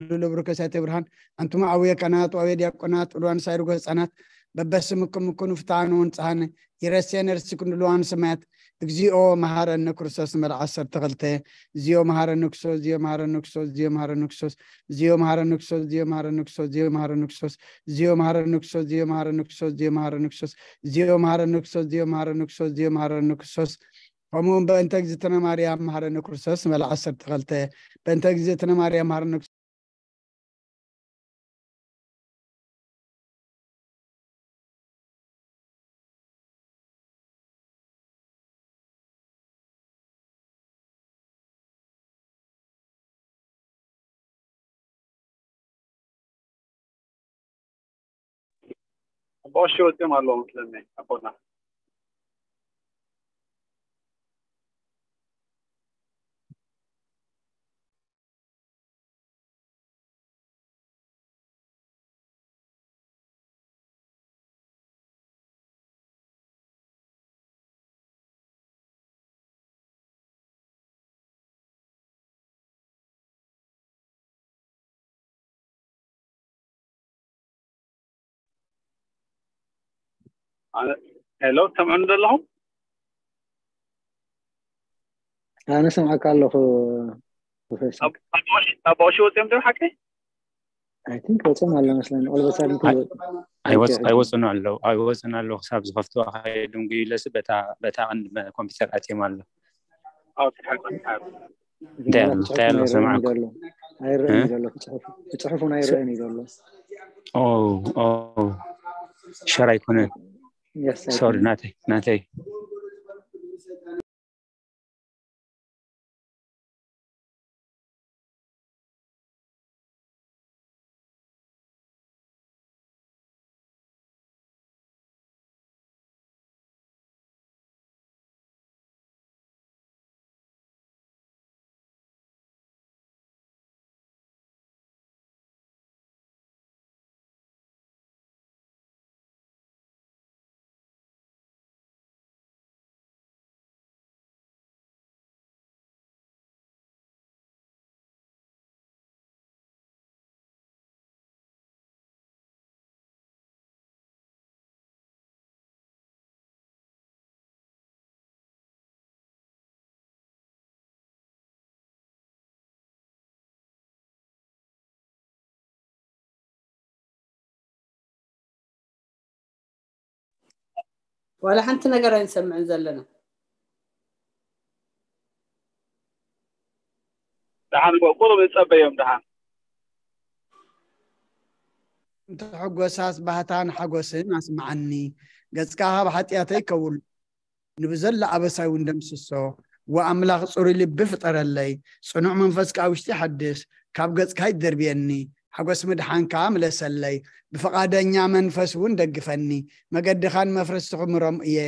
ልብርከ ሳይተ ብርሃን፣ ኣንቱም ኣውየ ካህናት፣ ኣውየ ዲያቆናት፣ ኡልዋን ሳይርጎ ህፃናት፣ በበስምኩም ኩኑ ፍትሓነ ወንጽሓነ፣ ይረሴነ ርሲክን ድልዋን ሰማያት፣ እግዚኦ መሃረነ ክርስቶስ ንመርዓ ዓሰርተ ክልተ፣ እግዚኦ መሃረነ ክርስቶስ፣ እግዚኦ መሃረነ ክርስቶስ፣ እግዚኦ መሃረነ ክርስቶስ፣ እግዚኦ መሃረነ ክርስቶስ፣ እግዚኦ መሃረነ ክርስቶስ፣ ከምኡ እውን በእንተ እግዝእትነ ማርያም መሃረነ ክርስቶስ ንመርዓ ዓሰርተ ክልተ፣ በእንተ እግዝእትነ ማርያም መሃረነ ኣቦሽ ወፅኦም ኣለዉ መስለኒ ኣቦና። ሄሎ፣ ትሰምዑኒ ዘለኹም? ኣነ ሰምዓካ ኣለኹ ፕሮፌሰር። ኣቦ ቀሺ ወፅኦም ዶ ሓቂ? I think ወፅኦም ኣሎ መስለኒ። ኦልበሳድ ኣይወፅኡን ኣለዉ ኣይወፅኡን ኣለዉ ክሳብ ዝኸፍትዋ ከይድንጉ ኢለሲ በታ በታ ቀንዲ ኮምፒውተር ኣትዮም ኣሎ። ኦኬ ሓቂ ሓቂ እንታይ ኣሎ እንታይ ኣሎ ሰማዕኩ ኣይረአን ዘሎ ክፅሑፉን ኣይረአን እዩ ዘሎ። ኦ ኦ ሸር ኣይኮነን። Yes, I ሶሪ think. ናተይ ናተይ ዋላ ሓንቲ ነገር ኣይንሰምዕን ዘለና። ደሓን እኮ ቁሩብ ንጸበዮም ደሓን። እንተሐጎሳስ ባህታን ሓጎስን ኣስምዓኒ፣ ገጽካ ካብ ሓጢኣተይ ከውል፣ ንብዘሎ ኣበሳይ እውን ደምስሶ፣ ወኣምላኽ ጽሩይ ልቢ ፍጠረለይ፣ ጽኑዕ መንፈስ ከኣ ውሽጢ ሓድስ፣ ካብ ገጽካ ኣይትደርብየኒ፣ ሓጎስ ምድሓን ከኣ ምለሰለይ፣ ብፍቓደኛ መንፈስ እውን ደግፈኒ፣ መገድኻ ንመፍረስቲ ክምሮም እየ፣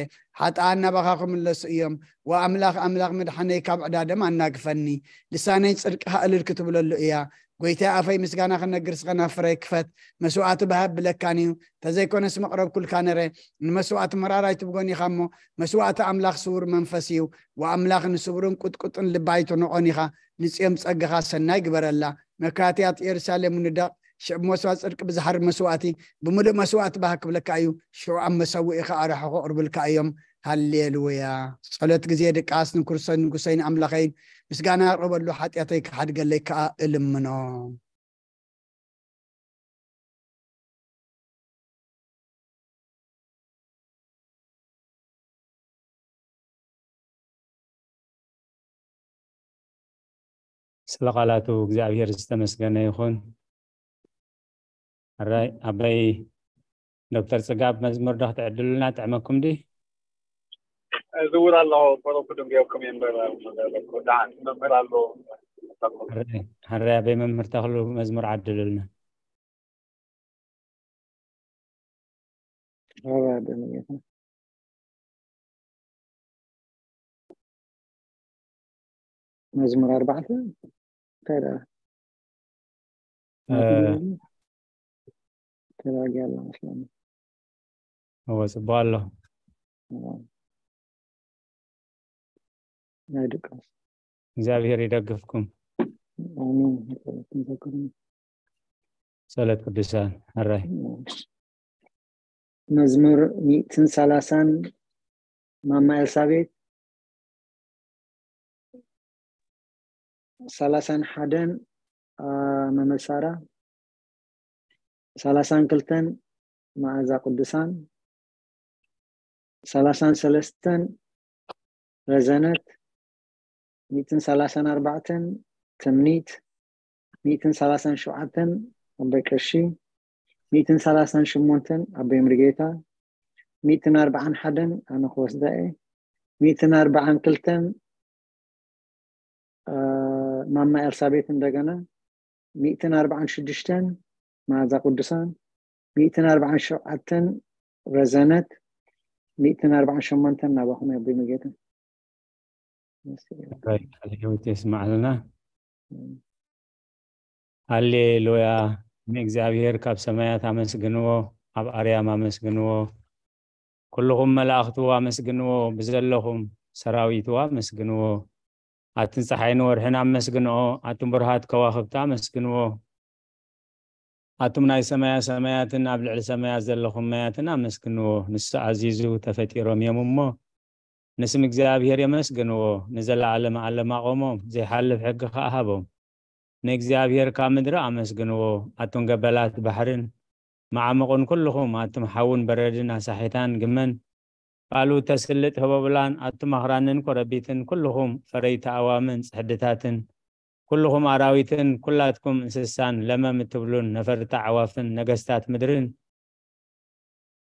ሓጥኣን ናባኻ ክምለሱ እዮም፣ ወኣምላኽ ኣምላኽ ምድሓነይ ካብ ዕዳደም ኣናግፈኒ፣ ልሳነይ ጽድቅኻ እልል ክትብለሉ እያ፣ ጎይታይ ኣፈይ ምስጋና ክነግር ስኸና ፍረይ ክፈት መስዋእቲ ብሃብ ብለካን እዩ ተዘይኮነስ መቕረብኩልካ ነረ ንመስዋእቲ መራር ኣይትብጎን ኢኻ እሞ መስዋእቲ ኣምላኽ ስውር መንፈስ እዩ ወኣምላኽ ንስውርን ቁጥቁጥን ልባ ኣይትንቖን ኢኻ ንጽዮም ጸጋኻ ሰናይ ግበረላ መካትያት ኢየሩሳሌም ንደቕ ሽዑ መስዋእቲ ጽድቂ ብዝሓርድ መስዋእቲ ብምሉእ መስዋእቲ ባህ ክብለካ እዩ ሽዑ ኣብ መሰውኢኻ ኣርሑ ክቕርብልካ እዮም ሃሌሉያ ጸሎት ግዜ ድቃስ ንክርስቶስ ንጉሰይን ኣምላኸይን ምስጋና ኣቕርበሉ ሓጢኣተይ ክሓድገለይ ከዓ እልምኖ። ስለ ቃላቱ እግዚኣብሔር ዝተመስገነ ይኹን። ሕራይ ኣበይ ዶክተር ጽጋብ መዝሙር ዶ ክትዕድሉልና ጥዕመኩም ዲ? ዝውር ኣለኹ ቁሩብ ክድንጉየኩም እየ እምበር ደሓን መምህር ኣሎ። ሕራይ ኣበይ መምህር ተኽሉ መዝሙር ዓድሉልና። መዝሙር ኣርባዕተ እንታይ ደኣ ተላጊ ኣሎ መስለኒ። እወ ጽቡቅ ኣሎ። ናይ ድቃስ እግዚኣብሔር ይደግፍኩም። ኣሜን። ይጸለኩም ዘክሩኒ። ጸሎት ቅዱሳን። ሕራይ። መዝሙር ሚእትን ሰላሳን ማማ ኤልሳቤት፣ ሰላሳን ሓደን መመሳራ፣ ሰላሳን ክልተን መዓዛ ቅዱሳን፣ ሰላሳን ሰለስተን ረዘነት፣ ሚእትን ሰላሳን ኣርባዕተን ትምኒት፣ ሚእትን ሰላሳን ሸውዓተን ኣቦይ ቀሺ፣ ሚእትን ሰላሳን ሸሞንተን ኣቦይ ምርጌታ፣ ሚእትን ኣርባዓን ሓደን ኣነ ክወስዳ እየ፣ ሚእትን ኣርባዓን ክልተን ማማ ኤልሳቤት፣ እንደገና ሚእትን ኣርባዓን ሽዱሽተን መዓዛ ቅዱሳን፣ ሚእትን ኣርባዓን ሸውዓተን ረዘነት፣ ሚእትን ኣርባዓን ሸሞንተን ናባኹም ኣቦይ ምርጌታ። ህይወት የስማዕልና። ሃሌሉያ። ንእግዚኣብሔር ካብ ሰማያት ኣመስግንዎ፣ ኣብ ኣርያም ኣመስግንዎ፣ ኩልኹም መላእኽቱ ኣመስግንዎ፣ ብዘለኹም ሰራዊቱ ኣመስግንዎ። ኣትን ፀሓይን ወርሕን ኣመስግንኦ፣ ኣቱም ብርሃት ከዋኽብቲ ኣመስግንዎ። ኣቱም ናይ ሰማያ ሰማያትን ኣብ ልዕሊ ሰማያት ዘለኹም ማያትን ኣመስግንዎ። ንሱ ኣዚዙ ተፈጢሮም እዮም እሞ፣ ንስም እግዚኣብሔር የመስግንዎ። ንዘለዓለም ዓለም ኣቆሞም፣ ዘይሓልፍ ሕጊ ከኣ ሃቦም። ንእግዚኣብሔር ካብ ምድሪ ኣመስግንዎ፣ ኣቱም ገበላት ባሕርን መዓሙቕን ኩልኹም፣ ኣቱም ሓውን በረድን ኣሳሒታን ግመን፣ ቃሉ ተስልጥ ህቦብላን፣ ኣቱም ኣኽራንን ኮረቢትን ኩልኹም፣ ፈረይቲ ኣዋምን ጽሕድታትን፣ ኩልኹም ኣራዊትን፣ ኩላትኩም እንስሳን ለመም እትብሉን ነፈርቲ ኣዕዋፍን፣ ነገስታት ምድርን፣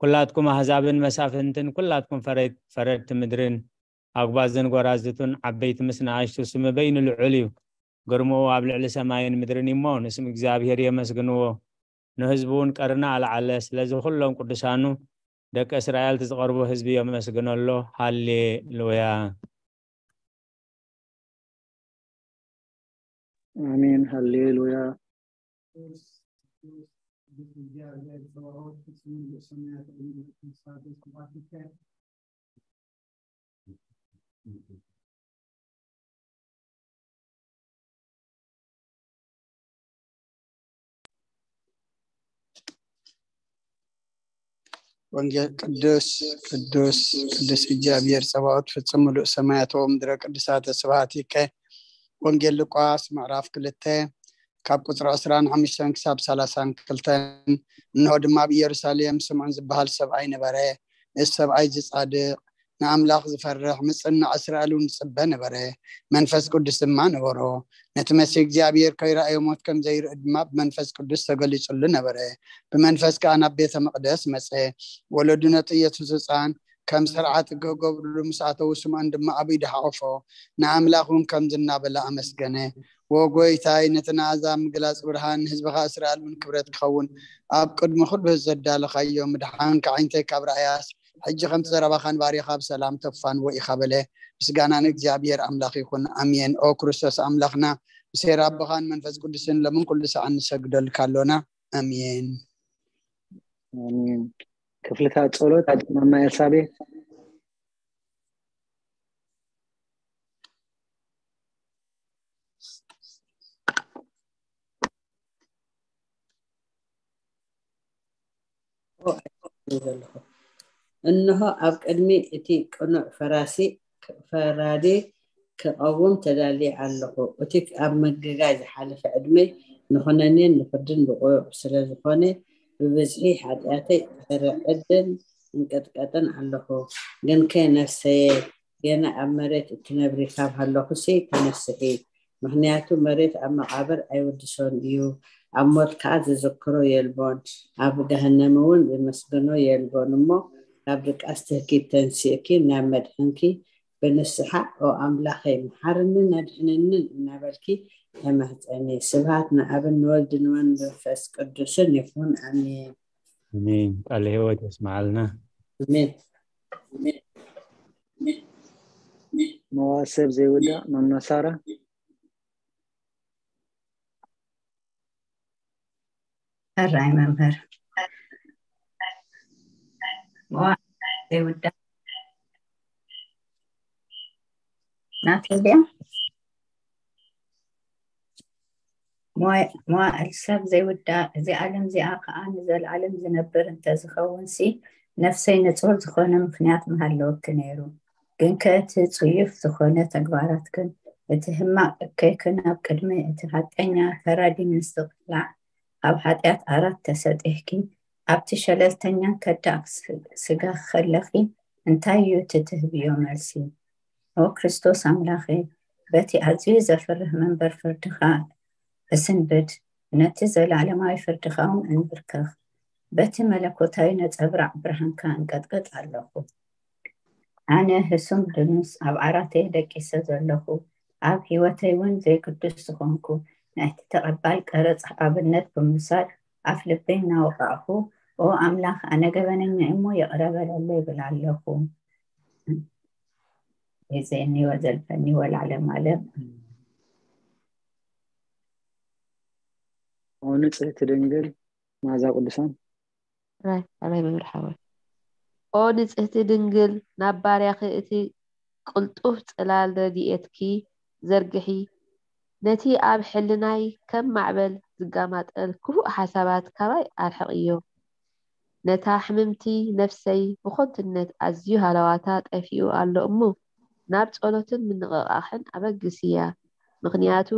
ኩላትኩም ኣህዛብን መሳፍንትን፣ ኩላትኩም ፈረድ-፣ ፈረድቲ ምድርን፣ ኣጉባዝን ጎራዝቱን፣ ዓበይቲ ምስ ንኣሽቱ፣ ስሚ በይኑ ልዑል እዩ። ግርምኡ ኣብ ልዕሊ ሰማይን ምድርን እሞ፣ ንስም እግዚኣብሔር የመስግንዎ። ንህዝቡ እውን ቀርኒ ኣልዓለ። ስለዚ ኩሎም ቅዱሳኑ ደቂ እስራኤል እቲ ዝቐርቡ ህዝቢ የመስግኖ ኣሎ። ሃሌሉያ። ኣሜን። ሃሌሉያ። ወንጌል ቅዱስ ቅዱስ ቅዱስ እግዚኣብሔር ጸባኦት ፍጹም ምሉእ ሰማያት ወምድረ ቅዱሳተ ስብሐት ይከ። ወንጌል ሉቃስ ምዕራፍ ክልተ ካብ ቁጽሪ ዕስራን ሓሙሽተን ክሳብ ሰላሳን ክልተን። እንሆ ድማ ኣብ ኢየሩሳሌም ስምዖን ዝበሃል ሰብኣይ ነበረ። እዚ ሰብኣይ እዚ ጻድቕ፣ ንኣምላኽ ዝፈርሕ፣ ምጽናዕ እስራኤል እውን ዝጽበ ነበረ። መንፈስ ቅዱስ ድማ ነበሮ። ነቲ መሲህ እግዚኣብሔር ከይረኣዮ ሞት ከም ዘይርኢ ድማ ብመንፈስ ቅዱስ ተገሊጹሉ ነበረ። ብመንፈስ ከኣ ናብ ቤተ መቕደስ መጸ። ወለዱ ነቲ ኢየሱስ ህጻን ከም ስርዓት ክገብርሉ ምስ ኣተዉ፣ ስምዖን ድማ ኣብ ኢዱ ሓቖፎ፣ ንኣምላኽ እውን ከምዚ እናበለ ኣመስገነ። "ወ ጎይታይ፣ ነቲ ንኣሕዛብ ምግላጽ ብርሃን፣ ንህዝብኻ እስራኤል እውን ክብረት ክኸውን፣ ኣብ ቅድሚ ኩሉ ህዝቢ ዘዳለኻዮ ምድሓን፣ ከዓይንተይ ካብ ረኣያስ፣ ሕጂ ከምቲ ዘረባኻን ባሪኻ ብሰላም ተፋንዎ ኢኻ" በለ። ምስጋና ንእግዚኣብሔር ኣምላኽ ይኹን፣ ኣሜን። ኦ ክርስቶስ ኣምላኽና፣ ብሴራ ኣቦኻን መንፈስ ቅዱስን፣ ሎምን ኩሉ ሰዓን ንሰግደልካ ኣሎና። ኣሜን። ኣሜን። ክፍልታት ጸሎት ማማ ኤልሳቤት። ኦ፣ ኣይኮነን ዘለኹ። እንሆ፣ ኣብ ቅድሚ እቲ ቅኑዕ ፈራሲ፣ ፈራዲ ክቐውም ተዳልየ ኣለኹ። እቲ ኣብ ምግጋይ ዝሓለፈ ዕድመይ ንኹነኔን ንፍርድን ብቑዕ ስለ ዝኾነ፣ ብብዝሒ ሓጢኣተይ እርዕድን እንቅጥቀጥን ኣለኹ። ግንከ ነፍሰየ፣ ገና ኣብ መሬት እትነብሪ ካብ ሃለኹሲ ተነስሒ። ምኽንያቱ መሬት ኣብ መቓብር ኣይውድሶን እዩ፣ ኣብ ሞት ከኣ ዝዝክሮ የልቦን፣ ኣብ ገሃነም እውን ዝመስግኖ የልቦን። እሞ ካብ ድቃስ ትህኪት ተንሲእኪ ናብ መድሕንኪ ብንስሓ "ኦ ኣምላኸይ፣ መሓርንን ኣድሕነንን" እናበልኪ ተማህጸኒ። ስብሃት ንኣብን ንወልድን ንመንፈስ ቅዱስን ይኹን። ኣሜን። ኣሜን። ቃለ ህይወት የስምዓልና። ኣሜን። መዋሰብ ዘይውዳእ ማማ ሳራ። ሕራይ መምህር። መዋሰብ ዘይውዳእ ናተይ ድያ? መዋዕል ሰብ ዘይውዳእ፣ እዚ ዓለም እዚኣ ከኣ ንዘለዓለም ዝነብር እንተዝኸውንሲ፣ ነፍሰይ ንጹር ዝኾነ ምኽንያት ምሃለወኪ ነይሩ። ግንከ እቲ ጽዩፍ ዝኾነ ተግባራትክን እቲ ሕማቕ እከይክን ኣብ ቅድሚ እቲ ሓቀኛ ፈራዲ ምስ ዝቕላዕ፣ ኣብ ሓጢኣት ዓራት ተሰጢሕኪ፣ ኣብቲ ሸለልተኛን ከዳዕ ስጋ ከለኺ፣ እንታይ እዩ እቲ ትህብዮ መልሲ? ኦ ክርስቶስ ኣምላኸይ፣ በቲ ኣዝዩ ዘፍርህ መንበር ፍርድኻ እስንብድ፣ ነቲ ዘለዓለማዊ ፍርድኻ እውን እንብርከኽ። በቲ መለኮታዊ ነጸብራቕ ብርሃንካ እንቀጥቅጥ ኣለኹ። ኣነ ህሱም ድኑስ ኣብ ዓራተይ ደቂሰ ዘለኹ፣ ኣብ ህይወተይ እውን ዘይግዱስ ዝኾንኩ፣ ናይቲ ተቐባል ቀረጽ ኣብነት ብምውሳድ ኣፍ ልበይ እናወቓዕኹ፣ ኦ ኣምላኽ፣ ኣነ ገበነኛ እሞ ይቕረ በለለይ ይብል ኣለኹ። ይዘየኒ ወዘልፈኒ ወለዓለም ዓለም። ኦ ንጽሕቲ ድንግል ማዛ ቅዱሳን። ራይ ራይ መምህር ሓወይ። ኦ ንጽህቲ ድንግል፣ ናብ ባርያኺ እቲ ቅልጡፍ ጽላል ረድኤትኪ ዘርግሒ። ነቲ ኣብ ሕልናይ ከም ማዕበል ዝጋማጠል ክፉእ ሓሳባት ካባይ ኣርሕቕዮ። ነታ ሕምምቲ ነፍሰይ ብኾንትነት ኣዝዩ ሃለዋታ ጠፊኡ ኣሎ እሞ፣ ናብ ጸሎትን ምንቕቓሕን ኣበግስያ። ምኽንያቱ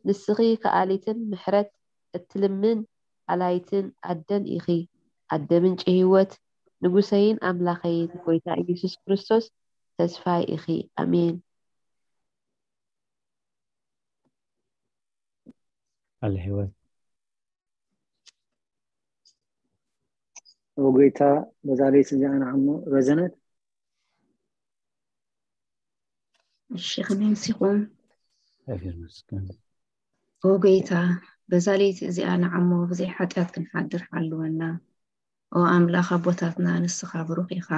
ንስኺ ከኣሊትን ምሕረት እትልምን ኣላይትን ኣደን ኢኺ። ኣደ ምንጪ ህይወት፣ ንጉሰይን ኣምላኸይን፣ ጎይታ ኢየሱስ ክርስቶስ ተስፋይ ኢኺ። ኣሜን። ቃል ህይወት። ኦ ጎይታ፣ በዛ ለይቲ እዚኣ ንዓሞ ረዘነት። እሺ፣ ከመይ መሲኹም? እግዚኣብሔር ይመስገን። ኦ ጎይታ፣ በዛ ለይቲ እዚኣ ንዓሞ ብዘይ ሓጢኣት ክንሓድር ሓልወና። ኦ ኣምላኽ ኣቦታትና፣ ንስኻ ብሩኽ ኢኻ።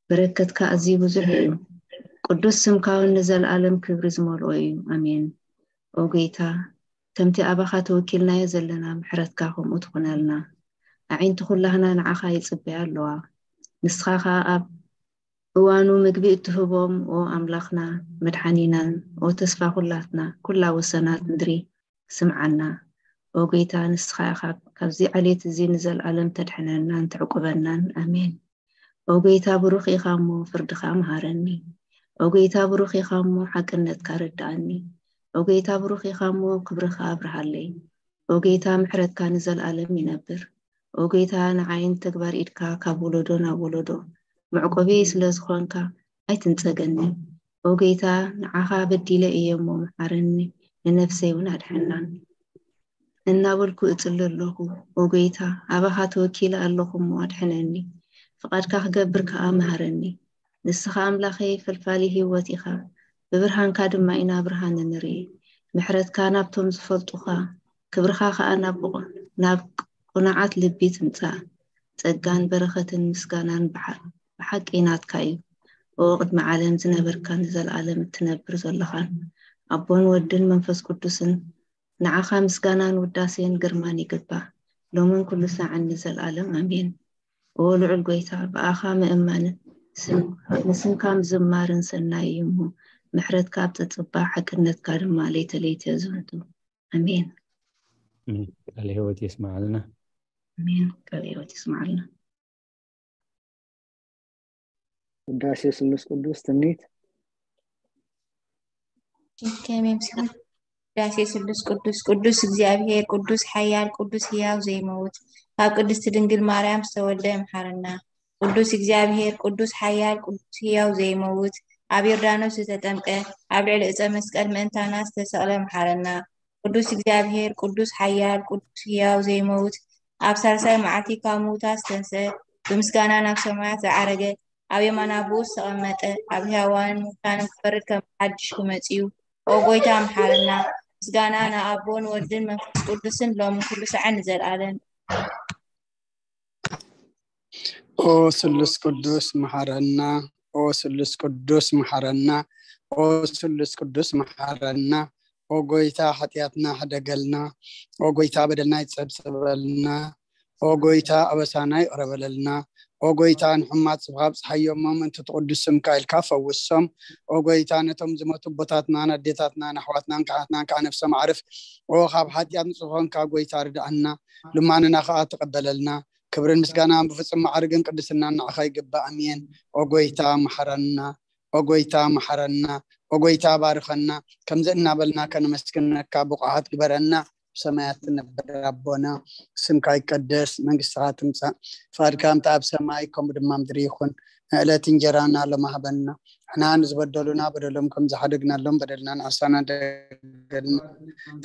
በረከትካ ኣዝዩ ብዙሕ እዩ። ቅዱስ ስምካ እውን ንዘለኣለም ክብሪ ዝመልኦ እዩ። ኣሜን። ኦ ጎይታ፣ ከምቲ ኣባኻ ተወኪልናዮ ዘለና ምሕረትካ ከምኡ ትኹነልና። ኣዒንቲ ኩላህና ንዓኻ ይጽበያ ኣለዋ። ንስኻ ኸኣ ኣብ እዋኑ ምግቢ እትህቦም፣ ኦ ኣምላኽና መድሓኒናን፣ ኦ ተስፋ ኩላትና፣ ኩላ ወሰናት ምድሪ ስምዓና። ኦ ጎይታ፣ ንስኻ ኢኻ ካብዚ ዓሌት እዚ ንዘለኣለም ተድሕነናን ተዕቁበናን። ኣሜን። ኦ ጎይታ፣ ብሩኽ ኢኻ እሞ ፍርድኻ መሃረኒ። ኦ ጎይታ፣ ብሩኽ ኢኻ እሞ ሓቅነትካ ረድኣኒ። ኦ ጎይታ፣ ብሩኽ ኢኻ እሞ ክብርኻ ኣብርሃለይ። ኦ ጎይታ፣ ምሕረትካ ንዘለኣለም ይነብር። ኦ ጎይታ፣ ንዓይን ተግባር ኢድካ ካብ ወለዶ ናብ ወለዶ መዕቆቢ ስለ ዝኾንካ ኣይትንጸገኒ። ኦ ጎይታ፣ ንዓኻ በዲለ እየ እሞ መሓረኒ፣ ንነፍሰይ እውን ኣድሕና። እናበልኩ እጽሊ ኣለኹ። ኦ ጎይታ፣ ኣባኻ ተወኪለ ኣለኹ እሞ ኣድሕነኒ። ፍቓድካ ክገብር ከኣ መሃረኒ። ንስኻ ኣምላኸይ ፈልፋሊ ህይወት ኢኻ፣ ብብርሃንካ ድማ ኢና ብርሃን እንርኢ። ምሕረትካ ናብቶም ዝፈልጡኻ፣ ክብርኻ ከኣ ናብ ብቑ-፣ ናብ ቅኑዓት ልቢ ትምጻእ። ጸጋን በረኸትን ምስጋናን ብሓ-፣ ብሓቂ ናትካ እዩ። ኦ ቅድሚ ዓለም ዝነበርካን ንዘለኣለም እትነብር ዘለኻን፣ ኣቦን ወድን መንፈስ ቅዱስን፣ ንዓኻ ምስጋናን ውዳሴን ግርማን ይግባእ፣ ሎምን ኩሉ ሳዕን ንዘለኣለም ኣሜን። ኦ ልዑል ጎይታ፣ ብኣኻ ምእማንን ስም-፣ ንስምካ ምዝማርን ሰናይ እዩ እሞ፣ ምሕረትካ ኣብ ጽጽባ፣ ሓቅነትካ ድማ ለይተ ለይተ ዝህቱ። ኣሜን። ቃለ ህይወት የስማዓልና። ኣሜን። ቃለ ህይወት የስማዓልና። ውዳሴ ስሉስ ቅዱስ ትምኒት። ከመይ ምስጋና ውዳሴ ስሉስ ቅዱስ፣ ቅዱስ እግዚኣብሔር፣ ቅዱስ ሓያል፣ ቅዱስ ህያው ዘይመውት፣ ካብ ቅድስቲ ድንግል ማርያም ዝተወልደ ይምሓረና። ቅዱስ እግዚኣብሔር፣ ቅዱስ ሓያል፣ ቅዱስ ህያው ዘይመውት፣ ኣብ ዮርዳኖስ ዝተጠምቀ፣ ኣብ ልዕሊ ዕፀ መስቀል ምእንታና ዝተሰቕለ ይምሓረና። ቅዱስ እግዚኣብሔር፣ ቅዱስ ሓያል፣ ቅዱስ ህያው ዘይመውት፣ ኣብ ሳልሳይ መዓልቲ ካብ ምዉታት ዝተንስአ፣ ብምስጋና ናብ ሰማያት ዝዓረገ፣ ኣብ የማን ኣቦኡ ዝተቐመጠ፣ ኣብ ህያዋንን ምዉታንን ክፈርድ ከም ሓድሽ ክመጽእ እዩ። ኦ ጎይታ ምሓረና። ምስጋና ንኣቦን ወድን መንፈስ ቅዱስን ሎምን ኩሉ ሳዕን ንዘለኣለም። ኦ ስሉስ ቅዱስ መሓረና፣ ኦ ስሉስ ቅዱስ መሓረና፣ ኦ ስሉስ ቅዱስ መሓረና። ኦ ጎይታ ሓጢኣትና ሕደገልና፣ ኦ ጎይታ በደልና ይጸብጸበልና፣ ኦ ጎይታ ኣበሳና ይቕረ በለልና፣ ኦ ጎይታ፣ ንሕሙማት ጽብኻ ኣብጽሓዮም፣ ምእንቲ ትቕዱስ ስምካ ኢልካ ፈውሶም። ኦ ጎይታ፣ ነቶም ዝሞቱ ኣቦታትናን ኣዴታትናን ኣሕዋትናን ካህናትናን ከዓ ነፍሶም ኣዕርፍ። ኦ ካብ ሓጢኣት ንጹህ ኾንካ ጎይታ ርድኣና፣ ልማንና ከዓ ተቐበለልና። ክብርን ምስጋናን ብፍጹም ማዕርግን ቅድስናን ንዓኻ ይግባእ። ኣሜን። ኦ ጎይታ፣ መሓረና። ኦ ጎይታ፣ መሓረና። ኦ ጎይታ፣ ባርኸና። ከምዚ እናበልና ከነመስግነካ ብቑዓት ግበረና። ብሰማያት ትነብር ኣቦና፣ ስምካ ይቀደስ፣ መንግስትኻ ትምጻእ፣ ፍቓድካ ከምቲ ኣብ ሰማይ ከምኡ ድማ ምድሪ ይኹን። ንዕለት እንጀራና ሎሚ ሃበና። ንሕና ንዝበደሉና በደሎም ከም ዝሓደግናሎም በደልና ንዓሳና ደገልና፣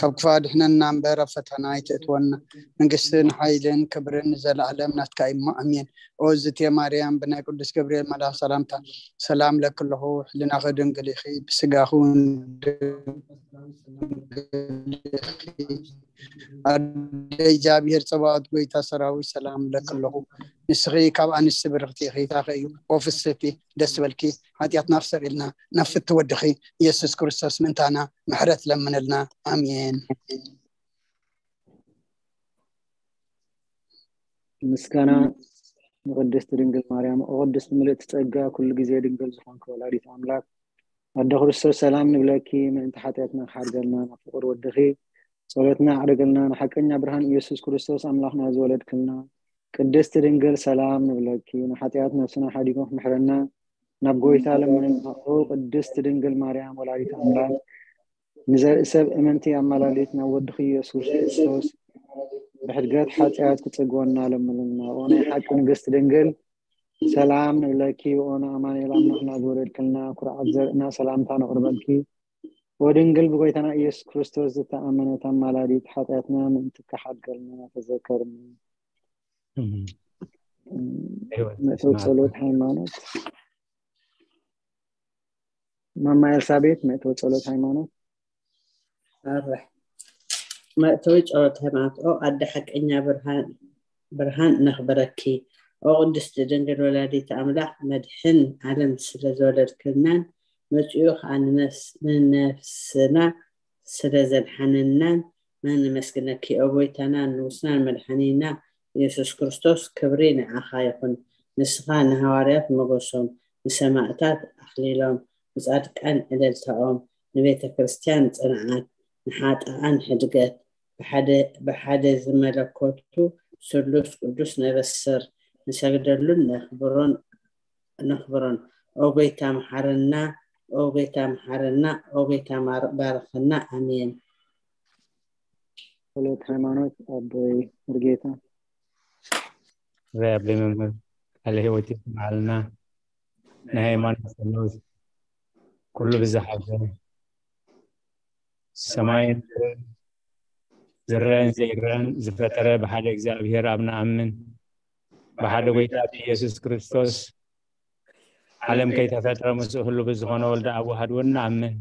ካብ ክፉእ ኣድሕነና እምበር ኣብ ፈተና ኣይተእትወና። መንግስትን ሓይልን ክብርን ንዘለኣለም ናትካ እዩ እሞ፣ ኣሜን። ኦ ዝቴ ማርያም፣ ብናይ ቅዱስ ገብርኤል መልኣኽ ሰላምታ ሰላም ለኪ ኣለኹ፣ ሕልናኺ ድንግል ኢኺ፣ ብስጋኺ እውን ድንግል ኢኺ። ኣደ እግዚኣብሔር ጸባኦት፣ ጎይታ ሰራዊት፣ ሰላም ለኪ ኣለኹ። ንስኺ ካብ ኣንስቲ ብርኽቲ ኢኺ፣ ታኸ እዩ። ኦ ፍስቲ፣ ደስ በልኪ፣ ሓጢኣትና ክሰርልና ናብ ፍቲ ወድኺ ኢየሱስ ክርስቶስ ምእንታና ምሕረት ለምንልና። ኣሜን። ምስጋና ንቅድስቲ ድንግል ማርያም። ኦ ቅድስቲ ምልእቲ ጸጋ፣ ኩሉ ግዜ ድንግል ዝኾንኪ ወላዲት ኣምላክ፣ ኣደ ክርስቶስ፣ ሰላም ንብለኪ። ምእንቲ ሓጢኣትና ክሓድገልና ናብ ፍቁር ወድኺ ጸሎትና ኣዕርግልና። ንሓቀኛ ብርሃን ኢየሱስ ክርስቶስ ኣምላኽና ዝወለድክልና ቅድስቲ ድንግል፣ ሰላም ንብለኪ። ንሓጢኣት ነፍስና ሓዲጎ ክምሕረና ናብ ጎይታ ለምንና። ኦ ቅድስቲ ድንግል ማርያም ወላዲት ኣምላክ፣ ንዘርኢ ሰብ እምንቲ ኣማላሊት ናብ ወድኺ ኢየሱስ ክርስቶስ ብሕድገት ሓጢኣት ክጽግወና ለምንና። ኦ ናይ ሓቂ ንግስቲ ድንግል፣ ሰላም ንብለኪ። ኦ ንኣማኑኤል ኣምላኽና ዝወለድክልና፣ ኩርዓት ዘርእና ሰላምታ ነቕርበልኪ። ኦ ድንግል ብጎይታና ኢየሱስ ክርስቶስ ዝተኣመነት ኣማላዲት፣ ሓጢኣትና ምእንቲ ክሓድገልና ተዘከርኒ። መእተዊ ጸሎት ሃይማኖት። ማማ ኤልሳቤት፣ መእተዊ ጸሎት ሃይማኖት። ኣረ መእተዊ ጸሎት ሃይማኖት። ኦ ኣደ ሓቀኛ ብርሃን፣ ብርሃን ነኽብረኪ። ኦ ቅድስቲ ድንግል ወላዲት ኣምላኽ፣ መድሕን ዓለም ስለ ዝወለድክልናን መጺኡ ኸኣ ንነፍስ-፣ ንነፍስና ስለ ዘድሓነናን ነመስግነኪ። ኦ ጎይታናን ንጉስናን መድሓኒና ኢየሱስ ክርስቶስ፣ ክብሪ ንዓኻ ይኹን። ንስኻ ንሃዋርያት ሞገሶም፣ ንሰማእታት ኣኽሊሎም፣ ንጻድቃን ዕልልታኦም፣ ንቤተ ክርስቲያን ጽንዓት፣ ንሓጥኣን ሕድገት፣ ብሓደ፣ ብሓደ ዝመለኮቱ ስሉስ ቅዱስ ነበስር፣ ንሰግደሉን ነኽብሮን፣ ነኽብሮን። ኦ ጎይታ መሓረና፣ ኦ ጎይታ መሓረና፣ ኦ ጎይታ ማር-፣ ባርኸና። ኣሜን። ጸሎት ሃይማኖት ኣቦይ ሙሉጌታ። ራይ ኣቦይ መምህር ቃለ ህይወት ይስምዓልና። ናይ ሃይማኖት ጸሎት። ኩሉ ብዝሓዘ ሰማይን ምድርን ዝረአን ዘይረአን ዝፈጠረ ብሓደ እግዚኣብሔር ኣብ ንኣምን፣ ብሓደ ጎይታ ኢየሱስ ክርስቶስ ዓለም ከይተፈጥረ ምስኡ ህሉ ብዝኾነ ወልደ ኣብ ውሃድ እውን ንኣምን።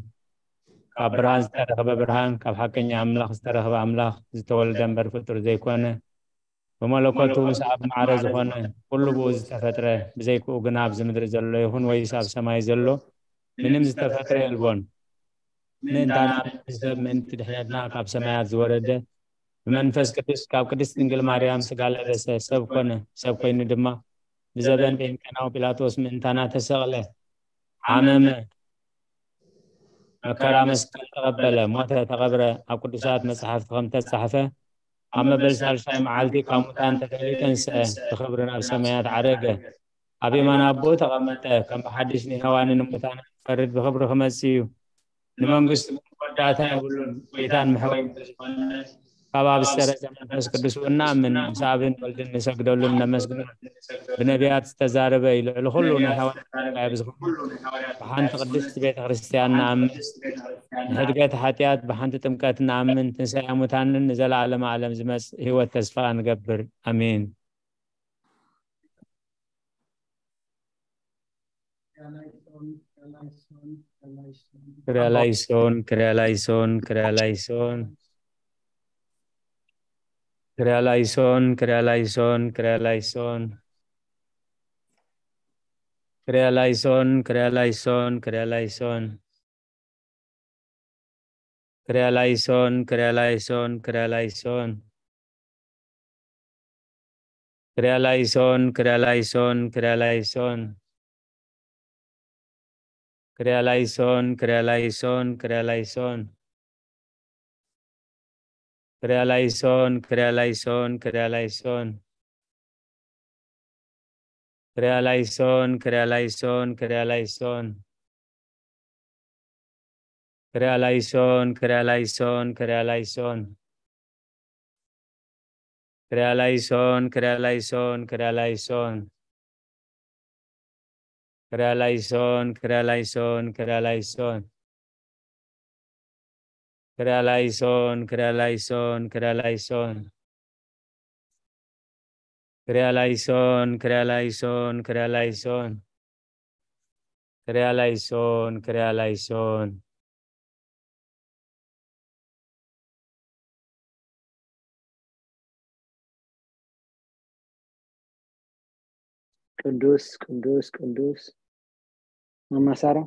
ካብ ብርሃን ዝተረኽበ ብርሃን፣ ካብ ሓቀኛ ኣምላኽ ዝተረኽበ ኣምላኽ፣ ዝተወልደ እምበር ፍጡር ዘይኮነ፣ ብመለኮቱ ምስ ኣብ ማዕረ ዝኾነ፣ ኩሉ ብኡ ዝተፈጥረ፣ ብዘይክኡ ግና ኣብዚ ምድሪ ዘሎ ይኹን ወይስ ኣብ ሰማይ ዘሎ ምንም ዝተፈጥረ የልቦን። ምእንታና ሰብ ምእንቲ ድሕነትና ካብ ሰማያት ዝወረደ፣ ብመንፈስ ቅዱስ ካብ ቅድስት ድንግል ማርያም ስጋ ለበሰ፣ ሰብ ኮነ። ሰብ ኮይኑ ድማ ብዘበን ጴንጤናዊ ጲላጦስ ምእንታና ተሰቕለ፣ ሓመመ፣ መከራ መስቀል ተቐበለ፣ ሞተ፣ ተቐብረ። ኣብ ቅዱሳት መጻሕፍቲ ከም ተጻሕፈ፣ ኣብ መበል ሳልሳይ መዓልቲ ካብ ሙታን ተፈልዩ ተንስአ፣ ብኽብሪ ናብ ሰማያት ዓረገ፣ ኣብ የማን ኣቦኡ ተቐመጠ። ከም ብሓድሽ ንሕያዋንን ንሙታንን ክፈርድ ብኽብሪ ክመጽእ እዩ። ንመንግስቱ መወዳእታ የብሉን። ጎይታን መሕወይን ዝኾነ ካብ ኣብ ዝሰረጸ መንፈስ ቅዱስ እውን ንኣምን። ምስ ኣብን ወልድን ንሰግደሉን ነመስግነሉ። ብነቢያት ዝተዛረበ እዩ። ልዕሊ ኩሉ ናይ ሃዋርያት ኣገልጋይ ብዝኾነ ብሓንቲ ቅድስቲ ቤተ ክርስቲያን ንኣምን። ንሕድገት ሓጢኣት ብሓንቲ ጥምቀት ንኣምን። ትንሳኤ ሙታንን ንዘለዓለመ ዓለም ዝመጽእ ህይወት ተስፋ ንገብር። ኣሜን። ክርያ ላይሶን፣ ክርያ ላይሶን፣ ክርያ ላይሶን። ክርያ ላይሶን፣ ክርያ ላይሶን፣ ክርያ ላይሶን። ክርያ ላይሶን፣ ክርያ ላይሶን፣ ክርያ ላይሶን። ክርያ ላይሶን፣ ክርያ ላይሶን፣ ክርያ ላይሶን። ክሪያላይሶን፣ ክሪያላይሶን፣ ክሪያላይሶን። ክሪያላይሶን፣ ክሪያላይሶን፣ ክሪያላይሶን። ክሪያላይሶን፣ ክሪያላይሶን፣ ክሪያላይሶን። ክሪያላይሶን፣ ክሪያላይሶን፣ ክሪያላይሶን። ክሪያላይሶን፣ ክሪያላይሶን፣ ክሪያላይሶን። ክሪያላይሶን፣ ክሪያላይሶን፣ ክሪያላይሶን። ክሪያላይሶን፣ ክሪያላይሶን፣ ክሪያላይሶን። ክሪያላይሶን፣ ክሪያላይሶን፣ ክሪያላይሶን። ክሪያላይሶን፣ ክሪያላይሶን፣ ክሪያላይሶን። ክሪያላይሶን፣ ክሪያላይሶን። ቅዱስ፣ ቅዱስ፣ ቅዱስ። ማማ ሳራ።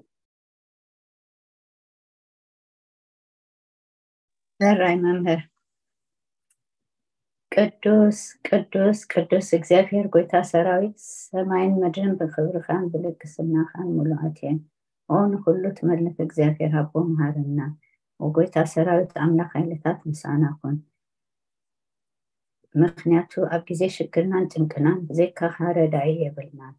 ዘራይ መምህር። ቅዱስ፣ ቅዱስ፣ ቅዱስ እግዚኣብሔር ጎይታ ሰራዊት፣ ሰማይን ምድርን ብኽብርኻን ብልግስናኻን ምሉኣት እየን። ኦ ንኹሉ ትመልክ እግዚኣብሔር ኣቦ መሃረና። ኦ ጎይታ ሰራዊት ኣምላኽ ሓይልታት ምሳና ኩን። ምኽንያቱ ኣብ ግዜ ሽግርናን ጭንቅናን ብዘይካኻ ረዳኢ የብልናን።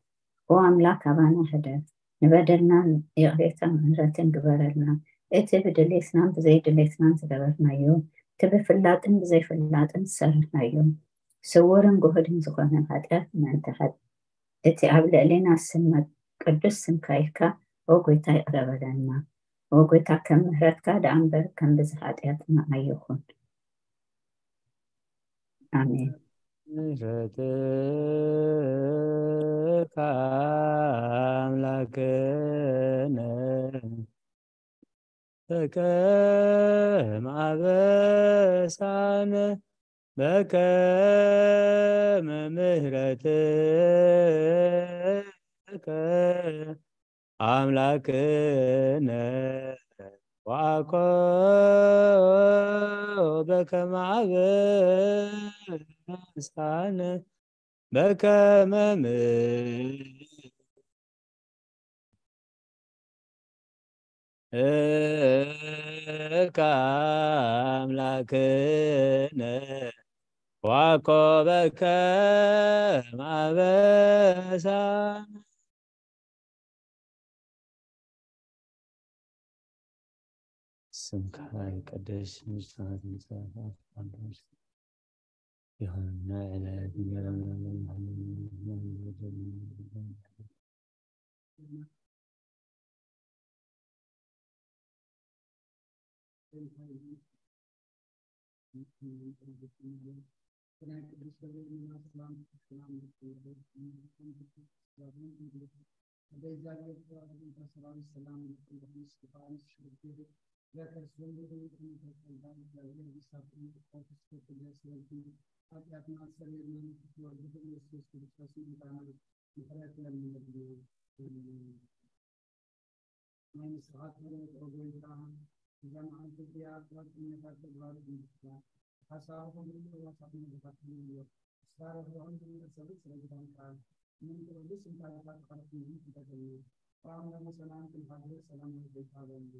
ኦ ኣምላክ ኣባና ሕደር፣ ንበደልና ይቕሬታ ምሕረትን ግበረልና። እቲ ብድሌትናን ብዘይድሌትናን ዝገበርናዮ፣ እቲ ብፍላጥን ብዘይፍላጥን ዝሰርሕናዮ፣ ስውርን ግሁድን ዝኾነ ሓጢኣት ምእንቲ ሓጢ እቲ ኣብ ልዕሌና ስመ ቅዱስ ስምካ ኢልካ ኦ ጎይታ ይቕረ በለና። ኦ ጎይታ ከም ምሕረትካ ደኣ እምበር ከም ብዝሒ ሓጢኣትና ኣይኹን። ኣሜን። ምሕረትካ ኣምላክነ በከመ ኣበሳነ በከመ ምሕረትከ ኣምላክነ ወአኮ በከመ አበሳነ በከመ ምሕረትከ አምላክነ ወአኮ በከመ አበሳነ። ስምካ ይቀደስ፣ ምጽኣት ምጽኣት ይኹን። ናይ ንስኻ ጸሎት ኦ ጎይታ፣ እዛ መዓልቲ እዚኣ ካብ ጥሜታት ተግባር ትምህርትካ፣ ሓሳብኹም ኩሉ ዋሳኹም ዝሓትም እዩ። ንስኻ ርህሩህን ዝምሕር ሰብን ስለ ዝኾንካ፣ ምእንቲ ኩሉ ስምካ ኢኻ ተቐርብኒ ተገልኒ። ብኣምላኽ ሰላም ክንሓድር ሰላም ናይ ጎይታ በሉ።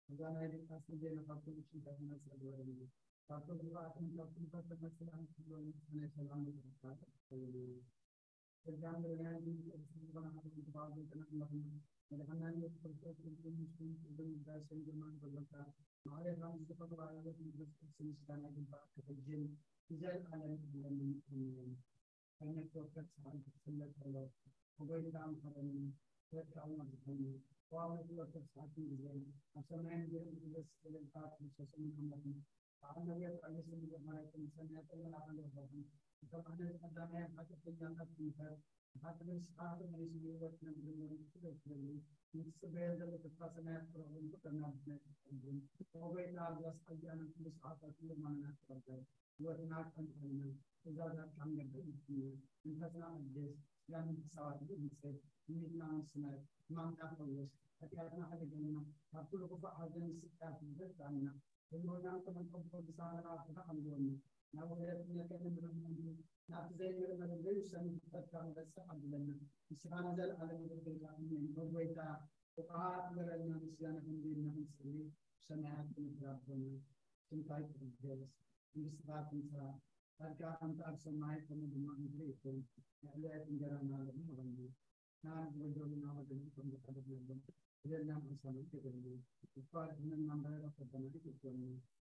እዛ ናይ ድቃስ ግዜ ንኻብ ኩሉ ጭንቀትና ጸግበረኒ። ካብ ኩሉ ክፍኣትን ካብ ኩሉ ፈተና ሰላም ክህልወኒ ናይ ሰላም መድረኽካ ተኸውኒ። ጸጋን ርህራሄን ቅዱስ ዝኾነ ሓደ ምትባል ዘውጥና ኣምላኽና፣ መድሓና ኢየሱስ ክርስቶስ፣ ቅዱስ ምስኪን፣ ቅዱስ ምዳሴን ግርማን ዘለካ፣ ማዕረ ካብ ዝኾነ ባለቤት መንፈስ ቅዱስ ምስጋና ይግባእ፣ ሕጅን ንዘለዓለምን ዓለምን። ኣሜን። ከመይ ትወከል ሰዓት ክትፍለጥ ከሎ፣ "ኦ ጎይታ፣ ምሓረኒ፣ ወድቂ ኣምላኽ ዝኾነ፣ ኦ ኣምላኽ፣ ትወከል ሰዓትን ግዜን፣ ኣብ ሰማይን ምድርን ዝገዝእ ዘለካ ክርስቶስን ኣምላኽን፣ በዓል ነቢያት ቅዱስ ነቢያት መላእክትን ሰማያትን መልኣኽን ርሑስን፣ ንሰማዕና ቀዳማውያን ሓጢኣተኛታት ክንፈር፣ ንሓጢኣት ንስኻ ተመሊሱ ንህይወት ክነብር መንግስቱ ደስ ይበሉ። ንትጽበዮ ዘሎ ተስፋ ሰማያት ክረኽቡ ንፍቅርና ብስነ ትጸግም። ኦ ጎይታ፣ ኣብዛ ሰዓት እዚኣ ናብ ኩሉ ሰዓታት ኩሉ ማንና ተቐበል። ህይወትና ቀንተልና፣ ትእዛዛትካ ንገብር ንፍትና። መንፈስና ቀድስ፣ ስጋና ሓሳባትን ንጽህ፣ ትምኒትና ንስመር፣ ሕማምና ፈውስ፣ ሓጢኣትና ሕደገልና፣ ካብ ኩሉ ክፉእ ሓዘን ስቃያት ንዘድሕነና፣ ህልውና ተመልከቱ ቅዱሳን መላእኽትኻ ሓልወኒ። ናብ ውህደት እምነትን ምርምርን ናብቲ ዘይምርመር ዘይውሰን ፍጥረትካ ምረሳ ኣቢለና። ንስኻ ንዘለኣለም ክብርካ እመን። ኦ ጎይታ፣ ብቕዓት ግበረልና፣ ምስጋና ክንደየልና ክንጽሊ፣ ብሰማያት ትነብር ኣቦና፣ ስምካ ይትቀደስ፣ መንግስትኻ ትምጻእ፣ ፈቃድካ ከምቲ ኣብ ሰማይ ከምኡ ድማ ምድሪ ይኹን። ንዕለት እንጀራና ሎሚ ሃበና። ንዓና ዝበደሉና በደልና ከም ዝሓለፍናሎም፣ በደልና ንዓና ኣይትበድለና፣ እኳ ኣድሕነና እምበር ካብ ፈተና ኣይትእትወና።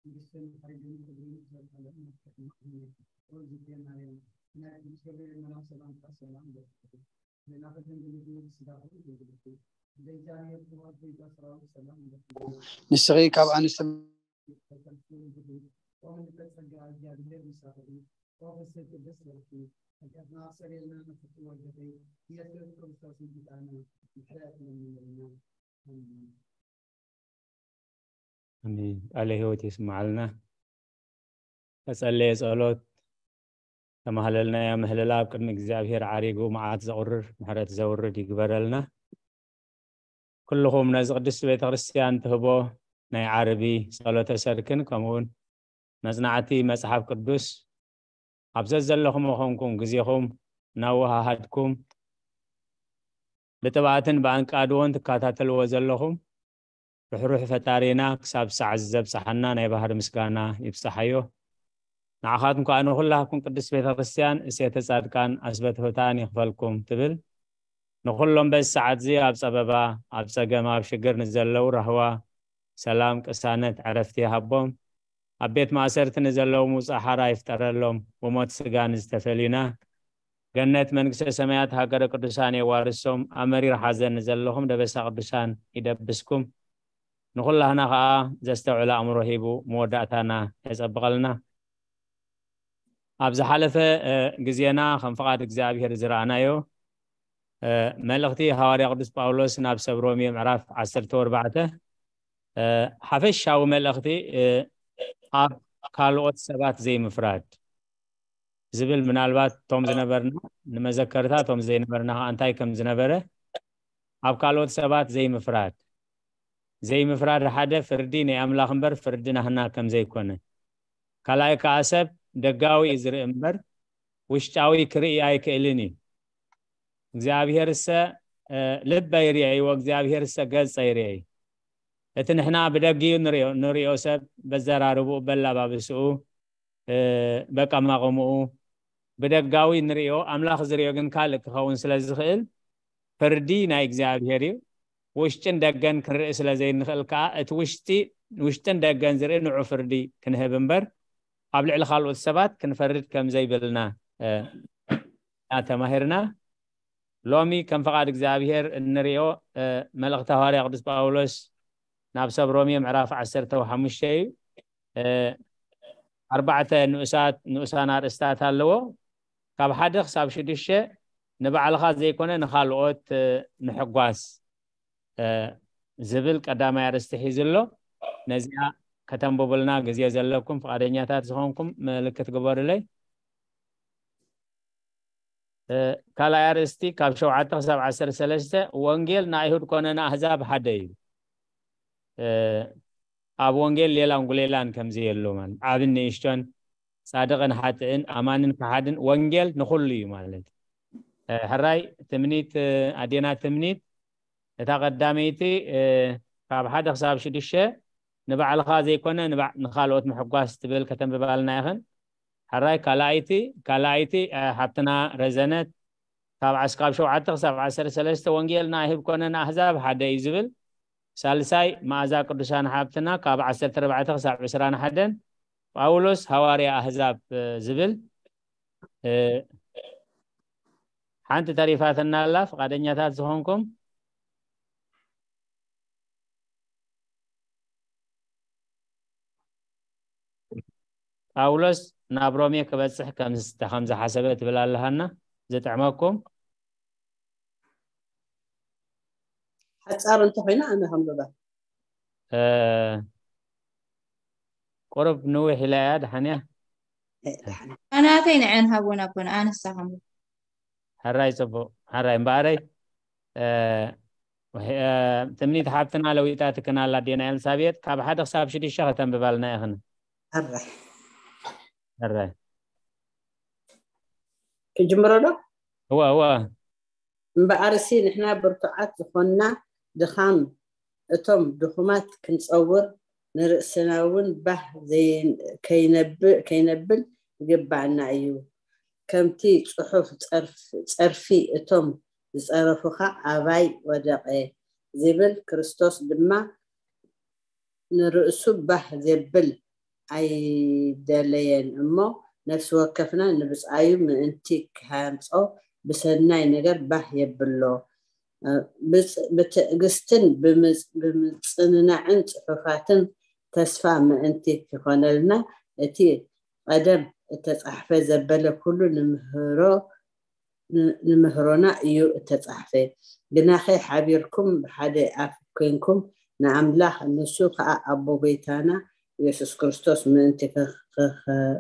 መንግስትን ሓይልን ክብርን ዘለኣለምን ናትካ ኢኻ። ኣሜን። ኦ ዝቴና እያ፣ ናይ ቅዱስ ገብርኤል መልኣክ ሰላምታ ሰላም ይበልኩ። ንስኺ ካብ ኣንስቲ ኣሜን። ቃለ ህይወት የስምዓልና። ተጸለየ ጸሎት ተማህለልናዮ ምህልላ ኣብ ቅድሚ እግዚኣብሔር ዓሪጉ መዓት ዘቑርር ምሕረት ዘውርድ ይግበረልና። ኩልኹም ነዚ ቅድስቲ ቤተ ክርስቲያን ትህቦ ናይ ዓርቢ ጸሎተ ሰርክን ከምኡውን መጽናዕቲ መጽሓፍ ቅዱስ ኣብ ዘዘለኹም ኮንኩም ግዜኹም እናወሃሃድኩም ብጥብኣትን ብኣንቃድዎን ትከታተልዎ ዘለኹም ርሕሩሕ ፈጣሪና ክሳብ ሰዓት ዘብጽሓና ናይ ባህሪ ምስጋና ይብጽሓዮ። ንዓኻትኩም ከኣ ንኹላትኩም ቅድስት ቤተ ክርስቲያን እሴተ ጻድቃን ኣስበትሁታን ይኽፈልኩም ትብል። ንኹሎም በዚ ሰዓት እዚ ኣብ ጸበባ፣ ኣብ ጸገም፣ ኣብ ሽግር ንዘለዉ ራህዋ፣ ሰላም፣ ቅሳነት፣ ዕረፍቲ ይሃቦም። ኣብ ቤት ማእሰርቲ ንዘለዉ ምውጻእ ሓራ ይፍጠረሎም። ብሞት ስጋ ንዝተፈልዩና ገነት መንግስተ ሰማያት ሃገረ ቅዱሳን የዋርሶም። ኣብ መሪር ሓዘን ንዘለኹም ደበሳ ቅዱሳን ይደብስኩም። ንኹላህና ኸዓ ዘስተውዕል ኣእምሮ ሂቡ መወዳእታና የጸብቐልና። ኣብ ዝሓለፈ ግዜና ከም ፍቓድ እግዚኣብሔር ዝረኣናዮ መልእኽቲ ሃዋርያ ቅዱስ ጳውሎስ ናብ ሰብ ሮሜ ምዕራፍ ዓሰርተ ኣርባዕተ ሓፈሻዊ መልእኽቲ ኣብ ካልኦት ሰባት ዘይምፍራድ ዝብል ምናልባት እቶም ዝነበርና ንመዘከርታ እቶም ዘይነበርና ከዓ እንታይ ከም ዝነበረ ኣብ ካልኦት ሰባት ዘይምፍራድ ዘይምፍራድ ሓደ ፍርዲ ናይ ኣምላኽ እምበር ፍርዲ ናህና ከም ዘይኮነ ካልኣይ ከዓ ሰብ ደጋዊ እዩ ዝርኢ እምበር ውሽጣዊ ክርኢ ኣይክእልን እዩ እግዚኣብሔር ሰ ልብ ኣይርአይዎ እግዚኣብሔር ሰ ገጽ ኣይርአይ እቲ ንሕና ብደጊኡ ንሪኦ ሰብ በዘራርብኡ በላባብስኡ በቃማቐምኡ ብደጋዊ ንሪኦ ኣምላኽ ዝሪኦ ግን ካልእ ክኸውን ስለ ዝኽእል ፍርዲ ናይ እግዚኣብሔር እዩ ውሽጥን ደገን ክንርኢ ስለ ዘይንኽእል ከዓ እቲ ውሽጢ ውሽጥን ደገን ዝርኢ ንዑ ፍርዲ ክንህብ እምበር ኣብ ልዕሊ ካልኦት ሰባት ክንፈርድ ከም ዘይብልና ተማሂርና ሎሚ ከም ፍቓድ እግዚኣብሔር እንሪኦ መልእኽቲ ሃዋርያ ቅዱስ ጳውሎስ ናብ ሰብ ሮሜ ምዕራፍ ዓሰርተ ሓሙሽተ እዩ ኣርባዕተ ንኡሳት ንኡሳን ኣርእስታት ኣለዎ ካብ ሓደ ክሳብ ሽዱሽተ ንባዕልኻ ዘይኮነ ንኻልኦት ምሕጓስ ዝብል ቀዳማይ ኣርእስቲ ሒዙ ኣሎ ነዚኣ ከተንብቡልና ግዜ ዘለኩም ፍቓደኛታት ዝኾንኩም ምልክት ግበሩለይ ካልኣይ ኣርእስቲ ካብ ሸውዓተ ክሳብ ዓሰርተ ሰለስተ ወንጌል ንኣይሁድ ኮነ ንኣህዛብ ሓደ እዩ ኣብ ወንጌል ሌላን ጉሌላን ከምዚ የሉ ማለት ዓብን ንእሽቶን ጻድቕን ሓጥእን ኣማንን ከሓድን ወንጌል ንኹሉ እዩ ማለት ሕራይ ትምኒት ኣዴና ትምኒት እታ ቀዳመይቲ ካብ ሓደ ክሳብ ሽዱሽተ ንባዕልኻ ዘይኮነ ንኻልኦት ምሕጓስ ትብል ከተንብባልና ኢኽን ሕራይ ካልኣይቲ ካልኣይቲ ሓብትና ረዘነት ካብ ዓስካብ ሸውዓተ ክሳብ ዓሰርተ ሰለስተ ወንጌል ንኣይሁድ ኮነ ንኣህዛብ ሓደ እዩ ዝብል ሳልሳይ መኣዛ ቅዱሳን ሓብትና ካብ ዓሰርተ ኣርባዕተ ክሳብ ዕስራን ሓደን ጳውሎስ ሃዋርያ ኣህዛብ ዝብል ሓንቲ ተሪፋትና ኣላ ፍቓደኛታት ዝኾንኩም ጳውሎስ ናብ ሮሜ ክበጽሕ ከም ዝሓሰበ ትብል ኣለሃና ዝጥዕመኩም ሓጻር እንተኮይና ኣነ ከንብባ ቁሩብ ንውሕ ኢላ እያ ድሓን እያ ኣናተይ ንዐን ሃቦን ኣቦን ኣነሳ ከንብብ ሕራይ ጽቡቅ ሕራይ እምበኣረይ ትምኒት ሓብትና ለዊጣትክን ኣላ ኣዴና ኤልሳቤጥ ካብ ሓደ ክሳብ ሽዱሽተ ከተንብባልና ኢኽን ሕራይ ክጅምሮ ዶ? እዋ እዋ። እምበኣርሲ ንሕና ብርቱዓት ዝኾንና ድኻም እቶም ድኹማት ክንጸውር፣ ንርእስና እውን ባህ ዘይን- ከይነብ- ከይነብል ይግባኣና እዩ። ከምቲ ጽሑፍ፣ ጸርፍ- ጸርፊ እቶም ዝጸረፉኻ ኣባይ ወደቐ ዝብል፣ ክርስቶስ ድማ ንርእሱ ባህ ዘብል ኣይደለየን እሞ፣ ነፍሲ ወከፍና ንብጻዩ ምእንቲ ክሃንጾ ብሰናይ ነገር ባህ የብሎ። ብጽ- ብትዕግስትን ብምጽ- ብምጽንናዕን ጽሑፋትን ተስፋ ምእንቲ ክኾነልና፣ እቲ ቀደም እተጻሕፈ ዘበለ ኩሉ ንምህሮ ን- ንምህሮና እዩ እተጻሕፈ። ግናኸ ሓቢርኩም ብሓደ ኣፍ ኮይንኩም ንኣምላኽ፣ ንሱ ኸኣ ኣቦ ጎይታና ኢየሱስ ክርስቶስ ምእንቲ ከ- ከ-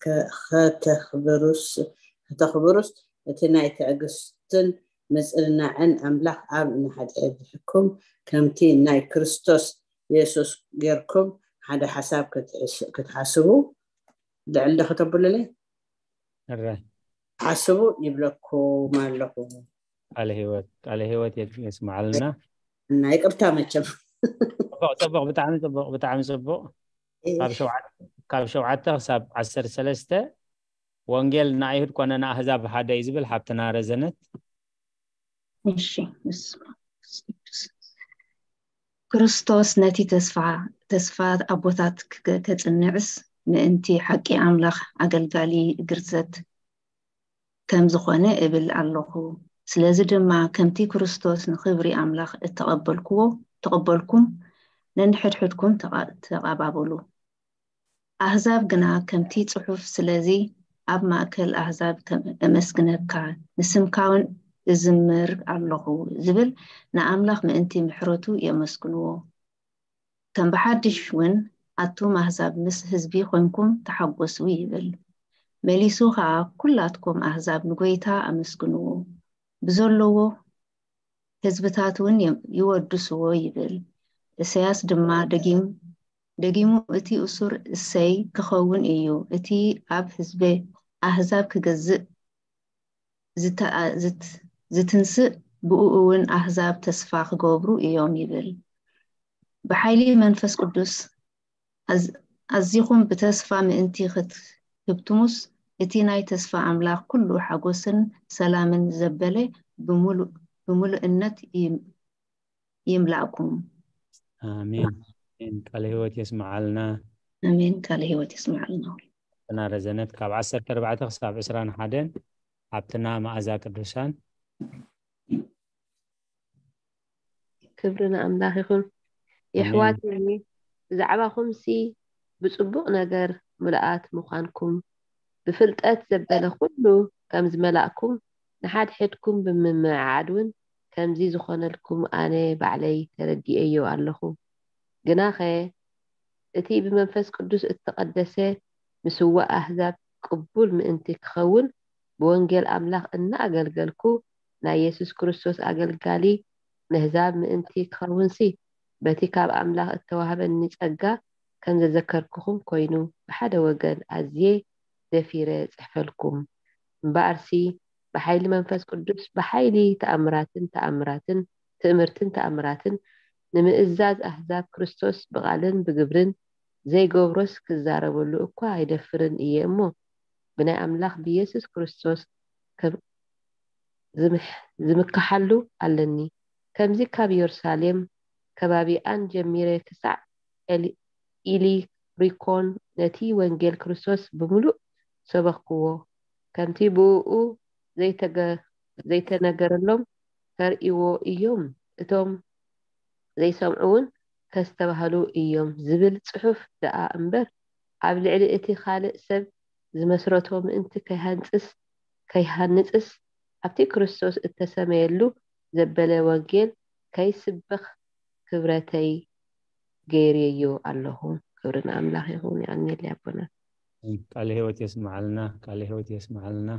ከ- ከተኽብሩስ- ከተኽብሩስ፣ እቲ ናይ ትዕግስትን ምጽንናዕን ኣምላኽ ኣብ ንሓድሕድኩም ከምቲ ናይ ክርስቶስ ኢየሱስ ጌርኩም ሓደ ሓሳብ ክትሕስ- ክትሓስቡ ልዕል ዶ ከተብሉለይ? እረ ሓስቡ ይብለኩም ኣለኹ። ቃለ ህይወት ቃለ ህይወት የግ- የስምዓልና። እና ይቅርታ መቸም ጽቡቕ ጽቡቕ፣ ብጣዕሚ ጽቡቕ፣ ብጣዕሚ ጽቡቕ። ካብ ሸውዓተ ካብ ሸውዓተ ክሳብ ዓሰርተ ሰለስተ ወንጌል ንኣይሁድ ኮነ ንኣህዛብ ሓደ እዩ ዝብል ሓብትና ረዘነት። እሺ፣ በስመ አብ ወመንፈስ ቅዱስ። ክርስቶስ ነቲ ተስፋ ተስፋ ኣቦታት ክገ- ከጽንዕስ ምእንቲ ሓቂ ኣምላኽ ኣገልጋሊ ግርዘት ከም ዝኾነ እብል ኣለኹ። ስለዚ ድማ ከምቲ ክርስቶስ ንኽብሪ ኣምላኽ እተቐበልክዎ ተቐበልኩም ነንሕድሕድኩም ተቓ- ተቓባበሉ። ኣህዛብ ግና ከምቲ ጽሑፍ፣ ስለዚ ኣብ ማእከል ኣህዛብ ከም እመስግነካ፣ ንስምካውን እዝምር ኣለኹ ዝብል ንኣምላኽ ምእንቲ ምሕረቱ የመስግንዎ። ከም ብሓድሽ እውን ኣቱም ኣህዛብ ምስ ህዝቢ ኾንኩም ተሓጎሱ ይብል። መሊሱ ኸኣ ኩላትኩም ኣህዛብ ንጎይታ ኣመስግንዎ ብዘለዎ ህዝብታት እውን ይም- ይወድስዎ ይብል። እሰያስ ድማ ደጊም ደጊሙ እቲ እሱር እሰይ ክኸውን እዩ፣ እቲ ኣብ ህዝበ ኣህዛብ ክገዝእ ዝተኣ- ዝት- ዝትንስእ ብኡ እውን ኣህዛብ ተስፋ ክገብሩ እዮም ይብል። ብሓይሊ መንፈስ ቅዱስ ኣዝ- ኣዚኹም ብተስፋ ምእንቲ ክትህብትሙስ፣ እቲ ናይ ተስፋ ኣምላኽ ኩሉ ሓጎስን ሰላምን ዘበለ ብምሉ- ብምሉእነት ይም- ይምላእኩም። ኣሜን። ኣሜን። ቃለ ህይወት የስምዓልና። ኣሜን። ቃለ ህይወት የስምዓልና። ናረዘነት ካብ ዓሰርተ ኣርባዕተ ክሳብ ዕስራን ሓደን ሓብትና መኣዛ ቅዱሳን። ክብሪ ንኣምላኽ ይኹን። የሕዋትኒ፣ ብዛዕባኹምሲ ብጽቡቕ ነገር ምሉኣት ምዃንኩም፣ ብፍልጠት ዘበለ ኩሉ ከም ዝመላእኩም፣ ንሓድሕድኩም ብምምዕዓድ እውን ከምዚ ዝኾነልኩም ኣነ ባዕለይ ተረዲኤዮ ኣለኹ። ግናኸ እቲ ብመንፈስ ቅዱስ እተቐደሰ ምስዋእ ኣህዛብ ቅቡል ምእንቲ ክኸውን ብወንጌል ኣምላኽ እናኣገልገልኩ ናይ የሱስ ክርስቶስ ኣገልጋሊ ነህዛብ ምእንቲ ክኸውንሲ በቲ ካብ ኣምላኽ እተዋህበኒ ጸጋ ከም ዘዘከርኩኹም ኮይኑ ብሓደ ወገን ኣዝየ ደፊረ ጽሕፈልኩም። እምበኣርሲ ብሓይሊ መንፈስ ቅዱስ ብሓይሊ ተኣምራትን ተኣምራትን ትእምርትን ተኣምራትን ንምእዛዝ ኣህዛብ ክርስቶስ ብቓልን ብግብርን ዘይገብሮስ ክዛረበሉ እኳ ኣይደፍርን እየ እሞ ብናይ ኣምላኽ ብየሱስ ክርስቶስ ከም ዝምሕ- ዝምክሓሉ ኣለኒ። ከምዚ ካብ የሩሳሌም ከባቢኣን ጀሚረ ክሳዕ ኤሊ- ኢሊሪኮን ነቲ ወንጌል ክርስቶስ ብምሉእ ሰበኽክዎ። ከምቲ ብእኡ ዘይተገ- ዘይተነገረሎም ከርእይዎ እዮም። እቶም ዘይሰምዑ እውን ከስተባህሉ እዮም ዝብል ጽሑፍ ደኣ እምበር ኣብ ልዕሊ እቲ ካልእ ሰብ ዝመስረቶ ምእንቲ ከይሃንጽስ ከይሃንጽስ ኣብቲ ክርስቶስ እተሰመየሉ ዘበለ ወንጌል ከይስበኽ ክብረተይ ገይርዮ ኣለኹ። ክብሪ ንኣምላኽ ይኹን። የቐንየለይ ኣቦና። ቃለ ህይወት የስምዓልና። ቃለ ህይወት የስምዓልና።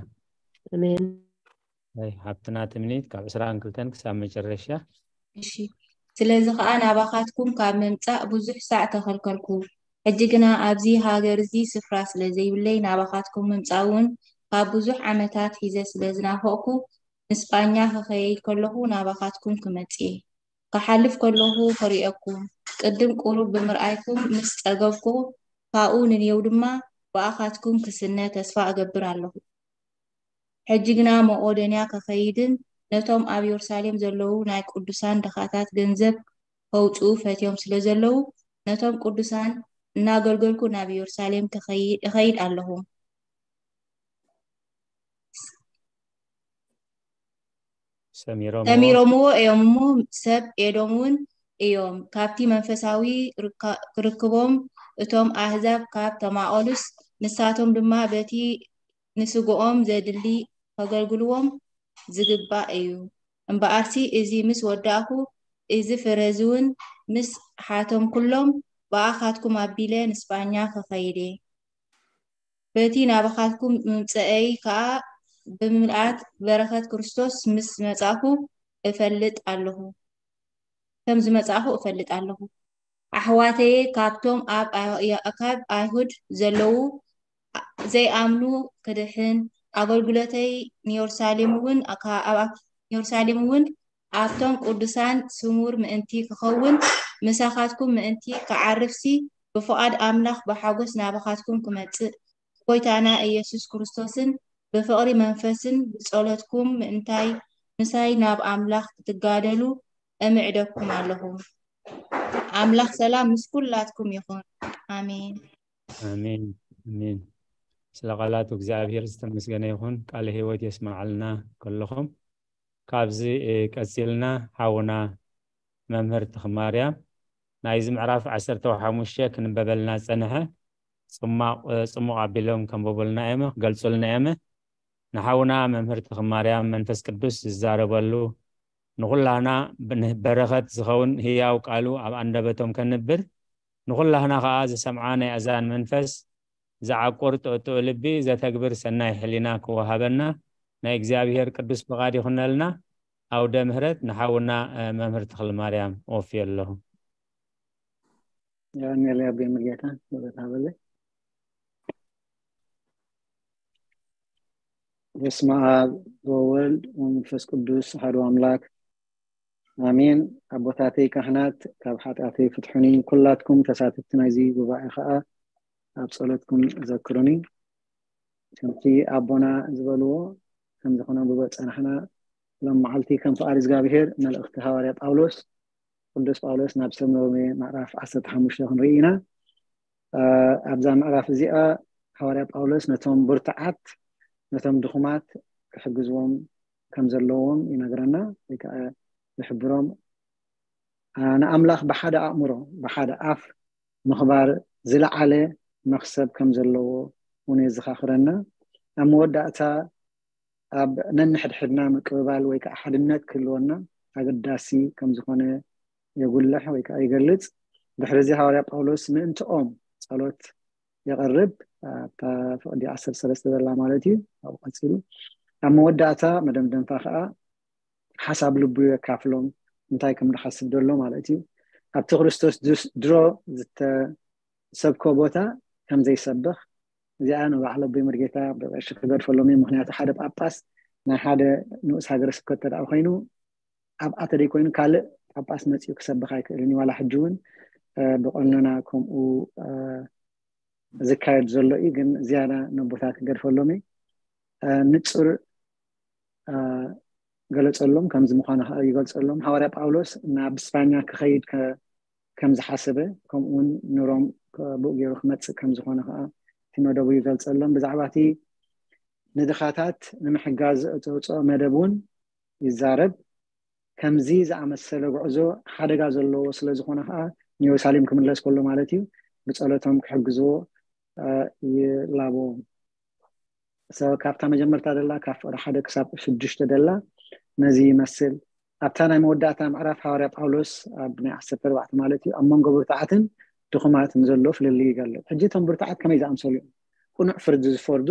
ኣሜን። ኣይ፣ ሓብትና ትምኒት ካብ ዕስራን ክልተን ክሳብ መጨረሻ። እሺ፣ ስለዚ ኸኣ ናባኻትኩም ካብ ምምጻእ ብዙሕ ሳዕ ተኸልከልኩ። ሕጂ ግና ኣብዚ ሃገር እዚ ስፍራ ስለ ዘይብለይ ናባኻትኩም ምምጻእ እውን ካብ ብዙሕ ዓመታት ሒዘ ስለ ዝናፈቕኩ፣ ንስጳኛ ክኸይድ ከለኹ ናባኻትኩም ክመጽእ እየ። ክሓልፍ ከለኹ ክርእየኩም፣ ቅድም ቁሩብ ብምርኣይኩም ምስ ጸገብኩ፣ ካብኡ ንኔው ድማ ብኣኻትኩም ክስነ ተስፋ እገብር ኣለኹ። ሕጂ ግና መቄዶንያ ክኸይድን ነቶም ኣብ የሩሳሌም ዘለዉ ናይ ቅዱሳን ድኻታት ገንዘብ ከውጽኡ ፈትዮም ስለ ዘለዉ፣ ነቶም ቅዱሳን እናገልገልኩ ናብ የሩሳሌም ክኸይ-፣ እኸይድ ኣለኹ። ሰሚሮም ሰሚሮምዎ እዮም እሞ፣ ሰብ ኤዶም እውን እዮም። ካብቲ መንፈሳዊ ርካ-፣ ርክቦም እቶም ኣህዛብ ካብ ተማቐሉስ፣ ንሳቶም ድማ በቲ ንስግኦም ዘድሊ ከገልግልዎም ዝግባእ እዩ። እምበኣርሲ እዚ ምስ ወዳእኩ፣ እዚ ፍረ እዚ እውን ምስ ሓቶም ኩሎም ብኣኻትኩም ኣቢለ ንስጳኛ ክኸይድ እየ። በቲ ናባኻትኩም ምምጸአይ ከኣ ብምልኣት በረኸት ክርስቶስ ምስ መጻእኩ እፈልጥ ኣለኹ፣ ከም ዝመጻእኩ እፈልጥ ኣለኹ። ኣሕዋተየ ካብቶም ኣብ ኣይ-፣ ካብ ኣይሁድ ዘለዉ ዘይኣምኑ ክድሕን፣ ኣገልግሎተይ ንየሩሳሌም እውን፣ ኣብ የሩሳሌም እውን ኣብቶም ቅዱሳን ስሙር ምእንቲ ክኸውን፣ ምሳኻትኩም ምእንቲ ክዓርፍሲ፣ ብፍቓድ ኣምላኽ ብሓጎስ ናባኻትኩም ክመጽእ፣ ጎይታና ኢየሱስ ክርስቶስን ብፍቕሪ መንፈስን ብጸሎትኩም ምእንታይ ምሳይ ናብ ኣምላኽ ክትጋደሉ እምዕደኩም ኣለኹ። ኣምላኽ ሰላም ምስ ኩላትኩም ይኹን። ኣሜን። ኣሜን። ኣሜን። ስለ ቃላቱ እግዚኣብሔር ዝተመስገነ ይኹን። ቃለ ህይወት የስማዓልና ከለኹም። ካብዚ፣ እ፣ ቀጺልና ሓውና መምህር ተኽማርያም ናይዚ ምዕራፍ ዓሰርተ ሓሙሽተ ክንበበልና ጸንሐ። ጽማቕ-፣ እ፣ ጽሙቕ ኣቢሎም ከንብቡልና እዮም፣ ክገልጹልና እዮም። ንሓውና መምህር ተኽማርያም መንፈስ ቅዱስ ዝዛረበሉ፣ ንኹላህና ብን-፣ በረኸት ዝኸውን ህያው ቃሉ ኣብ ኣንደበቶም ከንብር፣ ንኹላህና ኸኣ ዝሰምዓ ናይ ኣዛን መንፈስ፣ ዝዓቁር ጥዑጥዑ ልቢ፣ ዘተግብር ሰናይ ሕሊና ክወሃበና ናይ እግዚኣብሔር ቅዱስ ፍቓድ ይኹነልና። ኣውደ ምህረት ንሓውና፣ እ፣ መምህር ተኽለ ማርያም ወፍዮ ኣለኹ። ያኔል ያቤ መጌታ ወደታበለ። በስመ ኣብ ወወልድ ወመንፈስ ቅዱስ ኣሐዱ ኣምላክ ኣሜን። ኣቦታተይ ካህናት፣ ካብ ሓጢኣተይ ፍትሑኒ። ኩላትኩም ተሳተፍቲ ናይዚ ጉባኤ ኸኣ ኣብ ጸሎትኩም ዘክሩኒ። ከምቲ ኣቦና ዝበልዎ፣ ከም ዝኾነ ብበ ጸናሕና፣ ሎም መዓልቲ ከም ፍቓድ እግዚኣብሔር መልእኽቲ ሃዋርያ ጳውሎስ፣ ቅዱስ ጳውሎስ ናብ ሰብ ሮሜ ምዕራፍ ዓሰርተ ሓሙሽተ ክንርኢ ኢና። እ፣ ኣብዛ ምዕራፍ እዚኣ ሃዋርያ ጳውሎስ ነቶም ብርቱዓት፣ ነቶም ድኹማት ክሕግዝዎም ከም ዘለዎም ይነግረና፣ ወይ ከዓ ይሕብሮም። እ፣ ንኣምላኽ ብሓደ ኣእምሮ፣ ብሓደ ኣፍ ምኽባር ዝለዓለ መኽሰብ ከም ዘለዎ እውን የዘኻኽረና። ኣብ መወዳእታ ኣብ ነንሕድሕድና ምቅብባል ወይ ከዓ ሓድነት ክህልወና ኣገዳሲ ከም ዝኾነ የጉልሕ ወይ ከዓ ይገልጽ። ድሕሪ እዚ ሃዋርያ ጳውሎስ ምእንትኦም ጸሎት የቕርብ፣ ኣብታ ፍቕዲ ዓሰርተ ሰለስተ ዘላ ማለት እዩ። ኣብኡ ቀጺሉ ኣብ መወዳእታ መደምደምታ ከዓ ሓሳብ ልቡ የካፍሎም፣ እንታይ ከም ዝሓስብ ዘሎ ማለት እዩ። ኣብቲ ክርስቶስ ድስ-፣ ድሮ ዝተሰብኮ ቦታ ከም ዘይሰብኽ፣ እዚኣ ንባዕሉ ኣቦይ መርጌታ ብቐሺ ክገድፈሎም እዩ። ምኽንያቱ ሓደ ጳጳስ ናይ ሓደ ንኡስ ሃገረ ስብከት እንተ ደኣ ኮይኑ፣ ኣብኣ ተደይ ኮይኑ ካልእ ጳጳስ መጺኡ ክሰብኽ ኣይክእልን እዩ። ዋላ ሕጂ እውን፣ እ፣ ብቐኖና ከምኡ፣ እ፣ ዝካየድ ዘሎ እዩ። ግን ዝያዳ ነቦታት ክገድፈሎም እዩ። እ፣ ንጹር፣ እ፣ ገለጸሎም፣ ከምዚ ምዃኑ ኸኣ ይገልጸሎም። ሃዋርያ ጳውሎስ ናብ ስፓኛ ክኸይድ ከ-፣ ከም ዝሓሰበ፣ ከምኡ እውን ንሮም ከ-፣ ብኡ ገይሩ ክመጽእ ከም ዝኾነ ኸኣ እቲ መደቡ ይገልጸሎም። ብዛዕባ እቲ ንድኻታት ንምሕጋዝ ዘእተወፅኦ መደብ እውን ይዛረብ። ከምዚ ዝኣመሰለ ጉዕዞ ሓደጋ ዘለዎ ስለ ዝኾነ ኸዓ ንየሩሳሌም ክምለስ ከሎ ማለት እዩ፣ ብጸሎቶም ክሕግዝዎ፣ እ፣ ይላበዎም። So፣ ካብታ መጀመርታ ደላ፣ ካብ ፍቕዲ ሓደ ክሳብ ሽዱሽተ ደላ ነዚ ይመስል። ኣብታ ናይ መወዳእታ ምዕራፍ ሃዋርያ ጳውሎስ ኣብ ናይ ዓሰርተ ኣርባዕተ ማለት እዩ፣ ኣብ መንጎ ብርቱዓትን ድኹማትን ዘሎ ፍልልይ ይገልጽ። ሕጂ እቶም ብርቱዓት ከመይ ዝኣምሰሉ እዮም? ቅኑዕ ፍርዲ ዝፈርዱ፣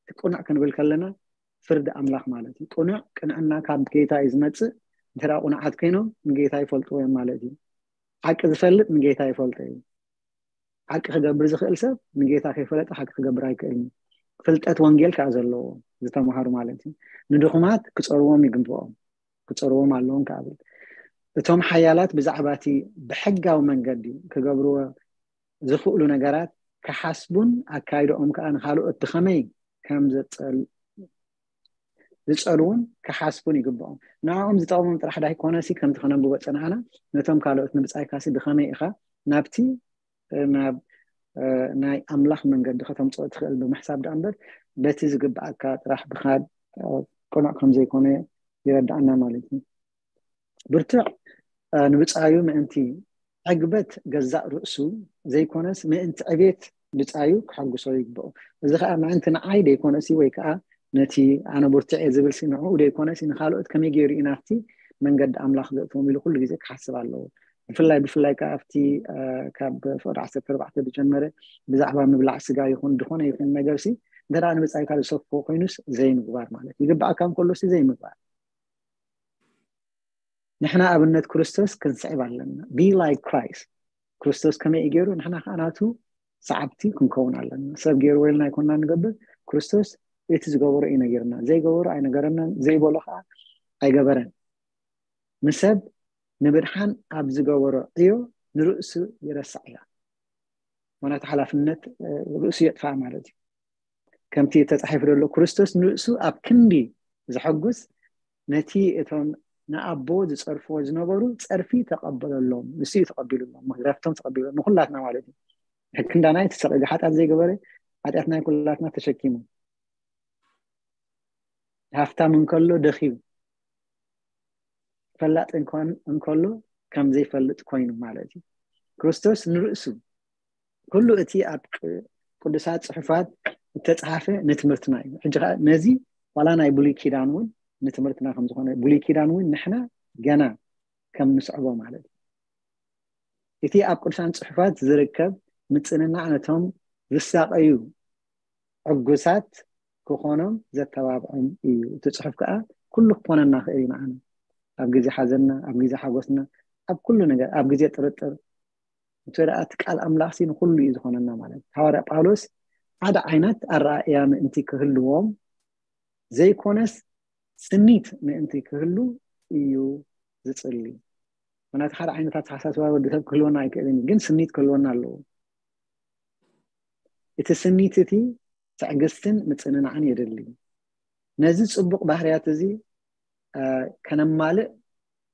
እቲ ቅኑዕ ክንብል ከለና ፍርዲ ኣምላኽ ማለት እዩ። ቅኑዕ፣ ቅንዕና ካብ ጌታ እዩ ዝመጽእ። እንተ ደኣ ቅኑዓት ኮይኖም ንጌታ ይፈልጥዎ እዮም ማለት እዩ። ሓቂ ዝፈልጥ ንጌታ ይፈልጦ እዩ። ሓቂ ክገብር ዝኽእል ሰብ ንጌታ ከይፈለጠ ሓቂ ክገብር ኣይክእልን እዩ። ፍልጠት ወንጌል ከዓ ዘለዎ ዝተምሃሩ ማለት እዩ። ንድኹማት ክፀርዎም ይግብኦም፣ ክፀርዎም ኣለዎም ከዓ ብል። እቶም ሓያላት ብዛዕባ እቲ ብሕጋዊ መንገዲ ክገብርዎ ዝኽእሉ ነገራት ክሓስቡን ኣካይድኦም ከዓ ንካልኦት ብኸመይ ከም ዘፀል ዝፀልውን ክሓስቡን ይግብኦም። ንዕኦም ዝጠቕሞም ጥራሕ ዳይኮነሲ ከምቲ ከነንብቦ ፀናሕና፣ ነቶም ካልኦት ንብፃይካሲ ብኸመይ ኢኻ ናብቲ ናብ ናይ ኣምላኽ መንገዲ ከተምፅኦ ትኽእል ብምሕሳብ ደኣ እምበር በቲ ዝግብኣካ ጥራሕ ብኻድ ቅኑዕ ከም ዘይኮነ ይረዳእና ማለት እዩ። ብርቱዕ ንብፃዩ ምእንቲ ዕግበት ገዛእ ርእሱ ዘይኮነስ ምእንቲ ዕቤት ብፃዩ ክሐጉሶ ይግብኦ። እዚ ከዓ ምእንቲ ንዓይ ደይኮነሲ ወይ ከዓ ነቲ ኣነ ብርቱዕ እየ ዝብል ሲ ንዕኡ ደይኮነሲ ንካልኦት ከመይ ገይሩ እዩ ናብቲ መንገዲ ኣምላኽ ዘእትዎም ኢሉ ኩሉ ግዜ ክሓስብ ኣለዎ። ብፍላይ ብፍላይ ከዓ ኣብቲ ካብ ፍቅዲ ዓሰርተ ኣርባዕተ ዝጀመረ ብዛዕባ ምብላዕ ስጋ ይኹን ዝኾነ ይኹን ነገር ሲ እንተ ንብፃይካ ዝሰፍኮ ኮይኑስ ዘይምግባር ማለት ይግባኣካ እንከሎ ሲ ዘይምግባር። ንሕና ኣብነት ክርስቶስ ክንስዕብ ኣለና። Be like Christ። ክርስቶስ ከመይ እዩ ገይሩ ንሕና ከዓ ናቱ ሰዓብቲ ክንከውን ኣለና። ሰብ ገይርዎ ኢልና ኣይኮና ንገብር። ክርስቶስ እቲ ዝገበሮ እዩ ነጊርና፣ ዘይገበሮ ኣይነገረናን፣ ዘይበሎ ከዓ ኣይገበረን። ንሰብ ንምድሓን ኣብ ዝገበሮ ዕዮ ንርእሱ ይረሳዕ እያ። ምክንያቱ ሓላፍነት ርእሱ የጥፋእ ማለት እዩ። ከምቲ ተፃሒፉ ዘሎ ክርስቶስ ንርእሱ ኣብ ክንዲ ዝሐጉስ ነቲ እቶም ንኣቦ ዝፀርፍዎ ዝነበሩ ፀርፊ ተቐበለሎም። ንሱ እዩ ተቐቢሉሎም፣ ረፍቶም ተቐቢሉ ንኩላትና ማለት እዩ። ክንዳና ተሰቂሉ ሓጢኣት ዘይገበረ ሓጢኣት ናይ ኩላትና ተሸኪሙ ሃፍታም እንከሎ ደኺዩ ፈላጥ እንከሎ ከም ዘይፈልጥ ኮይኑ ማለት እዩ። ክርስቶስ ንርእሱ ኩሉ እቲ ኣብ ቅዱሳት ፅሑፋት እተፃሓፈ ንትምህርትና እዩ። ሕጂ ከዓ ነዚ ዋላ ናይ ብሉይ ኪዳን እውን ንትምህርትና ከምዝኾነ ብሉይ ኪዳን እውን ንሕና ገና ከም ንስዕቦ ማለት እዩ። እቲ ኣብ ቅዱሳን ፅሑፋት ዝርከብ ምፅንናዕ ነቶም ዝሳቀዩ ዕጉሳት ክኾኖም ዘተባብዖም እዩ። እቲ ፅሑፍ ከዓ ኩሉ ክኾነና ክእል እዩ ንዓና ኣብ ግዜ ሓዘንና፣ ኣብ ግዜ ሓጎስና፣ ኣብ ኩሉ ነገር፣ ኣብ ግዜ ጥርጥር እቲ ደኣ እቲ ቃል ኣምላኽ ሲ ንኩሉ እዩ ዝኾነና ማለት እዩ። ሃዋርያ ጳውሎስ ሓደ ዓይነት ኣረኣእያ ምእንቲ ክህልዎም ዘይኮነስ ስኒት ምእንቲ ክህሉ እዩ ዝጽሊ። ምክንያቱ ሓደ ዓይነት ኣተሓሳስባ ወዲ ሰብ ክህልወና ኣይክእልን እዩ፣ ግን ስኒት ክህልወና ኣለዎ። እቲ ስኒት እቲ ትዕግስትን ምጽንናዕን የድሊ። ነዚ ጽቡቕ ባህርያት እዚ ከነማልእ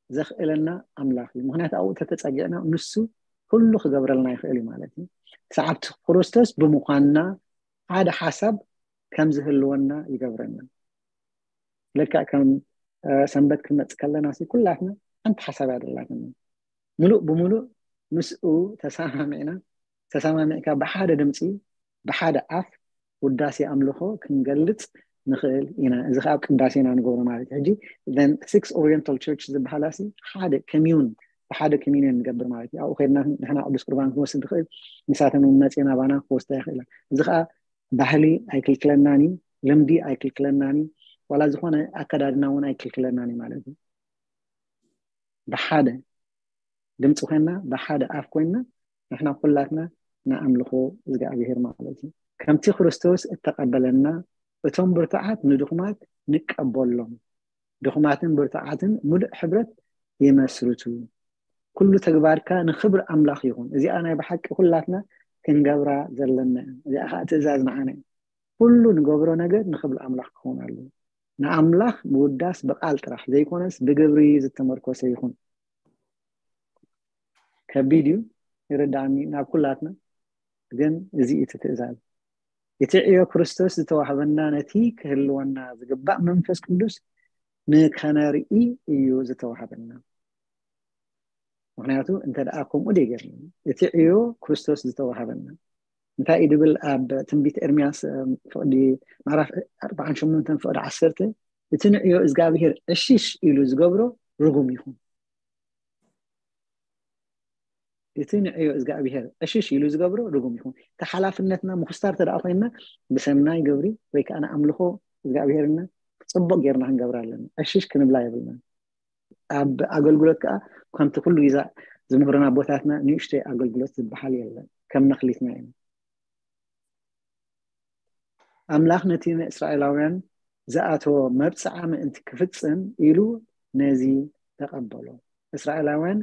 ዘኽእለና ኣምላኽ እዩ። ምክንያቱ ኣብኡ ተተጸጊዕና ንሱ ኩሉ ክገብረልና ይኽእል እዩ ማለት እዩ። ሰዓብቲ ክርስቶስ ብምዃንና ሓደ ሓሳብ ከም ዝህልወና ይገብረና። ልክዕ ከም ሰንበት ክንመጽእ ከለና ኩላትና ሓንቲ ሓሳብ ያደላትና ምሉእ ብምሉእ ምስኡ ተሰማሚዕና ተሰማሚዕካ ብሓደ ድምፂ ብሓደ ኣፍ ውዳሴ ኣምልኾ ክንገልፅ ንኽእል ኢና። እዚ ከዓ ኣብ ቅዳሴና ንገብሮ ማለት እዩ። ሕጂ ሲክስ ኦሪየንታል ቸርች ዝበሃላ ሓደ ኮሚዩን ብሓደ ኮሚዩን ንገብር ማለት እዩ። ኣብኡ ከድና ንሕና ቅዱስ ቁርባን ክንወስድ ንኽእል፣ ንሳተን እውን መፅና ባና ክወስዳ ይኽእላ። እዚ ከዓ ባህሊ ኣይክልክለናን እዩ፣ ልምዲ ኣይክልክለናን እዩ፣ ዋላ ዝኾነ ኣከዳድና እውን ኣይክልክለናን እዩ ማለት እዩ። ብሓደ ድምፂ ኮይና ብሓደ ኣፍ ኮይና ንሕና ኩላትና ንኣምልኾ እግዚኣብሔር ማለት እዩ። ከምቲ ክርስቶስ እተቐበለና እቶም ብርቱዓት ንድኹማት ንቀበሎም፣ ድኹማትን ብርቱዓትን ሙሉእ ሕብረት ይመስርቱ። ኩሉ ተግባርካ ንክብሪ ኣምላኽ ይኹን። እዚኣ ናይ ብሓቂ ኩላትና ክንገብራ ዘለና እያ። እዚኣ ከዓ ትእዛዝ ንዓና እዩ። ኩሉ ንገብሮ ነገር ንክብሪ ኣምላኽ ክኸውን ኣለዎ። ንኣምላኽ ምውዳስ ብቃል ጥራሕ ዘይኮነስ ብግብሪ ዝተመርኮሰ ይኹን። ከቢድ እዩ ይርዳእኒ ናብ ኩላትና፣ ግን እዚ እቲ ትእዛዝ። እቲ ዕዮ ክርስቶስ ዝተዋህበና ነቲ ክህልወና ዝግባእ መንፈስ ቅዱስ ንከነርኢ እዩ ዝተዋህበና። ምክንያቱ እንተ ደኣ ከምኡ ደይገርኒ እቲ ዕዮ ክርስቶስ ዝተዋህበና እንታይ እዩ ድብል ኣብ ትንቢት ኤርምያስ ፍቕዲ ምዕራፍ ኣርባዓን ሸሞንተን ፍቕዲ ዓሰርተ እቲ ንዕዮ እግዚኣብሔር ዕሽሽ ኢሉ ዝገብሮ ርጉም ይኹን። እቲ ንዕዮ እግዚኣብሔር ዕሽሽ ኢሉ ዝገብሮ ርጉም ይኹን። እቲ ሓላፍነትና ምኹስታር ተደኣ ኮይንና ብሰናይ ግብሪ ወይ ከዓ ንኣምልኾ እግዚኣብሔርና ፅቡቅ ጌርና ክንገብር ኣለና። ዕሽሽ ክንብላ የብልና። ኣብ ኣገልግሎት ከዓ ከምቲ ኩሉ ግዛ ዝምህሩና ኣቦታትና ንእሽተይ ኣገልግሎት ዝበሃል የለን። ከም መክሊትና እዩ። ኣምላኽ ነቲ ንእስራኤላውያን ዝኣተዎ መብጽዓ ምእንቲ ክፍጽም ኢሉ ነዚ ተቐበሎ። እስራኤላውያን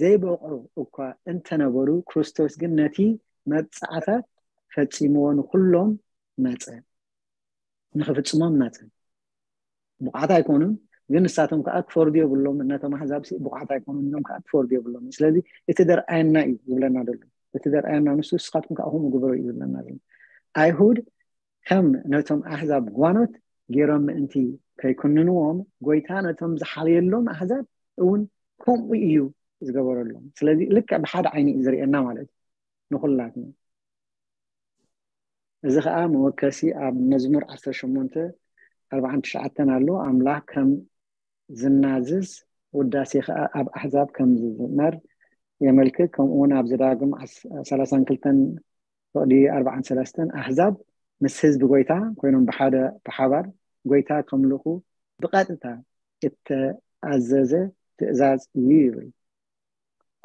ዘይበቕዑ እኳ እንተነበሩ፣ ክርስቶስ ግን ነቲ መብጽዓታት ፈጺምዎ ንኹሎም መጸ፣ ንኽፍጽሞም መጸ። ብቑዓት ኣይኮኑን፣ ግን ንሳቶም ከዓ ክፈርዱ የብሎም። ነቶም ኣሕዛብ ሲ ብቑዓት ኣይኮኑን፣ እዮም ከዓ ክፈርዱ የብሎም። ስለዚ እቲ ደርኣየና እዩ ዝብለና ዘሎ። እቲ ደርኣየና ንሱ፣ ንስኻትኩም ከዓ ከምኡ ግበሩ እዩ ዝብለና ዘሎ። ኣይሁድ ከም ነቶም ኣሕዛብ ጓኖት ገይሮም ምእንቲ ከይኩንንዎም፣ ጎይታ ነቶም ዝሓለየሎም ኣሕዛብ እውን ከምኡ እዩ ዝገበረሎም። ስለዚ ልክዕ ብሓደ ዓይኒ እዩ ዝርእየና ማለት እዩ ንኹላትና። እዚ ከዓ መወከሲ ኣብ መዝሙር ዓሰርተ ሸሞንተ ኣርባዓን ትሽዓተን ኣሎ። ኣምላኽ ከም ዝናዝዝ፣ ውዳሴ ከዓ ኣብ ኣሕዛብ ከም ዝዝመር የመልክት። ከምኡ እውን ኣብ ዘዳግም ዓስ-፣ ሰላሳን ክልተን ፍቕዲ ኣርባዓን ሰለስተን ኣሕዛብ ምስ ህዝቢ ጎይታ ኮይኖም ብሓደ፣ ብሓባር ጎይታ ከምልኹ ብቐጥታ እተኣዘዘ ትእዛዝ እዩ ይብል።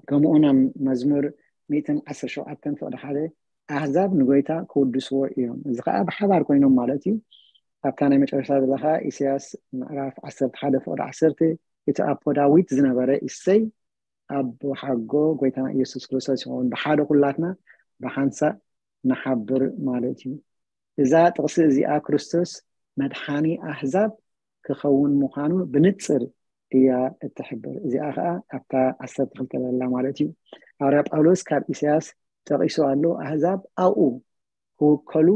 ከምኡ እውን ኣብ መዝሙር ሚእትን ዓሰርተ ሸውዓተን ፍቕዲ ሓደ ኣሕዛብ ንጎይታ ክውድስዎ እዮም። እዚ ከዓ ብሓባር ኮይኖም ማለት እዩ። ኣብታ ናይ መጨረሻ ዘለኻ ኢሳያስ ምዕራፍ ዓሰርተ ሓደ ፍቕዲ ዓሰርተ፣ እቲ ኣቦ ዳዊት ዝነበረ እሰይ ኣብ ሓጎ ጎይታና ኢየሱስ ክርስቶስ ይኸውን። ብሓደ ኩላትና ብሓንሳእ ንሓብር ማለት እዩ። እዛ ጥቕሲ እዚኣ ክርስቶስ መድሓኒ ኣሕዛብ ክኸውን ምዃኑ ብንጽር እያ እትሕብር። እዚኣ ኸኣ ኣብታ ዓሰርተ ክልተ ዘላ ማለት እዩ። ሃዋርያ ጳውሎስ ካብ ኢሳያስ ጠቒሱ ኣሎ፣ ኣህዛብ ኣብኡ ክውከሉ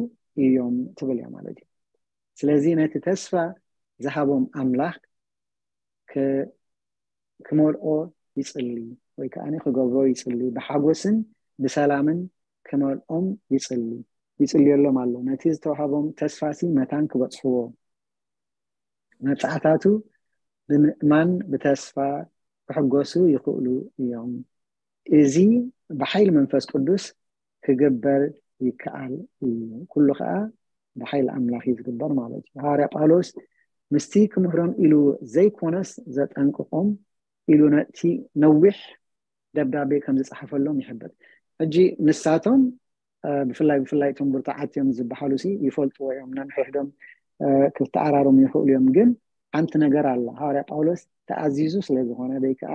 እዮም ትብል እያ ማለት እዩ። ስለዚ ነቲ ተስፋ ዝሃቦም ኣምላኽ ክ-፣ ክመልኦ ይጽሊ፣ ወይ ከኣ ክገብሮ ይጽሊ፣ ብሓጎስን ብሰላምን ክመልኦም ይጽሊ፣ ይጽልየሎም ኣሎ። ነቲ ዝተዋህቦም ተስፋሲ መታን ክበጽሕዎ፣ መብጽዓታቱ ብምእማን ብተስፋ ክሕጎሱ ይኽእሉ እዮም። እዚ ብሓይሊ መንፈስ ቅዱስ ክግበር ይከኣል እዩ። ኩሉ ኸኣ ብሓይሊ ኣምላኽ እዩ ዝግበር ማለት እዩ። ሃዋርያ ጳውሎስ ምስቲ ክምህሮም ኢሉ ዘይኮነስ ዘጠንቅቖም ኢሉ ነቲ ነዊሕ ደብዳቤ ከም ዝጸሓፈሎም ይሕብር። ሕጂ ንሳቶም፣ እ፣ ብፍላይ፣ ብፍላይ እቶም ብርቱዓት እዮም ዝበሃሉ ሲ ይፈልጥዎ እዮም። ነንሕድሕዶም፣ እ፣ ክተኣራረሙ ይኽእሉ እዮም። ግን ሓንቲ ነገር ኣላ። ሃዋርያ ጳውሎስ ተኣዚዙ ስለ ዝኾነ፣ ወይ ከኣ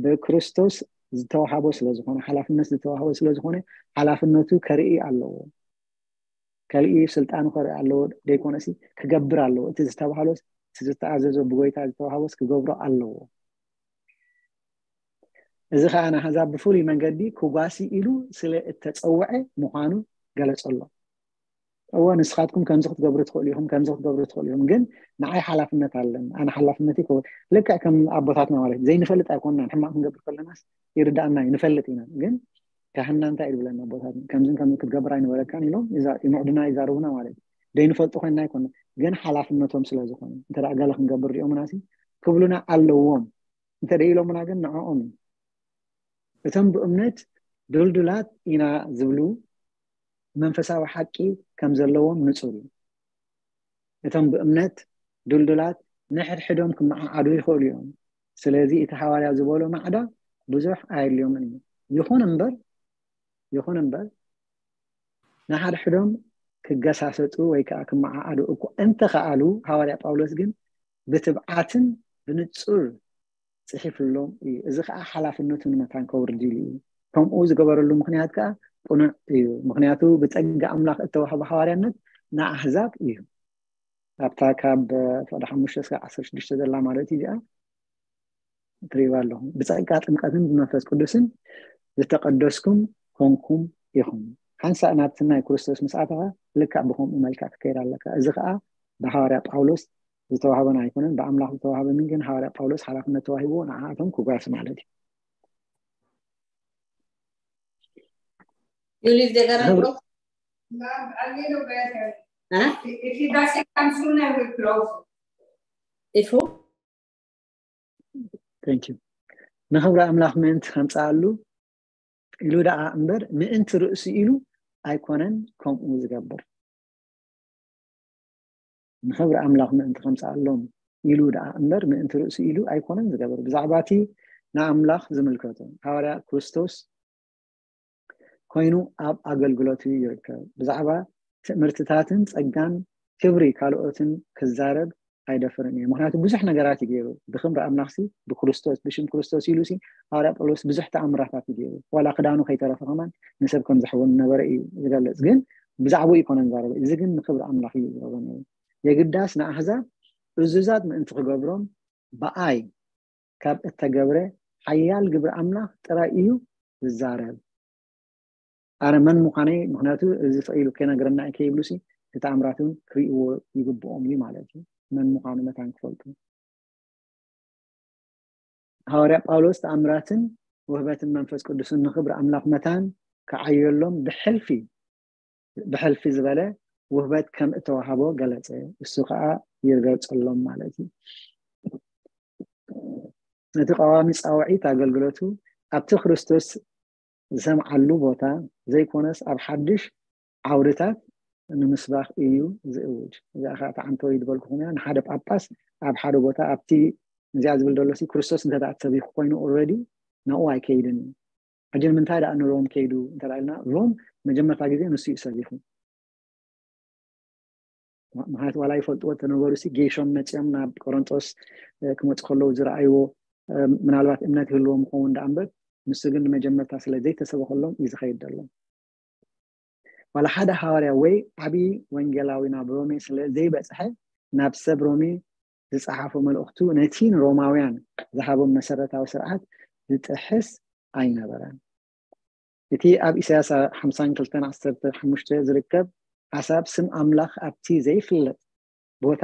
ብክርስቶስ ዝተዋሃቦ ስለ ዝኾነ፣ ሓላፍነት ዝተዋሃቦ ስለ ዝኾነ፣ ሓላፍነቱ ከርኢ ኣለዎ። ከርኢ ስልጣኑ ከርኢ ኣለዎ፣ ደይኮነሲ ክገብር ኣለዎ። እቲ ዝተባሃሎስ፣ እቲ ዝተኣዘዞ ብጎይታ ዝተዋሃቦስ ክገብሮ ኣለዎ። እዚ ኸኣ ንኣሕዛብ ብፍሉይ መንገዲ ክጓሲ ኢሉ ስለ እተጸውዐ ምዃኑ ገለጸሎም። እወ፣ ንስኻትኩም ከምዚ ክትገብሩ ትኽእሉ ኢኹም፣ ከምዚ ክትገብሩ ትኽእሉ ኢኹም፣ ግን ንዓይ ሓላፍነት ኣለኒ። ኣነ ሓላፍነተይ ክወ-፣ ልክዕ ከም ኣቦታትና ማለት እዩ። ዘይንፈልጥ ኣይኮንናን። ሕማቕ ክንገብር ከለናስ ይርድኣና እዩ፣ ንፈልጥ ኢና። ግን ካህንና እንታይ እዩ ዝብለና ኣቦታትና? ከምዝን ከምዚ ክትገብር ኣይንበለካን ኢሎም ይዛ-፣ ይምዕዱና፣ ይዛረቡና ማለት እዩ። ዘይንፈልጦ ኮይንና ኣይኮንና፣ ግን ሓላፍነቶም ስለ ዝኾነ። እንተ ደኣ ገለ ክንገብር ሪኦምናሲ ክብሉና ኣለዎም። እንተ ደይኢሎምና ግን ንዕኦም እዩ። እቶም ብእምነት ድልዱላት ኢና ዝብሉ መንፈሳዊ ሓቂ ከም ዘለዎም ንጹር እዩ። እቶም ብእምነት ድልዱላት ንሕድሕዶም ክመዓዓዱ ይኽእሉ እዮም። ስለዚ እቲ ሃዋርያ ዝበሎ ማዕዳ ብዙሕ ኣየድልዮምን እዩ። ይኹን እምበር፣ ይኹን እምበር፣ ንሓድሕዶም ክገሳሰጡ ወይ ከኣ ክመዓዓዱ እኮ እንተኸኣሉ፣ ሃዋርያ ጳውሎስ ግን ብትብዓትን ብንጹር ጽሒፍሎም እዩ። እዚ ከኣ ሓላፍነቱ ንመታን ከውርድ ኢሉ እዩ። ከምኡ ዝገበረሉ ምኽንያት ከኣ ቅኑዕ እዩ። ምኽንያቱ ብጸጋ ኣምላኽ እተዋህበ ሃዋርያነት ንኣህዛብ እዩ። ኣብታ ካብ ፍቕዲ ሓሙሽተ እስካብ ዓሰርተ ሽዱሽተ ዘላ ማለት እዩ እዚኣ። ትርእይዋ ኣለኹም። ብጸጋ ጥምቀትን ብመንፈስ ቅዱስን ዝተቐደስኩም ኮንኩም ኢኹም። ሓንሳእ ናብቲ ናይ ክርስቶስ ምስ ኣተኻ ልክዕ ብኸምኡ መልክዕ ክትከይድ ኣለካ። እዚ ከኣ ብሃዋርያ ጳውሎስ ዝተዋህበን ኣይኮነን፣ ብኣምላኽ ዝተዋህበን፣ ግን ሃዋርያ ጳውሎስ ሓላፍነት ተዋሂብዎ ንዓኣቶም ክጓስ ማለት እዩ። You leave the garage door? Huh? If he doesn't come soon, I will close. If who? Thank you. ንኽብሪ ኣምላኽ ምእንቲ ከምጽኣሉ ኢሉ ደኣ እምበር ምእንቲ ርእሱ ኢሉ ኣይኮነን ከምኡ ዝገብር። ንኽብሪ ኣምላኽ ምእንቲ ከምጽኣሎም ኢሉ ደኣ እምበር ምእንቲ ርእሱ ኢሉ ኣይኮነን ዝገብር። ብዛዕባ እቲ ንኣምላኽ ዝምልከቶ ሃዋርያ ክርስቶስ ኮይኑ ኣብ ኣገልግሎቱ ይርከብ። ብዛዕባ ትምህርትታትን ጸጋን ክብሪ ካልኦትን ክዛረብ ኣይደፍርን እየ። ምክንያቱ ብዙሕ ነገራት እዩ ገይሩ። ብክብሪ ኣምላኽሲ ብክርስቶስ፣ ብሽም ክርስቶስ ኢሉሲ ሃዋርያ ጳውሎስ ብዙሕ ተኣምራታት እዩ ገይሩ። ዋላ ክዳኑ ከይተረፈ ከማን ንሰብ ከም ዘሕወ ነበረ እዩ ዝገልጽ። ግን ብዛዕባኡ ይኮነን ዛረበ። እዚ ግን ንክብሪ ኣምላኽ እዩ ዝረበ ነይሩ። የግዳስ ንኣህዛብ እዙዛት ምእንቲ ክገብሮም ብኣይ ካብ እተገብረ ሓያል ግብሪ ኣምላኽ ጥራይ እዩ ዝዛረብ። ኣነ መን ምዃነይ፣ ምክንያቱ እዚ ስቕ ኢሉ ከይነግረና ከይብሉሲ እቲ ተኣምራትን ክርእይዎ ይግብኦም እዩ ማለት እዩ። መን ምዃኑ መታን ክፈልጡ። ሃዋርያ ጳውሎስ ተኣምራትን ውህበትን መንፈስ ቅዱስን ንኽብሪ ኣምላኽ መታን ክዓየሎም ብሕልፊ ብሕልፊ ዝበለ ውህበት ከም እተዋሃቦ ገለጸ። እሱ ከዓ ይርገጸሎም ማለት እዩ። እቲ ቀዋሚ ጻውዒት ኣገልግሎቱ ኣብቲ ክርስቶስ ዝሰምዓሉ ቦታ ዘይኮነስ ኣብ ሓድሽ ዓውድታት ንምስባኽ እዩ ዝእውጅ። እዚኣ ከዓ ተዓንተወይ ዝበልኩኹም እያ። ንሓደ ጳጳስ ኣብ ሓደ ቦታ ኣብቲ እዚኣ ዝብል ዘሎ ሲ ክርስቶስ እንተ ደኣ ተሰቢኹ ኮይኑ ኦልሬዲ ናብኡ ኣይከይድን እዩ። ሕጂ ንምንታይ ደኣ ንሮም ከይዱ እንተ ደኣ ኢልና ሮም መጀመርታ ግዜ ንሱ እዩ ሰቢኹ። ምክንያቱ ዋላ ይፈልጥዎ ተነበሩ ሲ ጌሾም መፂኦም ናብ ቆሮንጦስ ክመፁ ከለዉ ዝረኣይዎ ምናልባት እምነት ይህልዎም ይኸውን ደኣ እምበር ንሱ ግን ንመጀመርታ ስለ ዘይተሰበኸሎም እዩ ዝኸይድ ዘሎ። ዋላ ሓደ ሃዋርያ ወይ ዓብዪ ወንጌላዊ ናብ ሮሜ ስለ ዘይበፅሐ ናብ ሰብ ሮሜ ዝፀሓፎ መልእኽቱ ነቲ ንሮማውያን ዝሃቦም መሰረታዊ ስርዓት ዝጥሕስ ኣይነበረን። እቲ ኣብ ኢሳያስ ሓምሳን ክልተን ዓሰርተ ሓሙሽተ ዝርከብ ሓሳብ ስም ኣምላኽ ኣብቲ ዘይፍለጥ ቦታ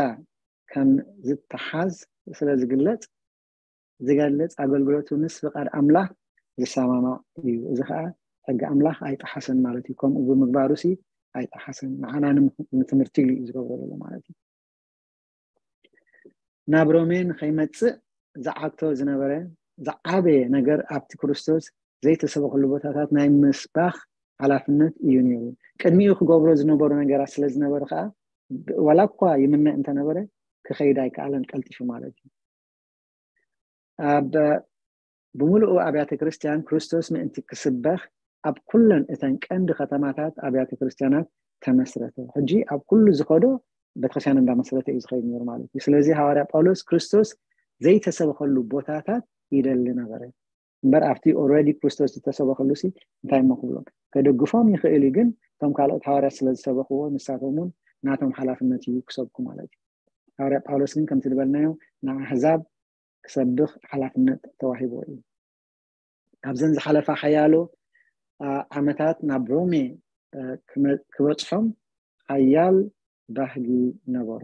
ከም ዝተሓዝ ስለ ዝግለጽ ዝገልጽ ኣገልግሎቱ ምስ ፍቓድ ኣምላኽ ዝሰማማዕ እዩ። እዚ ኸዓ ሕጊ ኣምላኽ ኣይጠሓሰን ማለት እዩ። ከምኡ ብምግባሩ ሲ ኣይጠሓሰን። ንዓና ንትምህርቲ ኢሉ እዩ ዝገብሮ ዘሎ ማለት እዩ። ናብ ሮሜ ንኸይመጽእ ዝዓግቶ ዝነበረ ዝዓበየ ነገር ኣብቲ ክርስቶስ ዘይተሰበኸሉ ቦታታት ናይ ምስባኽ ሓላፍነት እዩ ነይሩ። ቅድሚኡ ክገብሮ ዝነበሩ ነገራት ስለ ዝነበሩ ከዓ ዋላ እኳ ይምነ እንተነበረ ክኸይድ ኣይከኣለን ቀልጢፉ ማለት እዩ። ኣብ ብምሉኡ ኣብያተ ክርስቲያን ክርስቶስ ምእንቲ ክስበኽ ኣብ ኩለን እተን ቀንዲ ከተማታት ኣብያተ ክርስቲያናት ተመስረተ። ሕጂ ኣብ ኩሉ ዝኸዶ ቤተክርስትያን እንዳመስረተ እዩ ዝኸይድ ነይሩ ማለት እዩ። ስለዚ ሃዋርያ ጳውሎስ ክርስቶስ ዘይተሰበኸሉ ቦታታት ይደሊ ነበረ። እምበር ኣብቲ ኦልሬዲ ክርስቶስ ዝተሰበኸሉ ሲ እንታይ እሞ ክብሎም ከደግፎም ይኽእል እዩ። ግን እቶም ካልኦት ሃዋርያት ስለ ዝሰበኽዎ ንሳቶም እውን ናቶም ሓላፍነት እዩ ክሰብኩ ማለት እዩ። ሃዋርያ ጳውሎስ ግን ከምቲ ዝበልናዮ ንኣህዛብ ክሰብኽ ሓላፍነት ተዋሂቦ እዩ። ኣብዘን ዝሓለፋ ሓያሎ ዓመታት ናብ ሮሜ ክበፅሖም ሓያል ባህጊ ነበሮ።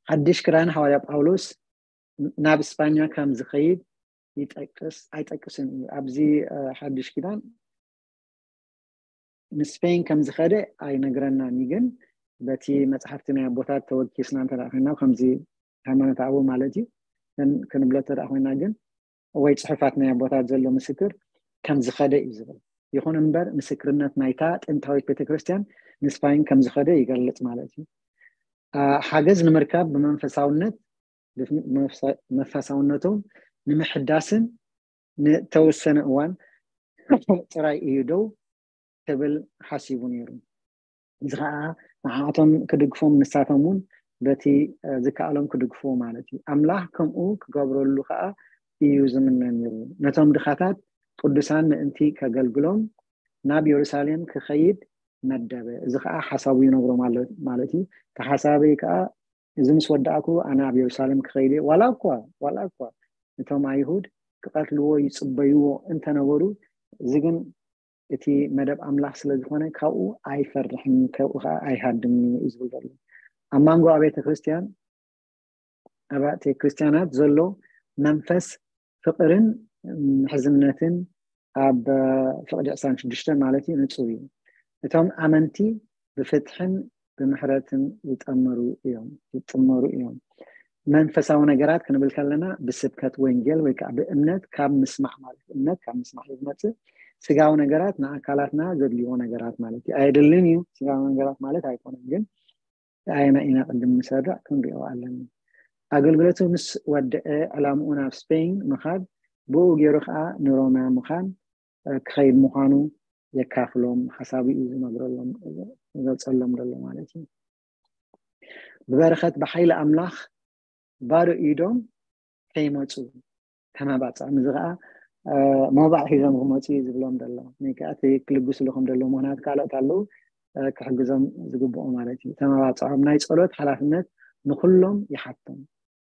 ሓድሽ ክዳን ሃዋርያ ጳውሎስ ናብ እስጳኛ ከም ዝኸይድ ይጠቅስ ኣይጠቅስን እዩ። ኣብዚ ሓድሽ ኪዳን ንስፔን ከም ዝኸደ ኣይነግረናን እዩ። ግን በቲ መፅሓፍቲ ናይ ኣቦታት ተወኪስና እንተ ኮይና ከምዚ ሃይማኖት ኣቦ ማለት እዩ ክንብሎ እንተ ኮይና ግን ወይ ፅሑፋት ናይ ኣቦታት ዘሎ ምስክር ከም ዝኸደ እዩ ዝብል። ይኹን እምበር ምስክርነት ናይታ ጥንታዊት ቤተክርስትያን ንስፓይን ከም ዝኸደ ይገልጽ ማለት እዩ። ሓገዝ ንምርካብ ብመንፈሳውነት መፋሳውነቶም ንምሕዳስን ንተወሰነ እዋን ጥራይ እዩ ደው ክብል ሓሲቡ ነይሩ። እዚ ከዓ ንዓኣቶም ክድግፎም ንሳቶም እውን በቲ ዝከኣሎም ክድግፍዎ ማለት እዩ። ኣምላኽ ከምኡ ክገብረሉ ከዓ እዩ ዝምነ ነይሩ። ነቶም ድኻታት ቅዱሳን ምእንቲ ከገልግሎም ናብ የሩሳሌም ክኸይድ መደበ። እዚ ከዓ ሓሳቡ ይነግሮ ማለት እዩ። ተሓሳበይ ከዓ እዚ ምስ ወዳእኩ ኣነ ኣብ የሩሳሌም ክኸይድ እየ። ዋላ እኳ ዋላ እኳ እቶም ኣይሁድ ክቐትልዎ ይፅበይዎ እንተነበሩ፣ እዚ ግን እቲ መደብ ኣምላኽ ስለ ዝኾነ ካብኡ ኣይፈርሕን፣ ካብኡ ከዓ ኣይሃድምን እዩ ዝብል ዘሎ። ኣብ መንጎ ኣብያተ ክርስቲያን ኣብያተ ክርስቲያናት ዘሎ መንፈስ ፍቕርን ምሕዝነትን ኣብ ፍቕዲ ዕስራን ሽዱሽተን ማለት እዩ ንፁር እዩ። እቶም ኣመንቲ ብፍትሕን ብምሕረትን ዝጠመሩ እዮም ዝጥመሩ እዮም። መንፈሳዊ ነገራት ክንብል ከለና ብስብከት ወንጌል ወይ ከዓ ብእምነት ካብ ምስማዕ ማለት እምነት ካብ ምስማዕ እዩ ዝመፅእ። ስጋዊ ነገራት ንኣካላትና ዘድልይዎ ነገራት ማለት እዩ። ኣየድልን እዩ ስጋዊ ነገራት ማለት ኣይኮነን፣ ግን ኣየና ኢና ቅድም ንሰርዕ ክንሪኦ ኣለና። ኣገልግሎቱ ምስ ወደአ ዕላምኡ ናብ ስፔን ምኻድ ብኡ ገይሩ ከዓ ንሮማ ምኻን ክኸይድ ምዃኑ የካፍሎም፣ ሓሳቡ እዩ ዝነግረሎም፣ ዝገልፀሎም ዘሎ ማለት እዩ። ብበረኸት ብሓይሊ ኣምላኽ ባዶ ኢዶም ከይመፁ ተመባፅዖም። እዚ ከዓ መባዕ ሒዞም ክመፁ እዩ ዝብሎም ዘሎ። ንክኣቲ ክልግስሉ ከም ዘለዎ ምክንያት ካልኦት ኣለዉ ክሕግዞም ዝግብኦ ማለት እዩ። ተመባፅዖም ናይ ፀሎት ሓላፍነት ንኩሎም ይሓቶም።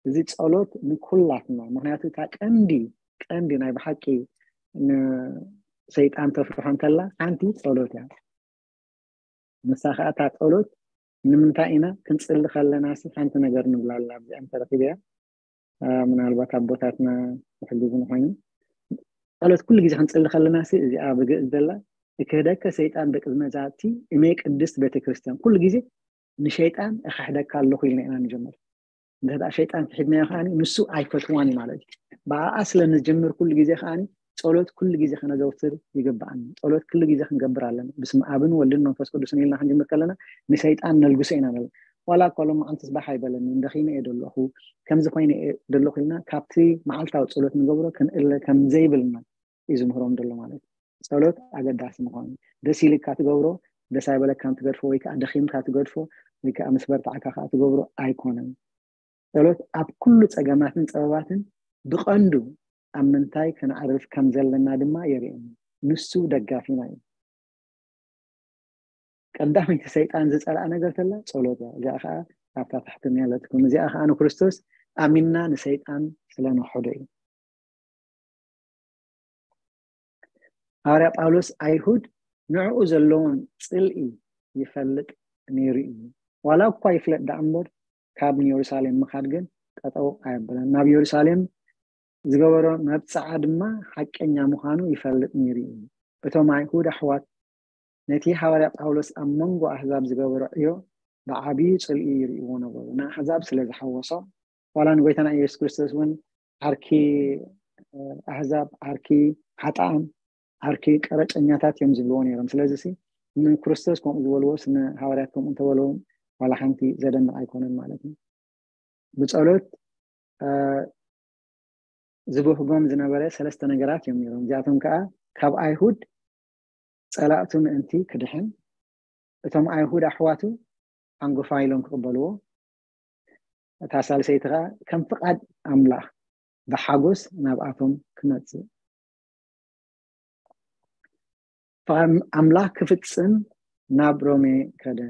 እዚ ፀሎት ንኩላትና፣ ምክንያቱ እታ ቀንዲ ቀንዲ ናይ ብሓቂ ንሰይጣን ተፍርሖ እንተላ ሓንቲ ፀሎት እያ። ንሳ ከዓ እታ ፀሎት ንምንታይ ኢና ክንፅሊ ከለና ሲ ሓንቲ ነገር ንብላላ ኣብዚኣ ተረኪበያ። ምናልባት ኣቦታትና ክሕግዙ ንኮይኑ፣ ፀሎት ኩሉ ግዜ ክንፅሊ ከለና ሲ እዚኣ ብግእዝ ዘላ እክህደከ ሰይጣን ደቂ መዛቲ እመ ቅድስት ቤተክርስትያን ኩሉ ግዜ ንሸይጣን እክሕደካ ኣለኹ ኢልና ኢና ንጀምር። እንተ ሸይጣን ክሒድናዮ ከዓ ንሱ ኣይፈትዋን እዩ ማለት እዩ። ብኣኣ ስለ ንጀምር ኩሉ ግዜ ከዓ ፀሎት ኩሉ ግዜ ከነዘውትር ይግብኣና። ፀሎት ኩሉ ግዜ ክንገብር ኣለና። ብስም ኣብን ወልድን መንፈስ ቅዱስን ኢልና ክንጅምር ከለና ንሰይጣን ነልግሶ ኢና ነለ ዋላ እኳ ሎም መዓልቲ ፅባሕ ኣይበለኒ እንደኺነ እየ ደለኹ ከምዚ ኮይነ እየ ደለኹ ኢልና ካብቲ መዓልታዊ ፀሎት ንገብሮ ክንእለ ከም ዘይብልና እዩ ዝምህሮም ዘሎ ማለት እዩ። ፀሎት ኣገዳሲ ምኳኑ ደስ ኢልካ ትገብሮ፣ ደስ ኣይበለካን ትገድፎ ወይ ከዓ ደኺምካ ትገድፎ ወይ ከዓ ምስ በርታዕካ ከዓ ትገብሮ ኣይኮነን። ጸሎት ኣብ ኩሉ ጸገማትን ጸበባትን ብቐንዱ ኣብ ምንታይ ከነዕርፍ ከም ዘለና ድማ የርእየና። ንሱ ደጋፊና እዩ። ቀዳመይቲ ሰይጣን ዝጸልኣ ነገር ተላ ጸሎት እያ። እዚኣ ከዓ ኣብታ ታሕቲ ያለትኩም። እዚኣ ከዓ ንክርስቶስ ኣሚንና ንሰይጣን ስለ ንውሕዶ እዩ። ሃዋርያ ጳውሎስ ኣይሁድ ንዕኡ ዘለዎም ጽልኢ ይፈልጥ ነይሩ እዩ። ዋላ እኳ ይፍለጥ ደኣ እምበር ካብ ንየሩሳሌም ምኻድ ግን ጠጠው ኣየበለን። ናብ የሩሳሌም ዝገበሮ መብጽዓ ድማ ሓቀኛ ምዃኑ ይፈልጥ ነይሩ እዩ። እቶም ኣይሁድ ኣሕዋት ነቲ ሃዋርያ ጳውሎስ ኣብ መንጎ ኣህዛብ ዝገበሮ ዕዮ ብዓብዩ ጽልኢ ይርእይዎ ነበሩ። ንኣህዛብ ስለ ዝሓወሶ ዋላ ንጎይታና ኢየሱስ ክርስቶስ እውን ዓርኪ ኣህዛብ ዓርኪ ሓጣኣን ዓርኪ ቀረጨኛታት እዮም ዝብልዎ ነይሮም። ስለዚ ሲ ንክርስቶስ ከምኡ ዝበልዎስ ንሃዋርያት ከምኡ እንተበለዎም ዋላ ሓንቲ ዘደንቕ ኣይኮነን ማለት እዩ። ብጸሎት ዝብህጎም ዝነበረ ሰለስተ ነገራት እዮም ነይሮም። እዚኣቶም ከዓ ካብ ኣይሁድ ጸላእቱ ምእንቲ ክድሕን እቶም ኣይሁድ ኣሕዋቱ ኣንጎፋ ኢሎም ክቕበልዎ፣ እታ ሳልሰይቲ ከዓ ከም ፍቓድ ኣምላኽ ብሓጎስ ናብኣቶም ክመጽእ ፍቓድ ኣምላኽ ክፍጽም ናብ ሮሜ ከደ።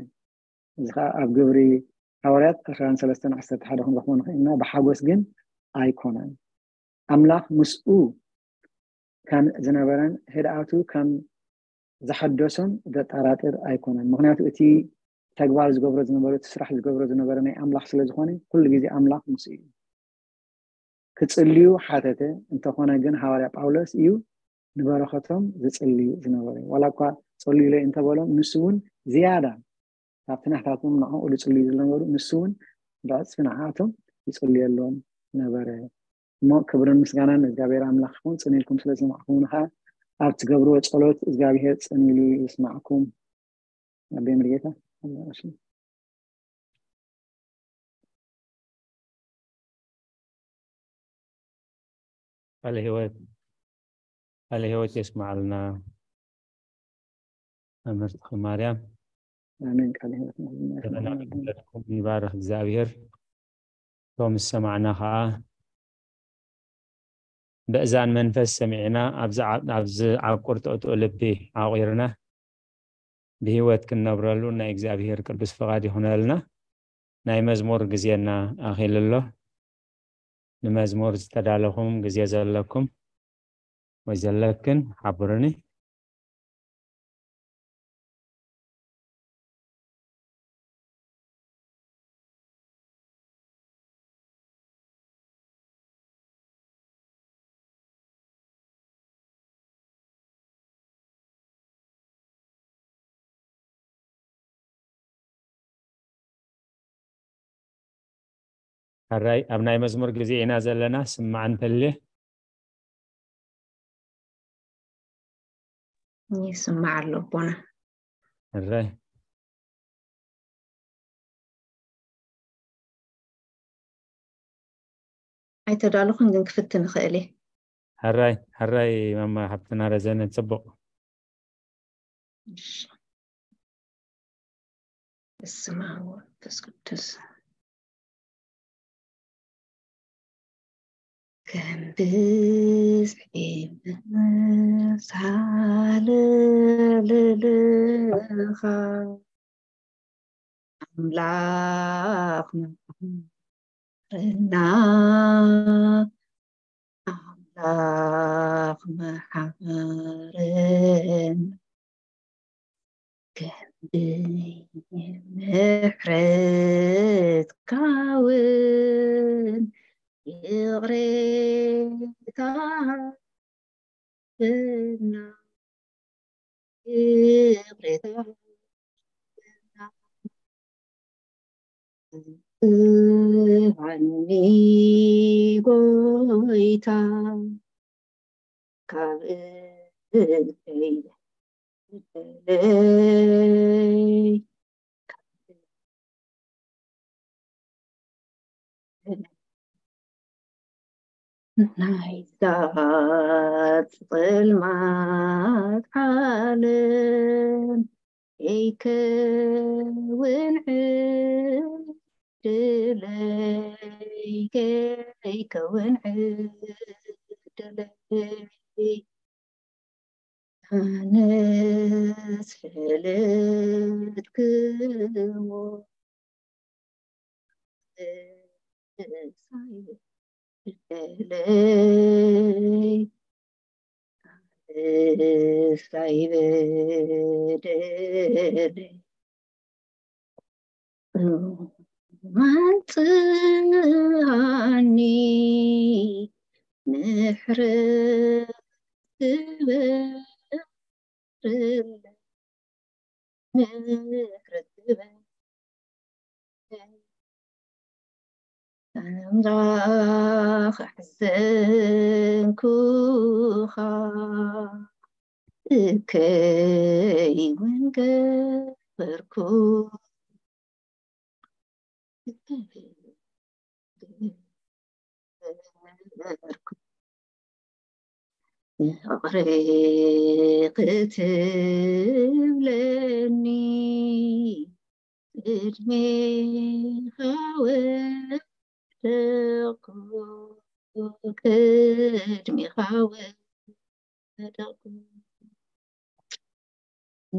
እዚ ከዓ ኣብ ግብሪ ሃዋርያት ዕስራን ሰለስተን ዓሰርተ ሓደ ክንረኽቦ ንኽእል ኢና። ብሓጎስ ግን ኣይኮነን። ኣምላኽ ምስኡ ከም ዝነበረን ህድኣቱ ከም ዘሐደሶን ዘጠራጥር ኣይኮነን። ምክንያቱ እቲ ተግባር ዝገብሮ ዝነበረ እቲ ስራሕ ዝገብሮ ዝነበረ ናይ ኣምላኽ ስለ ዝኾነ ኩሉ ግዜ ኣምላኽ ምስኡ እዩ። ክጽልዩ ሓተተ። እንተኾነ ግን ሃዋርያ ጳውሎስ እዩ ንበረኸቶም ዝጽሊ ዝነበረ። ዋላ እኳ ጸልዩለይ እንተበሎም ንሱ እውን ዝያዳ ካብቲ ናታቶም ንዕኡ ዝጽልዩ ዝነበሩ ንሱ እውን ብዕጽፊ ንዓኣቶም ይጽልየሎም ነበረ። እሞ ክብርን ምስጋናን ንእግዚኣብሔር ኣምላኽ ይኹን። ጽን ኢልኩም ስለ ዝሰማዕኩምና ከዓ ኣብ ትገብርዎ ጸሎት እግዚኣብሔር ጽን ኢሉ ይስማዕኩም። ኣቤ ምርጌታ ቃለ ህይወት ቃለ ህይወት የስማዓልና። መምህርትኹም ማርያም ኣሜን። ቃለ ህይወት ይባርኽ እግዚኣብሔር። እቶም ዝሰማዕና ከዓ ብእዛን መንፈስ ሰሚዕና ኣብዚ ዓቁር ጥዕጥዑ ልቢ ዓቑርና ብህይወት ክንነብረሉ ናይ እግዚኣብሔር ቅዱስ ፍቓድ ይኹነልና። ናይ መዝሙር ግዜና ኣኺሉ ኣሎ። ንመዝሙር ዝተዳለኹም ግዜ ዘለኩም ወይ ዘለክን ሓብሩኒ። ሕራይ ኣብ ናይ መዝሙር ግዜ ኢና ዘለና። ስማዕ እንተልየ ይስማዕ ኣሎ ኣቦና። ሕራይ ኣይተዳለኹን ግን ክፍትን እኽእል እየ። ሕራይ ሕራይ ማማ ሓብትና ረዘነ ጽቡቕ። እሺ። በስመ አብ ወመንፈስ ቅዱስ። ከም ብዝሒ ምሳሌ ልልኻ ኣምላኽ መሓረና፣ ኣምላኽ መሓረና። ከም ብምሕረትካ እውን ይቕሬታ ሃበና፣ ይቕሬታ ሃበና። ሃኒ ጎይታ ካብ እከይ በደለይ ናይዛ ጸልማት ዓለም ከይከውን ዕድለይ፣ ከይከውን ዕድለይ። ኣነስ ፈለጥክዎ በደለይ፣ ኣነስ ኣይበደለይ። ኣምጽኣኒ ምሕረት ግበረለይ፣ ምሕረት ግበረለይ። ኣምላኽ ኣሕዘንኩኻ፣ እከይ እውን ገበርኩ። ይቕረ ክትብለኒ ቅድሜኻ ወደቕኩ፣ ቅድሜኻ ወደቕኩ።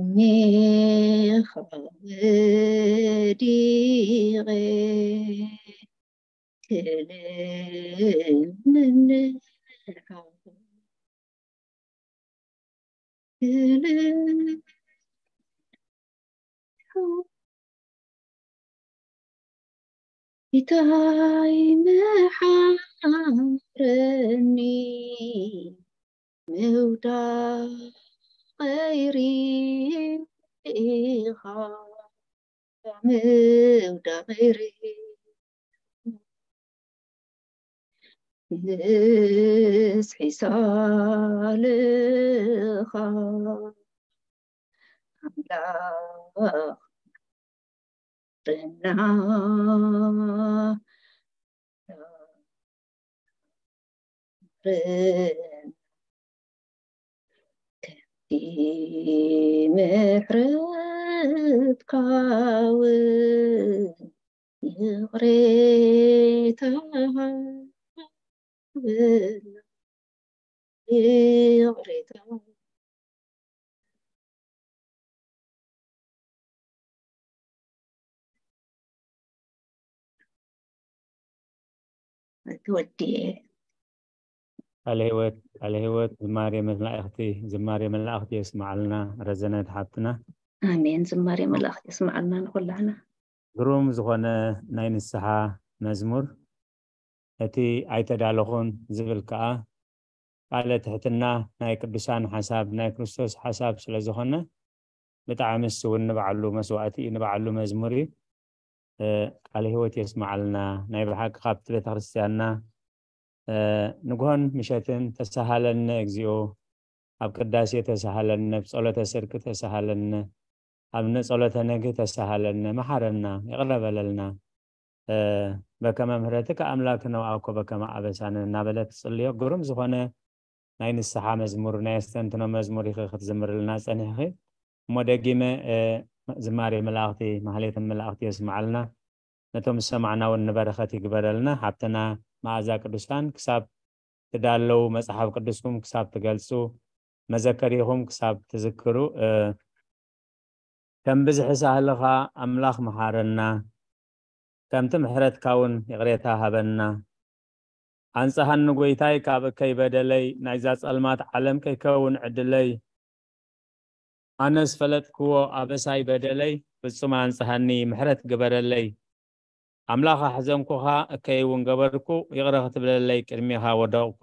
ቅድሜኻ ወዲቐ ክልምንኻ፣ ክልምንኻ። ጌታይ መሓረኒ፣ ምውዳቐይ ርኢኻ፣ ምውዳቐይ ርኢኻ። ንስሒ ሳልኻ ኣምላኽ ርና ርን ከምቲ ምሕረትካ እውን ይቕሬታ ሃበና፣ ይቕሬታ። ተወዲኤ። ቃለ ህይወት፣ ቃለ ህይወት፣ ዝማሬ መላእኽቲ፣ ዝማሬ መላእኽቲ የስምዓልና ረዘነት ሓብትና። ኣሜን። ዝማሬ መላእኽቲ የስምዓልና ንኹላህና። ግሩም ዝኾነ ናይ ንስሓ መዝሙር፣ እቲ ኣይተዳለኹን ዝብል ከኣ ቃለ ትሕትና ናይ ቅዱሳን ሓሳብ፣ ናይ ክርስቶስ ሓሳብ ስለ ዝኾነ፣ ብጣዕሚ እሱ እውን ንባዕሉ መስዋእቲ እዩ፣ ንባዕሉ መዝሙር እዩ። እ፣ ቃለ ህይወት የስምዓልና። ናይ ብሓቂ ካብቲ ቤተክርስትያንና፣ እ፣ ንግሆን ምሸትን ተሳሃለነ እግዚኦ፣ ኣብ ቅዳሴ ተሳሃለነ፣ ኣብ ጸሎተ ስርቂ ተሳሃለነ፣ ኣብ ንጸሎተ ነግህ ተሳሃለነ፣ መሓረና፣ ይቕረ በለልና። እ፣ በከመ ምሕረትከ ኣምላክነ ወአኮ በከመ አበሳነ እናበለት ትጽልዮ። ግሩም ዝኾነ ናይ ንስሓ መዝሙር፣ ናይ ኣስተንትኖ መዝሙር ኢኺ ክትዝምርልና ጸኒሕኺ። እሞ ደጊመ ዝማሬ መላእኽቲ ማህሌትን መላእኽቲ የስምዓልና። ነቶም ዝሰማዕና እውን ንበረኸት ይግበረልና። ሓብትና መዓዛ ቅዱሳን ክሳብ ትዳለዉ፣ መጽሓፍ ቅዱስኩም ክሳብ ትገልጹ፣ መዘከሪኹም ክሳብ ትዝክሩ፣ ከም ብዝሒ ሳህልኻ ኣምላኽ መሓረና፣ ከምቲ ምሕረትካ እውን ይቕሬታ ሃበና። ኣንጽሃኒ ጎይታይ ካብ እከይ በደለይ፣ ናይዛ ጸልማት ዓለም ከይከውን ዕድለይ። ኣነስ ፈለጥክዎ ኣበሳይ በደለይ፣ ፍጹም ኣንጽሃኒ ምሕረት ግበረለይ። ኣምላኽ ኣሕዘንኩኻ እከይ እውን ገበርኩ፣ ይቕረ ክትብለለይ ቅድሜኻ ወደቕኩ።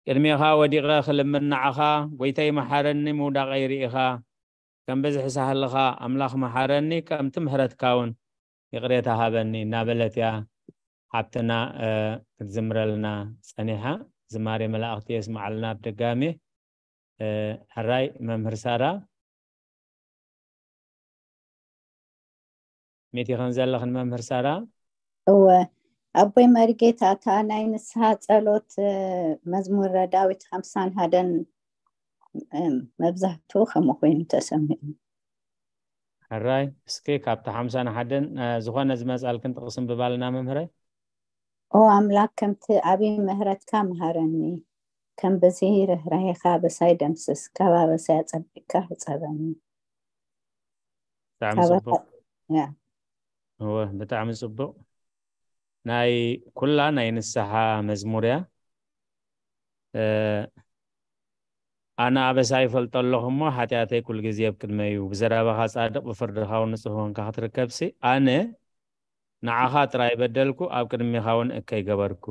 ቅድሜኻ ወዲቐ ክልምን ንዓኻ፣ ጎይታይ መሓረኒ ምውዳቐይ ርኢኻ። ከም ብዝሒ ሳህልኻ ኣምላኽ መሓረኒ፣ ከምቲ ምሕረትካ እውን ይቕሬታ ሃበኒ እናበለት እያ ሓብትና ክትዝምረልና ጸኒሓ። ዝማሬ መላእኽቲ የስምዓልና ብድጋሜ። ሕራይ መምህር ሳራ፣ ሚት ይኸን ዘለኽን መምህር ሳራ? እወ ኣቦይ መሪጌታ፣ እታ ናይ ንስሓ ጸሎት መዝሙረ ዳዊት ሓምሳን ሓደን መብዛሕትኡ ከምኡ ኮይኑ ተሰሚዑ። ሕራይ እስኪ ካብቲ ሓምሳን ሓደን ዝኾነ ዝመጻልክን ጥቕስን ብባልና መምህረይ። ኦ ኣምላክ ከምቲ ዓብዪ ምሕረትካ መሃረኒ፣ ከም ብዝሂ ርህራሄኻ ኣበሳይ ደምስስ፣ ካብ ኣበሳይ ኣጸቢቕካ ሕጸበኒ። ብጣዕሚ ጽቡቕ። እወ ብጣዕሚ ጽቡቕ። ናይ ኩላ ናይ ንስሓ መዝሙር እያ። ኣነ ኣበሳይ ይፈልጦ ኣለኹ እሞ ሓጢኣተይ ኩሉ ግዜ ኣብ ቅድመይ እዩ። ብዘረባኻ ጻድቕ ብፍርድኻ እውን ንጹህ ኮንካ ክትርከብሲ ኣነ ንዓኻ ጥራይ በደልኩ፣ ኣብ ቅድሜኻ እውን እከይ ገበርኩ።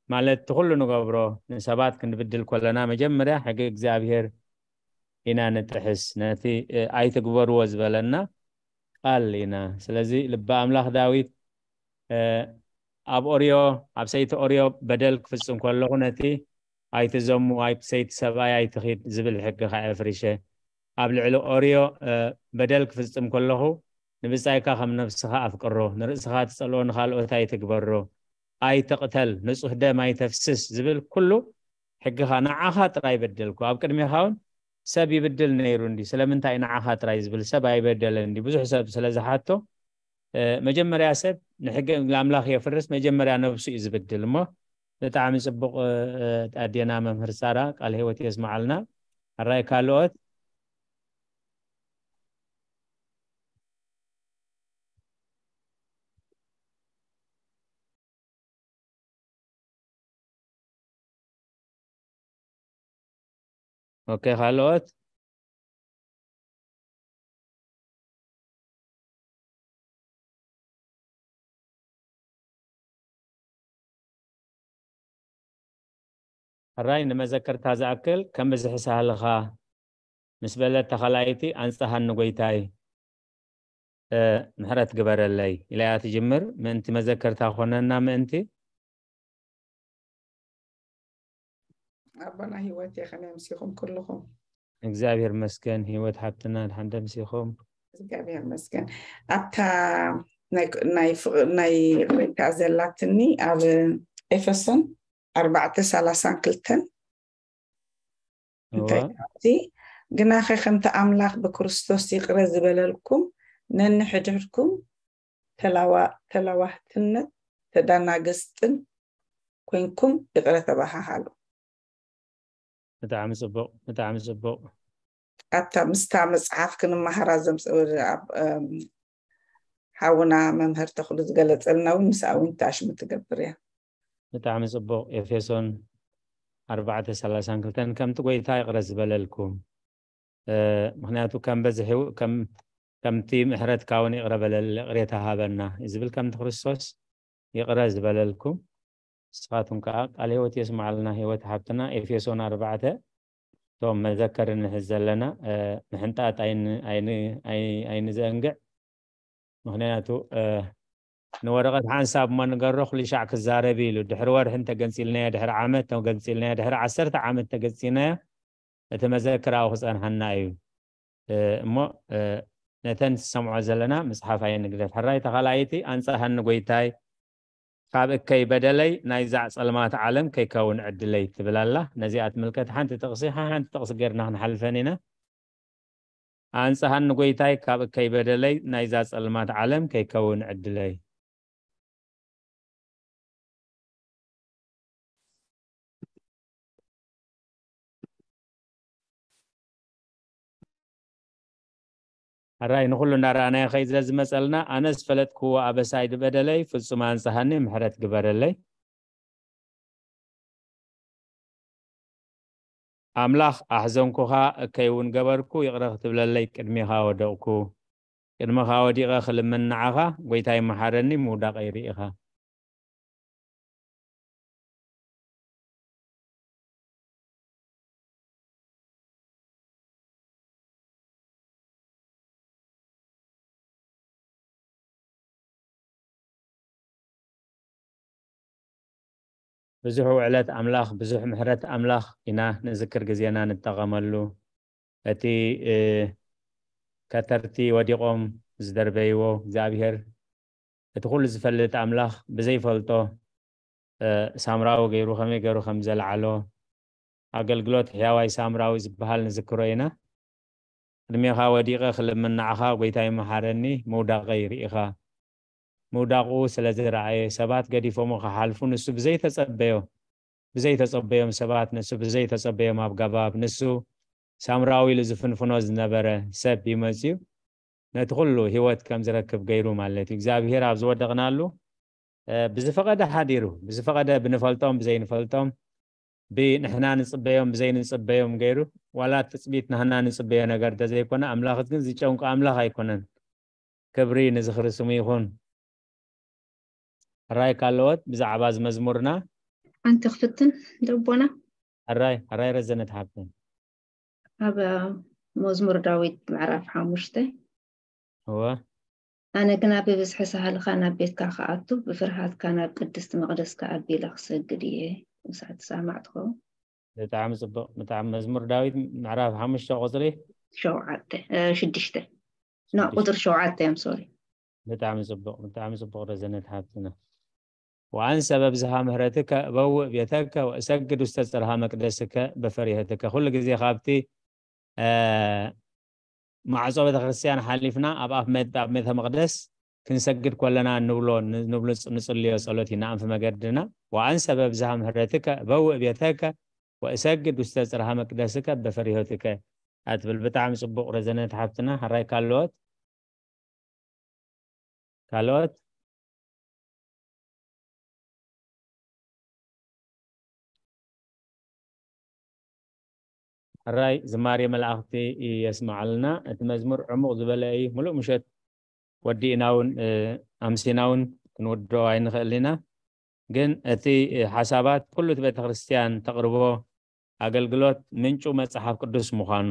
ማለት እቲ ኩሉ ንገብሮ ንሰባት ክንብድል ከለና መጀመርያ ሕጊ እግዚኣብሔር ኢና ንጥሕስ፣ ነቲ ኣይትግበርዎ ዝበለና ቃል ኢና። ስለዚ ልበ ኣምላኽ ዳዊት ኣብ ኦርዮ ኣብ ሰይቲ ኦርዮ በደል ክፍጽም ከለኹ ነቲ ኣይትዘሙ፣ ኣብ ሰይቲ ሰብኣይ ኣይትኺድ ዝብል ሕጊ ከኣ ኣፍሪሸ። ኣብ ልዕሊ ኦርዮ በደል ክፍጽም ከለኹ ንብጻይካ ከም ነብስኻ ኣፍቅሮ፣ ንርእስኻ ትጸልኦ ንኻልኦት ኣይትግበሮ፣ ኣይትቕተል፣ ንጹህ ደም ኣይተፍስስ ዝብል ኩሉ ሕግኻ ንዓኻ ጥራይ በደልኩ። ኣብ ቅድሜኻ እውን ሰብ ይብድል ነይሩ እንዲ ስለምንታይ ንዓኻ ጥራይ ዝብል ሰብ ኣይበደለን እንዲ ብዙሕ ሰብ ስለ ዝሓቶ መጀመርያ ሰብ ንሕጊ ኣምላኽ የፍርስ መጀመርያ ነብሱ እዩ ዝብድል እሞ ብጣዕሚ ጽቡቕ ኣዴና መምህር ሳራ ቃል ህይወት የስምዓልና። ኣራይ ካልኦት ኦኬ ካልኦት ሕራይ ንመዘከርታ ዝኣክል ከም ብዝሒ ሳህልኻ ምስ በለት ተኸላይቲ ኣንጽሃኒ ጎይታይ ምሕረት ግበረለይ ኢላያ ትጅምር ምእንቲ መዘከርታ ኮነና ምእንቲ ኣቦና ህይወት እየ ከመይ ኣምሲኹም ኩልኹም እግዚኣብሔር መስገን ህይወት ሓብትና ድሓን ደምሲኹም እግዚኣብሔር መስገን ኣብታ ናይ ቆይታ ዘላትኒ ኣብ ኤፌሶን ኣርባዕተ ሰላሳን ክልተን እንታይ ግናኸ ከምቲ ኣምላኽ ብክርስቶስ ይቕረ ዝበለልኩም ነንሕድሕድኩም ተላዋህትነት ተዳናገስጥን ኮንኩም ይቕረ ተባሃሃሉ። ብጣዕሚ ጽቡቕ ብጣዕሚ ጽቡቕ። ኣብታ ምስታ መጽሓፍ ክንመሃራ ዘምጽ ሓውና መምህር ተኽሉ ዝገለጸልና እውን ምስኣ እውን ተኣሽሙ ትገብር እያ። ብጣዕሚ ጽቡቕ። ኤፌሶን ኣርባዕተ ሰላሳን ክልተን ከምቲ ጎይታ ይቕረ ዝበለልኩም ምክንያቱ ከም በዝሒ ከምቲ ምሕረትካ እውን ይቕረ በለል ይቕሬታ ሃበና ዝብል ከምቲ ክርስቶስ ይቕረ ዝበለልኩም ንስኻትኩም ከዓ ቃል ህይወት የስምዓልና ህይወት ሓብትና ኤፌሶን ኣርባዕተ እቶም መዘከሪ ንሕዝ ዘለና ምሕንጣጥ ኣይንዘንግዕ ምክንያቱ ንወረቐት ሓንሳብ እሞ ንገሮ ኩሉ ሻዕ ክዛረብ ኢሉ ድሕሪ ወርሒ እንተገንፂልናዮ ድሕሪ ዓመት ተገንፂልናዮ ድሕሪ ዓሰርተ ዓመት ተገፂልናዮ እቲ መዘክር ኣብኡ ክፀንሓና እዩ እሞ ነተን ዝሰምዖ ዘለና መፅሓፍ ኣየንግደፍ ሕራይ ተኻላይቲ ኣንፃሃኒ ጎይታይ ካብ እከይ በደለይ ናይዛ ፀልማት ዓለም ከይከውን ዕድለይ ትብል ኣላ ነዚኣ ትምልከት ሓንቲ ጥቕሲ ሓንቲ ጥቕሲ ገርና ክንሓልፈን ኢና ኣንጽሃኒ ጎይታይ ካብ እከይ በደለይ፣ ናይዛ ጸልማት ዓለም ከይከውን ዕድለይ። ሕራይ ንኹሉ እንዳረኣናዮ ኸይድ ስለ ዝመጸልና፣ ኣነስ ፈለጥክዎ ኣበሳይ ድበደለይ፣ ፍጹም ኣንጽሃኒ ምሕረት ግበረለይ። ኣምላኽ ኣሕዘንኩኻ፣ እከይ እውን ገበርኩ፣ ይቕረ ክትብለለይ ቅድሜኻ ወደቕኩ። ቅድመኻ ወዲቐ ክልምን ንዓኻ፣ ጎይታይ መሓረኒ፣ ምውዳቐይ ርኢኻ። ብዙሕ ውዕለት ኣምላኽ፣ ብዙሕ ምሕረት ኣምላኽ ኢና ንዝክር ግዜና ንጠቐመሉ። እቲ ከተርቲ ወዲቖም ዝደርበይዎ እግዚኣብሔር፣ እቲ ኩሉ ዝፈልጥ ኣምላኽ ብዘይፈልጦ ሳምራዊ ገይሩ ከመይ ገይሩ ከም ዘልዓሎ፣ ኣገልግሎት ሕያዋይ ሳምራዊ ዝበሃል ንዝክሮ ኢና። ቅድሜኻ ወዲቐ ክልምን ንዓኻ፣ ጎይታይ መሓረኒ፣ ምውዳቐይ ርኢኻ። ምውዳቑ ስለ ዝረኣየ፣ ሰባት ገዲፎሞ ክሓልፉ፣ ንሱ ብዘይተጸበዮ፣ ብዘይተጸበዮም ሰባት፣ ንሱ ብዘይተጸበዮም ኣገባብ፣ ንሱ ሳምራዊ ኢሉ ዝፍንፍኖ ዝነበረ ሰብ ይመጽዩ፣ ነቲ ኩሉ ህይወት ከም ዝረክብ ገይሩ ማለት እዩ። እግዚኣብሔር ኣብ ዝወደቕናሉ፣ እ፣ ብዝፈቐደ ሓዲሩ፣ ብዝፈቐደ ብንፈልጦም፣ ብዘይንፈልጦም፣ ብንሕና ንጽበዮም፣ ብዘይንጽበዮም ገይሩ፣ ዋላ ትጽቢት ናህና ንጽበዮ ነገር እንተዘይኮነ፣ ኣምላኽ ግን ዝጨንቆ ኣምላኽ ኣይኮነን። ክብሪ ንዝኽሪ ስሙ ይኹን። ሕራይ ካልኦት ብዛዕባ እዚ መዝሙርና ሓንቲ ክፍትን ደቦና። ሕራይ፣ ሕራይ ረዘነት ሓብተን። ኣብ መዝሙር ዳዊት ምዕራፍ ሓሙሽተ። እወ። ኣነ ግና ብብዝሒ ሳህልኻ ናብ ቤትካ ክኣቱ፣ ብፍርሃትካ ናብ ቅድስቲ መቕደስካ ኣቢለ ክሰግድ እየ። እሳት ትሰማዕ ትኸውን። ብጣዕሚ ጽቡቕ። ብጣዕሚ መዝሙር ዳዊት ምዕራፍ ሓሙሽተ ቁጽሪ ሸውዓተ፣ እ፣ ሽዱሽተ። ኖ፣ ሽዱሽተ። ቁጽሪ ሸውዓተ እዮም፣ ሶሪ። ብጣዕሚ ጽቡቕ፣ ብጣዕሚ ጽቡቕ ረዘነት ሓብትና። ወኣንሰ በብዝሃ ምህረትከ እበውእ ቤተከ ወእሰግድ ውስተ ጽርሃ መቅደስከ በፈሪሀትከ። ኩሉ ግዜ ካብቲ፣ እ፣ ማዕጾ ቤተክርስትያን ሓሊፍና ኣብ ኣፍ መ-፣ ኣብ ቤተ መቅደስ ክንሰግድ ከለና እንብሎ፣ ን-፣ ንብሎ ጽ-፣ ንጽልዮ ጸሎት ኢና ኣንፊ መገድና። ወኣንሰ በብዝሃ ምህረትከ እበውእ ቤተከ ወእሰግድ ውስተ ጽርሃ መቅደስከ በፈሪሆትከ ኣትብል። ብጣዕሚ ጽቡቕ ረዘነት ሓብትና። ሕራይ ካልኦት? ካልኦት? ሕራይ ዝማሬ መላእኽቲ የስምዓልና። እቲ መዝሙር ዕሙቕ ዝበለ እዩ። ሙሉእ ምሸት ወዲእና እውን፣ እ፣ ኣምሲና እውን ክንውድኦ ኣይንኽእል ኢና። ግን እቲ፣ እ፣ ሓሳባት ኩሉ እቲ ቤተክርስትያን ተቕርቦ ኣገልግሎት ምንጩ መጽሓፍ ቅዱስ ምዃኑ፣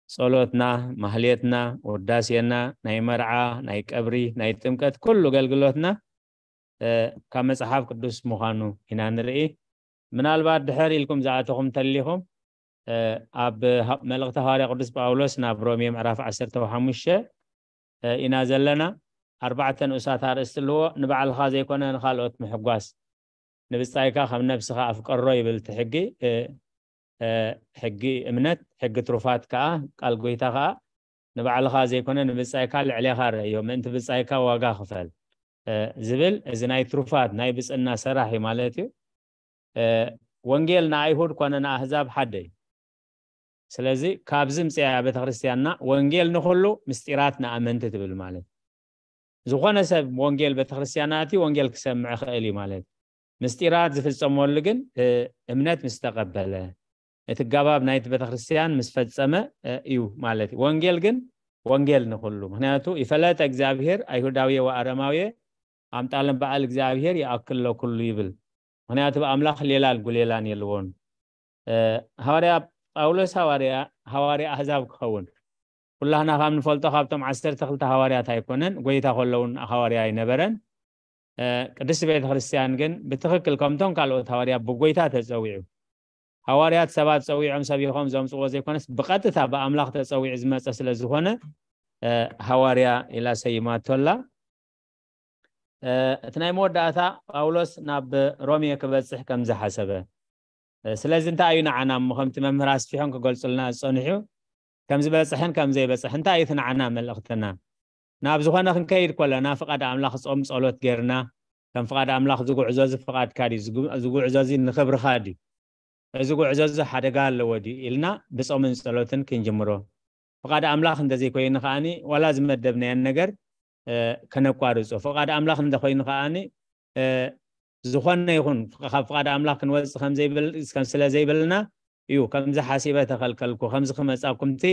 ጸሎትና፣ ማህሌትና፣ ውዳሴና፣ ናይ መርዓ፣ ናይ ቀብሪ፣ ናይ ጥምቀት፣ ኩሉ ኣገልግሎትና፣ እ፣ ካብ መጽሓፍ ቅዱስ ምዃኑ ኢና ንርኢ። ምናልባት ድሕር ኢልኩም ዝኣተኹም እንተሊኹም፣ እ፣ ኣብ ሃ-፣ መልእኽቲ ሃዋርያ ቅዱስ ጳውሎስ ናብ ሮሜ ምዕራፍ ዓሰርተ ሓሙሽተ፣ እ፣ ኢና ዘለና። ኣርባዕተ ንኡሳት ኣርእስቲ ኣለዎ። ንባዕልኻ ዘይኮነ ንኻልኦት ምሕጓስ። ንብጻይካ ከም ነብስኻ ኣፍቀሮ ይብል እቲ ሕጊ፣ እ፣ እ፣ ሕጊ እምነት፣ ሕጊ ትሩፋት ከኣ፣ ቃል ጎይታ ከኣ፣ ንባዕልኻ ዘይኮነ ንብጻይካ ልዕሌኻ ረእዮ፣ ምእንቲ ብጻይካ ዋጋ ክፈል፣ እ፣ ዝብል፣ እዚ ናይ ትሩፋት፣ ናይ ብጽእና ሰራሕ እዩ ማለት እዩ። እ፣ ወንጌል ንኣይሁድ ኮነ ንኣህዛብ ሓደ እዩ። ስለዚ ካብዚ ምጽያ ቤተክርስትያንና ወንጌል ንኹሉ፣ ምስጢራት ንኣመንቲ ትብል ማለት። ዝኾነ ሰብ ወንጌል ቤተክርስትያን ኣትዩ ወንጌል ክሰምዕ ክእል እዩ ማለት። ምስጢራት ዝፍጸመሉ ግን፣ እ፣ እምነት ምስ ተቐበለ፣ እቲ ጋባብ ናይቲ ቤተክርስትያን ምስ ፈጸመ፣ እ፣ እዩ ማለት እዩ። ወንጌል ግን ወንጌል ንኹሉ። ምኽንያቱ ይፈለጠ እግዚኣብሔር ኣይሁዳዊ ወኣረማዊ ኣምጣልን በዓል እግዚኣብሔር ይኣክል ለኩሉ ይብል። ምኽንያቱ ብኣምላኽ ሌላን ጉሌላን የልዎን። እ፣ ሃዋርያ ጳውሎስ ሃዋርያ፣ ሃዋርያ ኣህዛብ ክኸውን። ኩላህና ካብ ንፈልጦ ካብቶም ዓሰርተ ክልተ ሃዋርያት ኣይኮነን፣ ጎይታ ከሎ እውን ሃዋርያ ኣይነበረን። እ፣ ቅድስቲ ቤተ ክርስቲያን ግን ብትኽክል ከምቶም ካልኦት ሃዋርያ ብጎይታ ተጸዊዑ። ሃዋርያት ሰባት ጸዊዖም ሰቢኾም ዘምጽዎ ዘይኮነስ ብቐጥታ ብኣምላኽ ተጸዊዑ ዝመጸ ስለ ዝኾነ፣ እ፣ ሃዋርያ ኢላ ሰይማቶ ኣላ። እ፣ እቲ ናይ መወዳእታ ጳውሎስ ናብ ሮሜ ክበጽሕ ከም ዝሓሰበ። እ፣ ስለዚ እንታይ እዩ ንዓና እሞ ከምቲ መምህር ኣስፊሖም ክገልጹልና ዝጸንሑ፣ ከም ዝበፅሕን ከም ዘይበፅሕ እንታይ እዩ እቲ ንዓና መልእኽትና? ናብ ዝኾነ ክንከይድ ከለና ፍቓድ ኣምላኽ ጾም ጸሎት ጌርና ከም ፍቓድ ኣምላኽ ዝጉዕዞ እዚ ፍቓድካ ድዩ ዝጉ- ዝጉዕዞ እዚ ንኽብርኻ ድዩ እዚ ጉዕዞ እዚ ሓደጋ ኣለዎ ድዩ ኢልና ብጾምን ጸሎትን ክንጅምሮ። ፍቓድ ኣምላኽ እንተዘይኮይኑ ከዓኒ ዋላ ዝመደብናያን ነገር ከነቋርጾ፣ ፍቓድ ኣምላኽ እንተኮይኑ ከዓኒ ዝኾነ ይኹን ካብ ፍቓድ ኣምላኽ ክንወፅእ ከም ዘይብል ከም ስለ ዘይብልና እዩ ከምዚ ሓሲበ ተኸልከልኩ ከምዚ ክመፃኩምቲ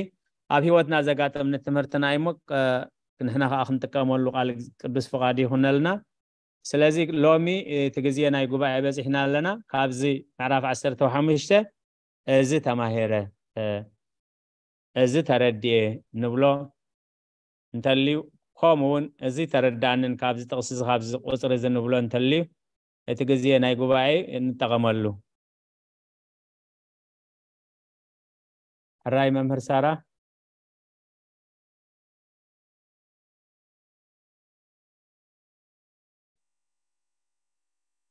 ኣብ ህይወትና ዘጋጠምኒ ትምህርትና እሞ ንሕና ከዓ ክንጥቀመሉ ቃል ቅዱስ ፍቓድ ይኹነልና። ስለዚ ሎሚ እቲ ግዜ ናይ ጉባኤ በፂሕና ኣለና። ካብዚ ምዕራፍ ዓሰርተ ሓሙሽተ እዚ ተማሂረ እዚ ተረድኤ ንብሎ እንተልዩ፣ ከምኡ እውን እዚ ተረዳንን ካብዚ ጥቕሲ እዚ ካብዚ ቁፅሪ እዚ ንብሎ እንተልዩ፣ እቲ ግዜ ናይ ጉባኤ ንጠቐመሉ። ሕራይ መምህር ሳራ፣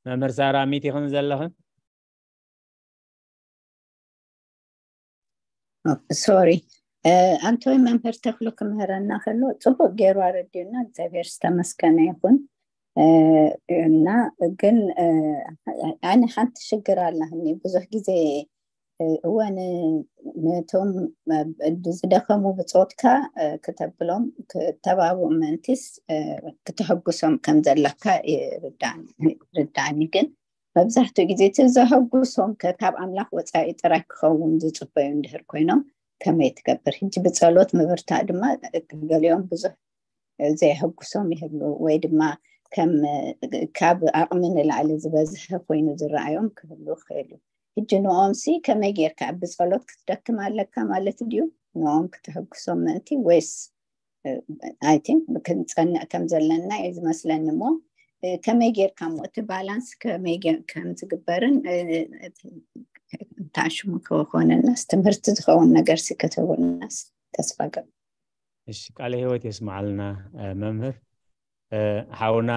መምህር ሳራ ሚት ይኽን ዘለኽን? ሶሪ፣ ኣንቶይ መምህር ተኽሉ ክምህረና ከሎ ፅቡቅ ገይሩ ኣረዲኡና፣ እግዚኣብሔር ዝተመስገነ ይኹን። እና ግን ኣነ ሓንቲ ሽግር ኣላህኒ ብዙሕ ግዜ እወ ነቶም ዝደኸሙ ብፆትካ ክተብሎም ክተባብኡ ምእንቲስ ክተሐጉሶም ከም ዘለካ ርዳኒ ግን መብዛሕትኡ ግዜ እቲ ዘሐጉሶም ከ ካብ ኣምላኽ ወጻኢ ጥራይ ክኸውን ዝጽበዩ እንድህር ኮይኖም ከመይ ትገብር? ሕጂ ብጸሎት ምብርታዕ ድማ ገሊኦም ብዙሕ ዘየሐጉሶም ይህሉ ወይ ድማ ከም ካብ ኣቕሚ ንላዕሊ ዝበዝሐ ኮይኑ ዝረኣዮም ክህሉ ይኽእል እዩ። ሕጂ ንኦም ሲ ከመይ ጌርካ ብጸሎት ክትደክም ኣለካ ማለት ድዩ? ንኦም ክተሐጉሶም ምእንቲ ወይስ I think ክንጸንዕ ከም ዘለና እዩ ዝመስለኒ እሞ ከመይ ጌርካ እሞ እቲ ባላንስ ከመይ ከም ዝግበርን እንታሽሙ ከኮነናስ ትምህርቲ ዝኸውን ነገር ሲ ከተብልናስ ተስፋ ገብ እሺ ቃለ ህይወት የስማዓልና መምህር ሓውና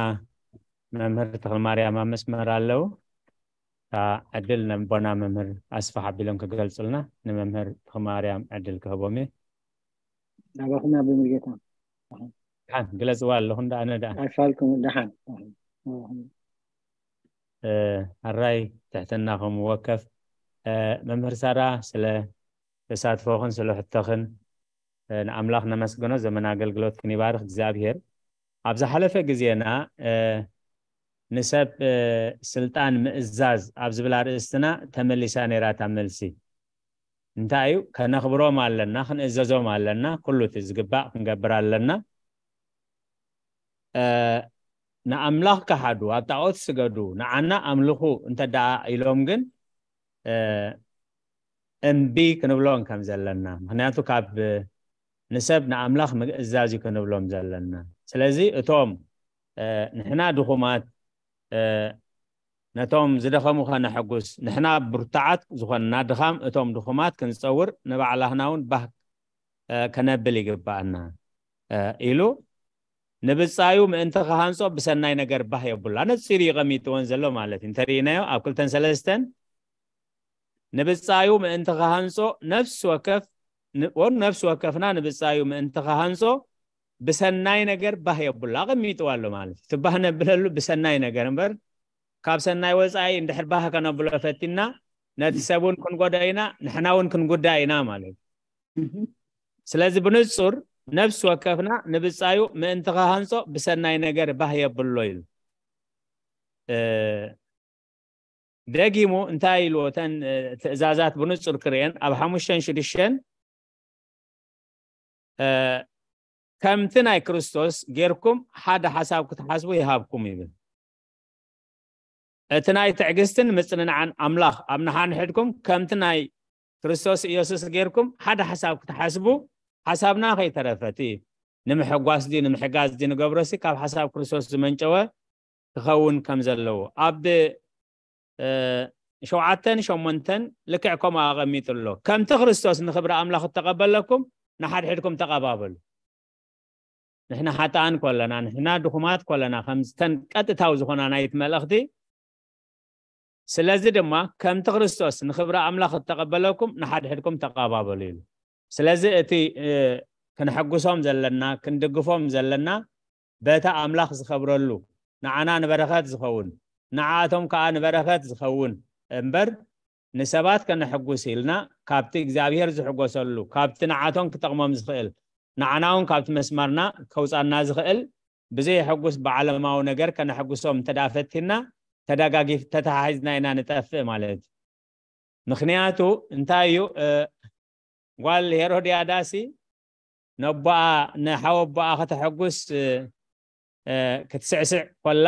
መምህር ተኽልማርያም ኣብ መስመር ኣለዉ ዕድል ነቦና መምህር ኣስፋ ሓቢሎም ክገልጹልና ንመምህር ተኽልማርያም ዕድል ክህቦም እየ ናባኹም ናብ ብምርጌታ ደሓን ግለጽዋ ኣለኹ እንዳ ኣነ ደኣ ኣይፋልኩም ደሓን ኣራይ ትሕትና ከም ወከፍ መምህር ሳራ ስለ ተሳትፎኽን ስለ ሕቶኽን ንኣምላኽ ነመስግኖ ዘመን ኣገልግሎትክን ይባርኽ እግዚኣብሔር ኣብ ዝሓለፈ ግዜና ንሰብ ስልጣን ምእዛዝ ኣብ ዝብል ኣርእስትና ተመሊሳ ነይራ እታ መልሲ እንታይ እዩ ከነኽብሮም ኣለና ክንእዘዞም ኣለና ኩሉ እቲ ዝግባእ ክንገብር ኣለና ንኣምላኽ ከሓዱ ኣብ ጣዖት ስገዱ ንዓና ኣምልኹ እንተ ደኣ ኢሎም ግን እምቢ ክንብሎም ከም ዘለና ምክንያቱ ካብ ንሰብ ንኣምላኽ ምእዛዝ እዩ ክንብሎም ዘለና ስለዚ እቶም ንሕና ድኹማት ነቶም ዝደኸሙ ከነሐጉስ ንሕና ብርቱዓት ዝኾንና ድኻም እቶም ድኹማት ክንፀውር ንባዕላህና እውን ባህ ከነብል ይግባኣና ኢሉ ንብፃዩ ምእንቲ ክሃንፆ ብሰናይ ነገር ባህ የብሉ ኣነፂሩ ይቐሚጥወን ዘሎ ማለት እዩ እንተርኢናዮ ኣብ ክልተን ሰለስተን ንብፃዩ ምእንቲ ክሃንፆ ነፍሲ ወከፍ ወሩ ነፍሲ ወከፍና ንብፃዩ ምእንቲ ክሃንፆ ብሰናይ ነገር ባህ የብሉ ኣቐሚጥዋ ኣሎ ማለት እዩ ትባህ ነብለሉ ብሰናይ ነገር እምበር ካብ ሰናይ ወፃኢ እንድሕር ባህ ከነብሎ ፈቲና ነቲ ሰብ እውን ክንጎዶ ኢና ንሕና እውን ክንጉዳ ኢና ማለት እዩ ስለዚ ብንፁር ነፍሲ ወከፍና ንብፃዩ ምእንቲ ክሃንፆ ብሰናይ ነገር ባህ የብሎ ኢሉ ደጊሙ እንታይ ኢልዎ እተን ትእዛዛት ብንፁር ክርእየን ኣብ ሓሙሽተን ሽዱሽተን ከምቲ ናይ ክርስቶስ ጌርኩም ሓደ ሓሳብ ክትሓስቡ ይሃብኩም ይብል እቲ ናይ ትዕግስትን ምፅንናዕን ኣምላኽ ኣብ ንሓንሕድኩም ከምቲ ናይ ክርስቶስ ኢየሱስ ጌርኩም ሓደ ሓሳብ ክትሓስቡ ሓሳብና ከይተረፈቲ ንምሕጓስ ድዩ ንምሕጋዝ ድዩ ንገብሮሲ ካብ ሓሳብ ክርስቶስ ዝመንጨወ ክኸውን ከም ዘለዎ ኣብ ሸውዓተን ሸሞንተን ልክዕ ከምኡ ኣቐሚጡ ኣሎ ከምቲ ክርስቶስ ንክብሪ ኣምላኽ እተቐበለኩም ንሓድሕድኩም ተቐባበሉ ንሕና ሓጣን ኮለና ንሕና ድኹማት ኮለና ከምዝተን ቀጥታዊ ዝኾና ናይቲ መልእኽቲ ስለዚ ድማ ከምቲ ክርስቶስ ንክብሪ ኣምላኽ እተቐበለኩም ንሓድሕድኩም ተቐባበሉ ኢሉ ስለዚ እቲ እ፣ ክነሐጉሶም ዘለና ክንድግፎም ዘለና በታ ኣምላኽ ዝኸብረሉ ንዓና ንበረኸት ዝኸውን ንዓኣቶም ከዓ ንበረኸት ዝኸውን እምበር ንሰባት ከነሐጉስ ኢልና ካብቲ እግዚኣብሔር ዝሕጎሰሉ ካብቲ ንዓቶም ክጠቕሞም ዝኽእል ንዓና እውን ካብቲ መስመርና ከውፃና ዝኽእል ብዘየሐጉስ ብዓለማዊ ነገር ከነሐጉሶም እንተደኣ ፈቲና ተደጋጊፍ ተተሓሒዝና ኢና ንጠፍእ ማለት እዩ። ምክንያቱ እንታይ እዩ ጓል ሄሮድያዳሲ ነቦኣ ንሓወቦኣ ከተሐጉስ ክትስዕስዕ ኮላ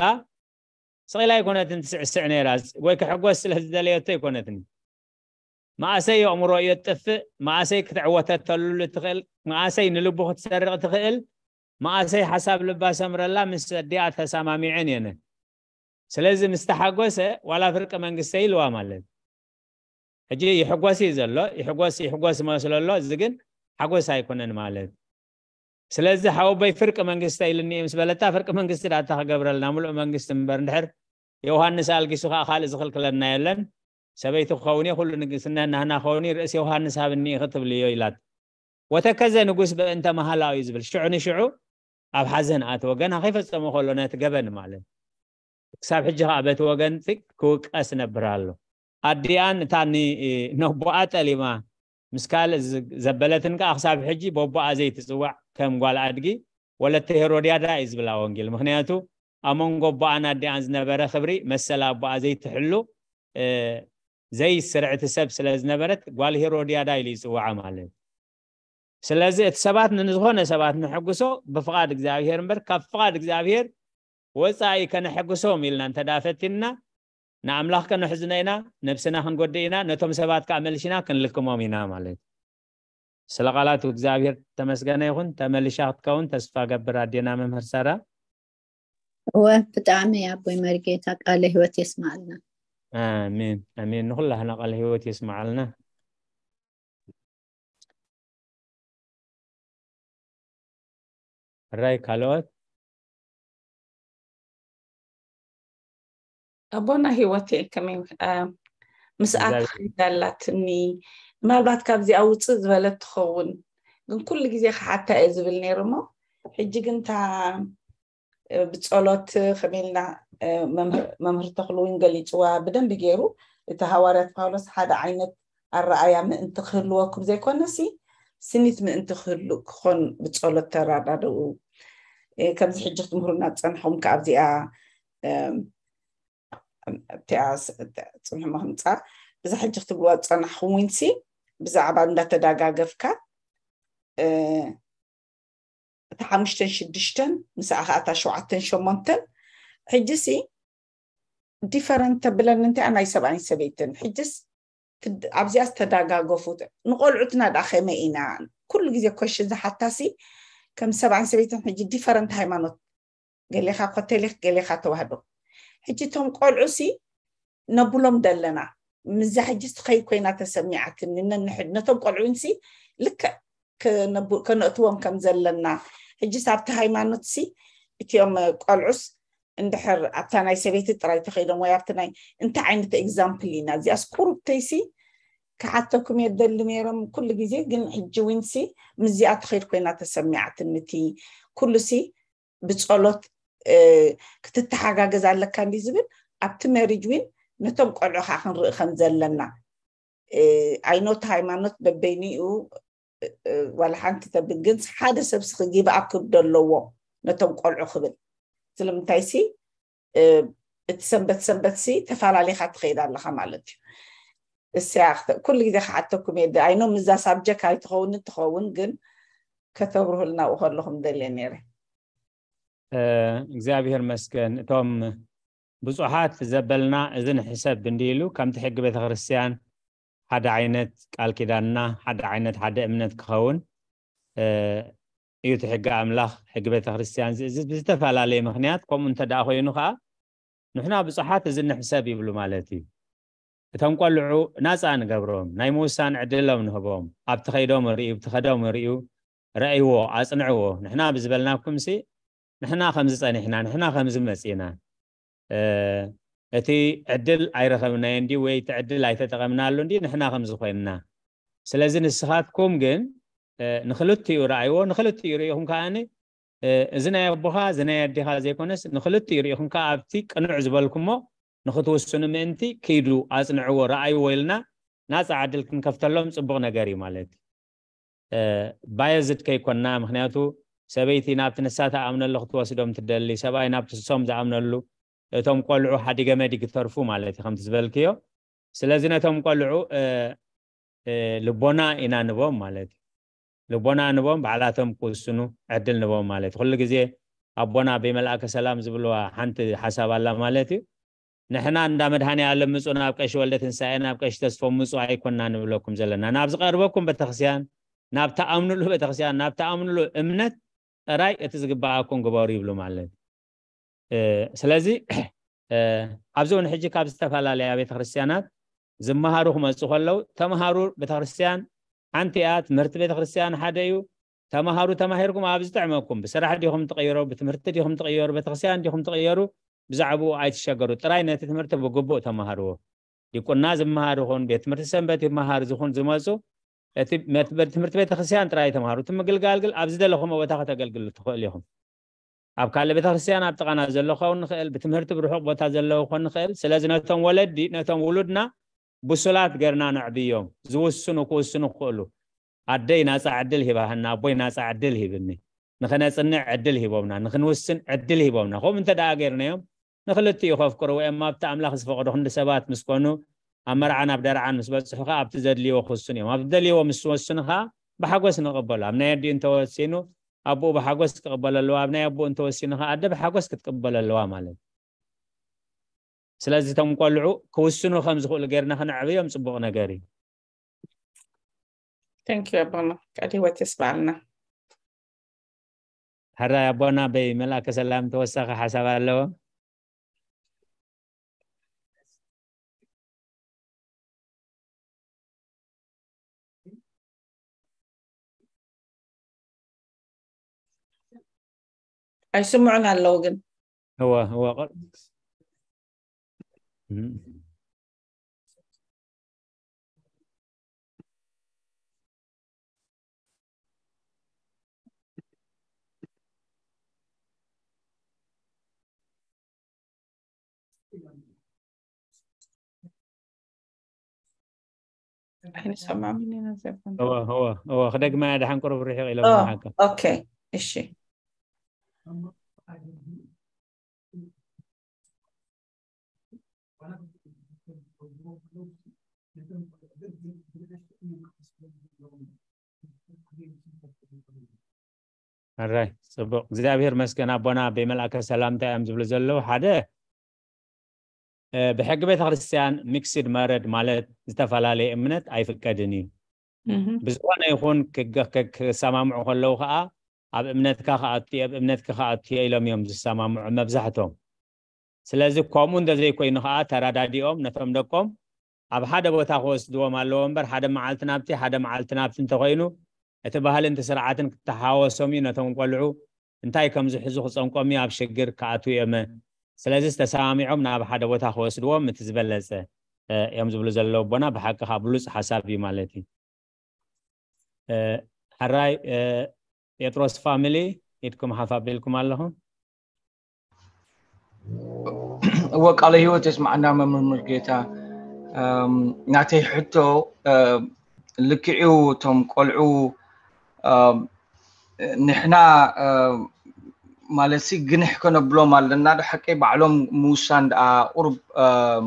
ስቕ ኢላ ኣይኮነትን ትስዕስዕ ነይራ ወይ ክሕጎስ ስለ ዝደለየቶ ኣይኮነትን። መኣሰይ የእምሮ እዮ ትጥፍእ፣ መኣሰይ ክትዕወተተሉ ትኽእል፣ መኣሰይ ንልቡ ክትሰርቕ ትኽእል፣ መኣሰይ ሓሳብ ልባ ሰምረላ ምስ ኣዲኣ ተሰማሚዐን እየነ። ስለዚ ምስ ተሓጎሰ ዋላ ፍርቂ መንግስተይ ኢልዋ ማለት ሕጂ ይሕጎስ እዩ ዘሎ ይሕጎስ ይሕጎስ መስሎ ኣሎ። እዚ ግን ሓጎስ ኣይኮነን ማለት። ስለዚ ሓወቦይ ፍርቂ መንግስቲ ኢልኒ ምስ በለታ ፍርቂ መንግስቲ ዳታ ክገብረልና ምሉእ መንግስቲ እምበር እንድሕር ዮሃንስ ኣልጊሱ ከዓ ካልእ ዝኽልክለና የለን። ሰበይቲ ክኸውን እየ ኩሉ ንግስነት ናህና ክኸውን እዩ ርእሲ ዮሃንስ ሃብኒ ኢኺ ትብልዮ ኢላት። ወተከዘ ንጉስ በእንተ መሃላዊ እዩ ዝብል ሽዑ ንሽዑ ኣብ ሓዘን ኣተወ ገና ከይፈጸሞ ከሎ ነቲ ገበን ማለት ክሳብ ሕጂ ከዓ በቲ ወገን ክውቀስ ነብር ኣሎ። ኣዲኣን እታ ነቦኣ ጠሊማ ምስ ካልእ ዘበለትን ከዓ ክሳብ ሕጂ በቦኣ ዘይትፅዋዕ ከም ጓል ኣድጊ ወለተ ሄሮድያዳ እዩ ዝብላ ወንጌል። ምክንያቱ ኣብ መንጎ ኣቦኣን ኣዲኣን ዝነበረ ክብሪ መሰል ኣቦኣ ዘይትሕሉ ዘይስርዕቲ ሰብ ስለ ዝነበረት ጓል ሄሮድያዳ ኢሉ ይፅዋዓ ማለት። ስለዚ እቲ ሰባት ንዝኾነ ሰባት ንሕጉሶ ብፍቓድ እግዚኣብሔር እምበር ካብ ፍቓድ እግዚኣብሔር ወፃኢ ከነሐጉሶም ኢልና እንተደኣ ፈቲንና ንኣምላኽ ከነሕዝኖ ኢና፣ ነብስና ክንጎድእ ኢና፣ ነቶም ሰባት ከዓ መልሽና ክንልክሞም ኢና ማለት እዩ። ስለ ቃላቱ እግዚኣብሔር ተመስገነ ይኹን። ተመልሻ ክትከውን ተስፋ ገብር ኣዴና መምህር ሳራ። እወ ብጣዕሚ ኣቦይ መርጌታ ቃለ ህይወት የስማዕልና። ኣሜን ኣሜን። ንኩላህና ቃለ ህይወት የስማዓልና። ራይ ካልኦት ኣቦና ህይወት ከመይ ምስኣት ሓይዳላትኒ ምናልባት ካብዚኣ ውፅእ ዝበለት ትኸውን ግን ኩሉ ግዜ ክሓታ እየ ዝብል ነይሩ እሞ ሕጂ ግን እታ ብፀሎት ከመልና መምህር ተኽሉ እውን ገሊፅዋ ብደንብ ገይሩ እቲ ሃዋርያት ፓውሎስ ሓደ ዓይነት ኣረኣያ ምእንቲ ክህልወኩም ዘይኮነሲ ስኒት ምእንቲ ክህሉ ክኾን ብፀሎት ተራዳድኡ። ከምዚ ሕጂ ክትምህሩና ዝፀናሕኩም ከዓ ኣብዚኣ እቲኣ ፅንሑ ምክምፃ እዛ ሕጂ ክትብልዋ ዝፀናሕኩም ዊንሲ ብዛዕባ እንዳተዳጋገፍካ እቲ ሓሙሽተን ሽዱሽተን ምስኣ ከዓ እታ ሸውዓተን ሸሞንተን ሕጂ ሲ ዲፈረንት ተብለኒ እንታይ ናይ ሰብኣይን ሰበይትን ሕጅስ ኣብዚኣ ዝተዳጋገፉ ንቆልዑትና ዳ ከመይ ኢና ኩሉ ግዜ ኮሽን ዝሓታሲ ከም ሰብኣይን ሰበይትን ሕጂ ዲፈረንት ሃይማኖት ገሌኻ ኮቴሊክ ገሌኻ ተዋህዶ ሕጂ እቶም ቆልዑ ሲ ነብሎም ደለና ምዛ ሕጂ ትኸይ ኮይና ተሰሚዓትኒ ነንሕድ ነቶም ቆልዑ ሲ ልክዕ ከነእትዎም ከም ዘለና ሕጂ ኣብቲ ሃይማኖት ሲ እቲኦም ቆልዑስ እንድሕር ኣብታ ናይ ሰበይቲ ጥራይ ተኸይዶም ወይ ኣብቲ ናይ እንታይ ዓይነት ኤግዛምፕል ኢና እዚኣስ ቁሩብተይሲ ክሓተኩም የደሊ ነይሮም ኩሉ ግዜ ግን ሕጂ ዊንሲ ምዚኣ ትኸይድ ኮይና ተሰሚዓትኒ እቲ ኩሉሲ ብፀሎት ክትተሓጋገዝ ኣለካ እንዲ ዝብል ኣብቲ መሪጅ ዊን ነቶም ቆልዑ ከዓ ክንርኢ ከም ዘለና ኣይኖት ሃይማኖት በበይኒኡ ዋላ ሓንቲ ተብል ግን ሓደ ሰብ ስኺ ጊቭ ኣፕ ክብዶ ኣለዎ ነቶም ቆልዑ ክብል ስለምንታይ ሲ እቲ ሰንበት ሰንበት ሲ ተፈላለኻ ትኸይድ ኣለኻ ማለት እዩ እሰያ ኩሉ ግዜ ክሓተኩም እየ ኣይኖ ምዛ ሳብጀክት ኣይትኸውን ትኸውን ግን ከተብርሁልና ከለኹም ደልየ ነይረ እግዚኣብሔር መስገን እቶም ብዙሓት ዘበልና እዚ ንሕሰብ እንዲሉ ከምቲ ሕጊ ቤተክርስትያን ሓደ ዓይነት ቃል ኪዳንና ሓደ ዓይነት ሓደ እምነት ክኸውን እዩ እቲ ሕጊ ኣምላኽ ሕጊ ቤተክርስትያን ዝእዝዝ ብዝተፈላለየ ምክንያት ከምኡ እንተ ደኣ ኮይኑ ከዓ ንሕና ብዙሓት እዚ ንሕሰብ ይብሉ ማለት እዩ እቶም ቆልዑ ናፃ ንገብሮም ናይ ምውሳን ዕድሎም ንህቦም ኣብቲ ከይዶም ርእዩ ብቲ ከዶም ርእዩ ረእይዎ ኣፅንዕዎ ንሕና ብዝበልናኩም ሲ ንሕና ከምዚ ፀኒሕና ንሕና ከምዚ መፂና እቲ ዕድል ኣይረኸብናዮ እንዲ ወይ እቲ ዕድል ኣይተጠቐምናሉ እንዲ ንሕና ከምዚ ኮይንና ስለዚ ንስኻትኩም ግን ንክልቲኡ ረኣይዎ። ንክልቲኡ ርኢኹም ከዓኒ እዚ ናይ ኣቦኻ እዚ ናይ ኣዴኻ ዘይኮነስ ንክልቲኡ ርኢኹም ከዓ ኣብቲ ቅኑዕ ዝበልኩሞ ንክትውስኑ ምእንቲ ኪዱ ኣፅንዕዎ ረኣይዎ ኢልና ናፃ ዕድል ክንከፍተሎም ፅቡቕ ነገር እዩ ማለት እዩ። ባየዝድ ከይኮና፣ ምክንያቱ ሰበይቲ ናብቲ ንሳ ተኣምነሉ ክትወስዶም ትደሊ፣ ሰብኣይ ናብቲ ንሶም ዝኣምነሉ፣ እቶም ቆልዑ ሓዲገ መዲ ክተርፉ ማለት እዩ ከምቲ ዝበልክዮ። ስለዚ ነቶም ቆልዑ ልቦና ኢና ንቦም ማለት እዩ። ልቦና ንቦም፣ ባዕላቶም ክውስኑ ዕድል ንቦም ማለት እዩ። ኩሉ ግዜ ኣቦና ኣበይ መልኣከ ሰላም ዝብልዋ ሓንቲ ሓሳብ ኣላ ማለት እዩ። ንሕና እንዳ መድሃኔ ኣለም ምፁ፣ ናብ ቀሺ ወልደ ትንሳኤ፣ ናብ ቀሺ ተስፎም ምፁ ኣይኮና ንብለኩም ዘለና። ናብ ዝቐርበኩም ቤተክርስትያን፣ ናብ ተኣምኑሉ ቤተክርስትያን፣ ናብ ተኣምኑሉ እምነት ጥራይ እቲ ዝግበኣኩም ግበሩ ይብሉ ማለት እዩ። ስለዚ ኣብዚ እውን ሕጂ ካብ ዝተፈላለያ ቤተክርስትያናት ዝመሃሩ ክመፁ ከለዉ፣ ተምሃሩ ቤተክርስትያን ሓንቲ እያ፣ ትምህርቲ ቤተክርስትያን ሓደ እዩ። ተምሃሩ፣ ተማሂርኩም ኣብ ዝጥዕመኩም፣ ብስራሕ ዲኹም ትቕየሩ፣ ብትምህርቲ ዲኹም ትቕየሩ፣ ቤተክርስትያን ዲኹም ትቕየሩ፣ ብዛዕባኡ ኣይትሸገሩ። ጥራይ ነቲ ትምህርቲ ብግቡእ ተምሃርዎ። ዲቁና ዝመሃር ይኹን ቤት ትምህርቲ ሰንበት ይመሃር ዝኹን ዝመፁ፣ እቲ ትምህርቲ ቤተክርስትያን ጥራይ ተምሃሩ። እቲ ምግልጋል ግን ኣብ ዝደለኹም ቦታ ከተገልግሉ ትኽእሉ ኢኹም። ኣብ ካልእ ቤተክርስትያን ኣብ ጥቓና ዘሎ ክኸውን ንኽእል፣ ብትምህርቲ ብርሑቕ ቦታ ዘለዉ ክኾን ንኽእል። ስለዚ ነቶም ወለዲ፣ ነቶም ውሉድና ብሱላት ገርና ነዕብዮም፣ ዝውስኑ ክውስኑ ክኽእሉ። ኣደይ ናፃ ዕድል ሂባህና፣ ኣቦይ ናፃ ዕድል ሂብኒ፣ ንኽነፅንዕ ዕድል ሂቦምና፣ ንኽንውስን ዕድል ሂቦምና። ከምኡ እንተ ደኣ ገይርናዮም ንክልቲኡ ከፍቅርዎ እዮም። ኣብቲ ኣምላኽ ዝፈቕዶ ክንዲ ሰባት ምስ ኮኑ ኣብ መርዓን ኣብ ደርዓን ምስ በፅሑ ከዓ ኣብቲ ዘድልይዎ ክውስኑ እዮም። ኣብ ዝደልይዎ ምስ ወስኑ ከዓ ብሓጎስ ንቕበሎ። ኣብ ናይ ኣዲኡ እንተወሲኑ ኣቦኡ ብሓጎስ ክቕበሎ ኣለዎ። ኣብ ናይ ኣቦኡ እንተወሲኑ ከዓ ኣደ ብሓጎስ ክትቅበሎ ኣለዋ ማለት እዩ። ስለዚ እቶም ቆልዑ ክውስኑ ከም ዝኽእሉ ጌርና ክነዕብዮም ፅቡቕ ነገር እዩ። Thank you ኣቦና፣ ቃል ህይወት የስማዓልና። ሕራይ ኣቦና ኣበይ መልኣከ ሰላም ተወሳኺ ሓሳብ ኣለዎ? ኣይስምዑን ኣለዉ ግን እወ እወ ቐ- እም። ኣይንሰማምን ኢና ዘበን እወ እወ እወ ክደግማ እያ ደሓን ቁሩብ ርሒቕ ኢሎም ኦ፣ ይመሃካ ኦኬ እሺ ሕራይ ጽቡቕ እግዚኣብሔር መስገን ኣቦና ኣበይ መልኣከ ሰላምታ እዮም ዝብሉ ዘለዉ ሓደ ብሕጊ ቤተክርስትያን ሚክስድ መረድ ማለት ዝተፈላለየ እምነት ኣይፍቀድን እዩ ብዝኾነ ይኹን ክሰማምዑ ከለዉ ከዓ ኣብ እምነትካ ከኣቱ ኣብ እምነትካ ከኣቱ ኢሎም እዮም ዝሰማምዑ መብዛሕቶም ስለዚ ከምኡ እንተዘይኮይኑ ከዓ ተረዳዲኦም ነቶም ደቆም ኣብ ሓደ ቦታ ክወስድዎም ኣለዎ እምበር ሓደ መዓልቲ ናብቲ ሓደ መዓልቲ ናብቲ እንተኮይኑ እቲ ባህልን እቲ ስርዓትን ክተሓወሶም እዩ ነቶም ቆልዑ እንታይ ከም ዝሕዙ ክፀንቆም እዩ ኣብ ሽግር ክኣትዉ እዮም ስለዚ ዝተሰማሚዖም ናብ ሓደ ቦታ ክወስድዎም እቲ ዝበለፀ እዮም ዝብሉ ዘለዉ ኣቦና ብሓቂ ከዓ ብሉፅ ሓሳብ እዩ ማለት እዩ ሕራይ ጴጥሮስ ፋሚሊ ኢድኩም ሓፍ ኣቢልኩም ኣለኹም እወ ቃለ ህይወት የስማዕና መምህር ሙሉጌታ ናተይ ሕቶ ልክዕዩ እቶም ቆልዑ ንሕና ማለት ሲ ግንሕ ከነብሎም ኣለና ዶ ሓቀይ ባዕሎም ምውሳን ደኣ ቁሩብ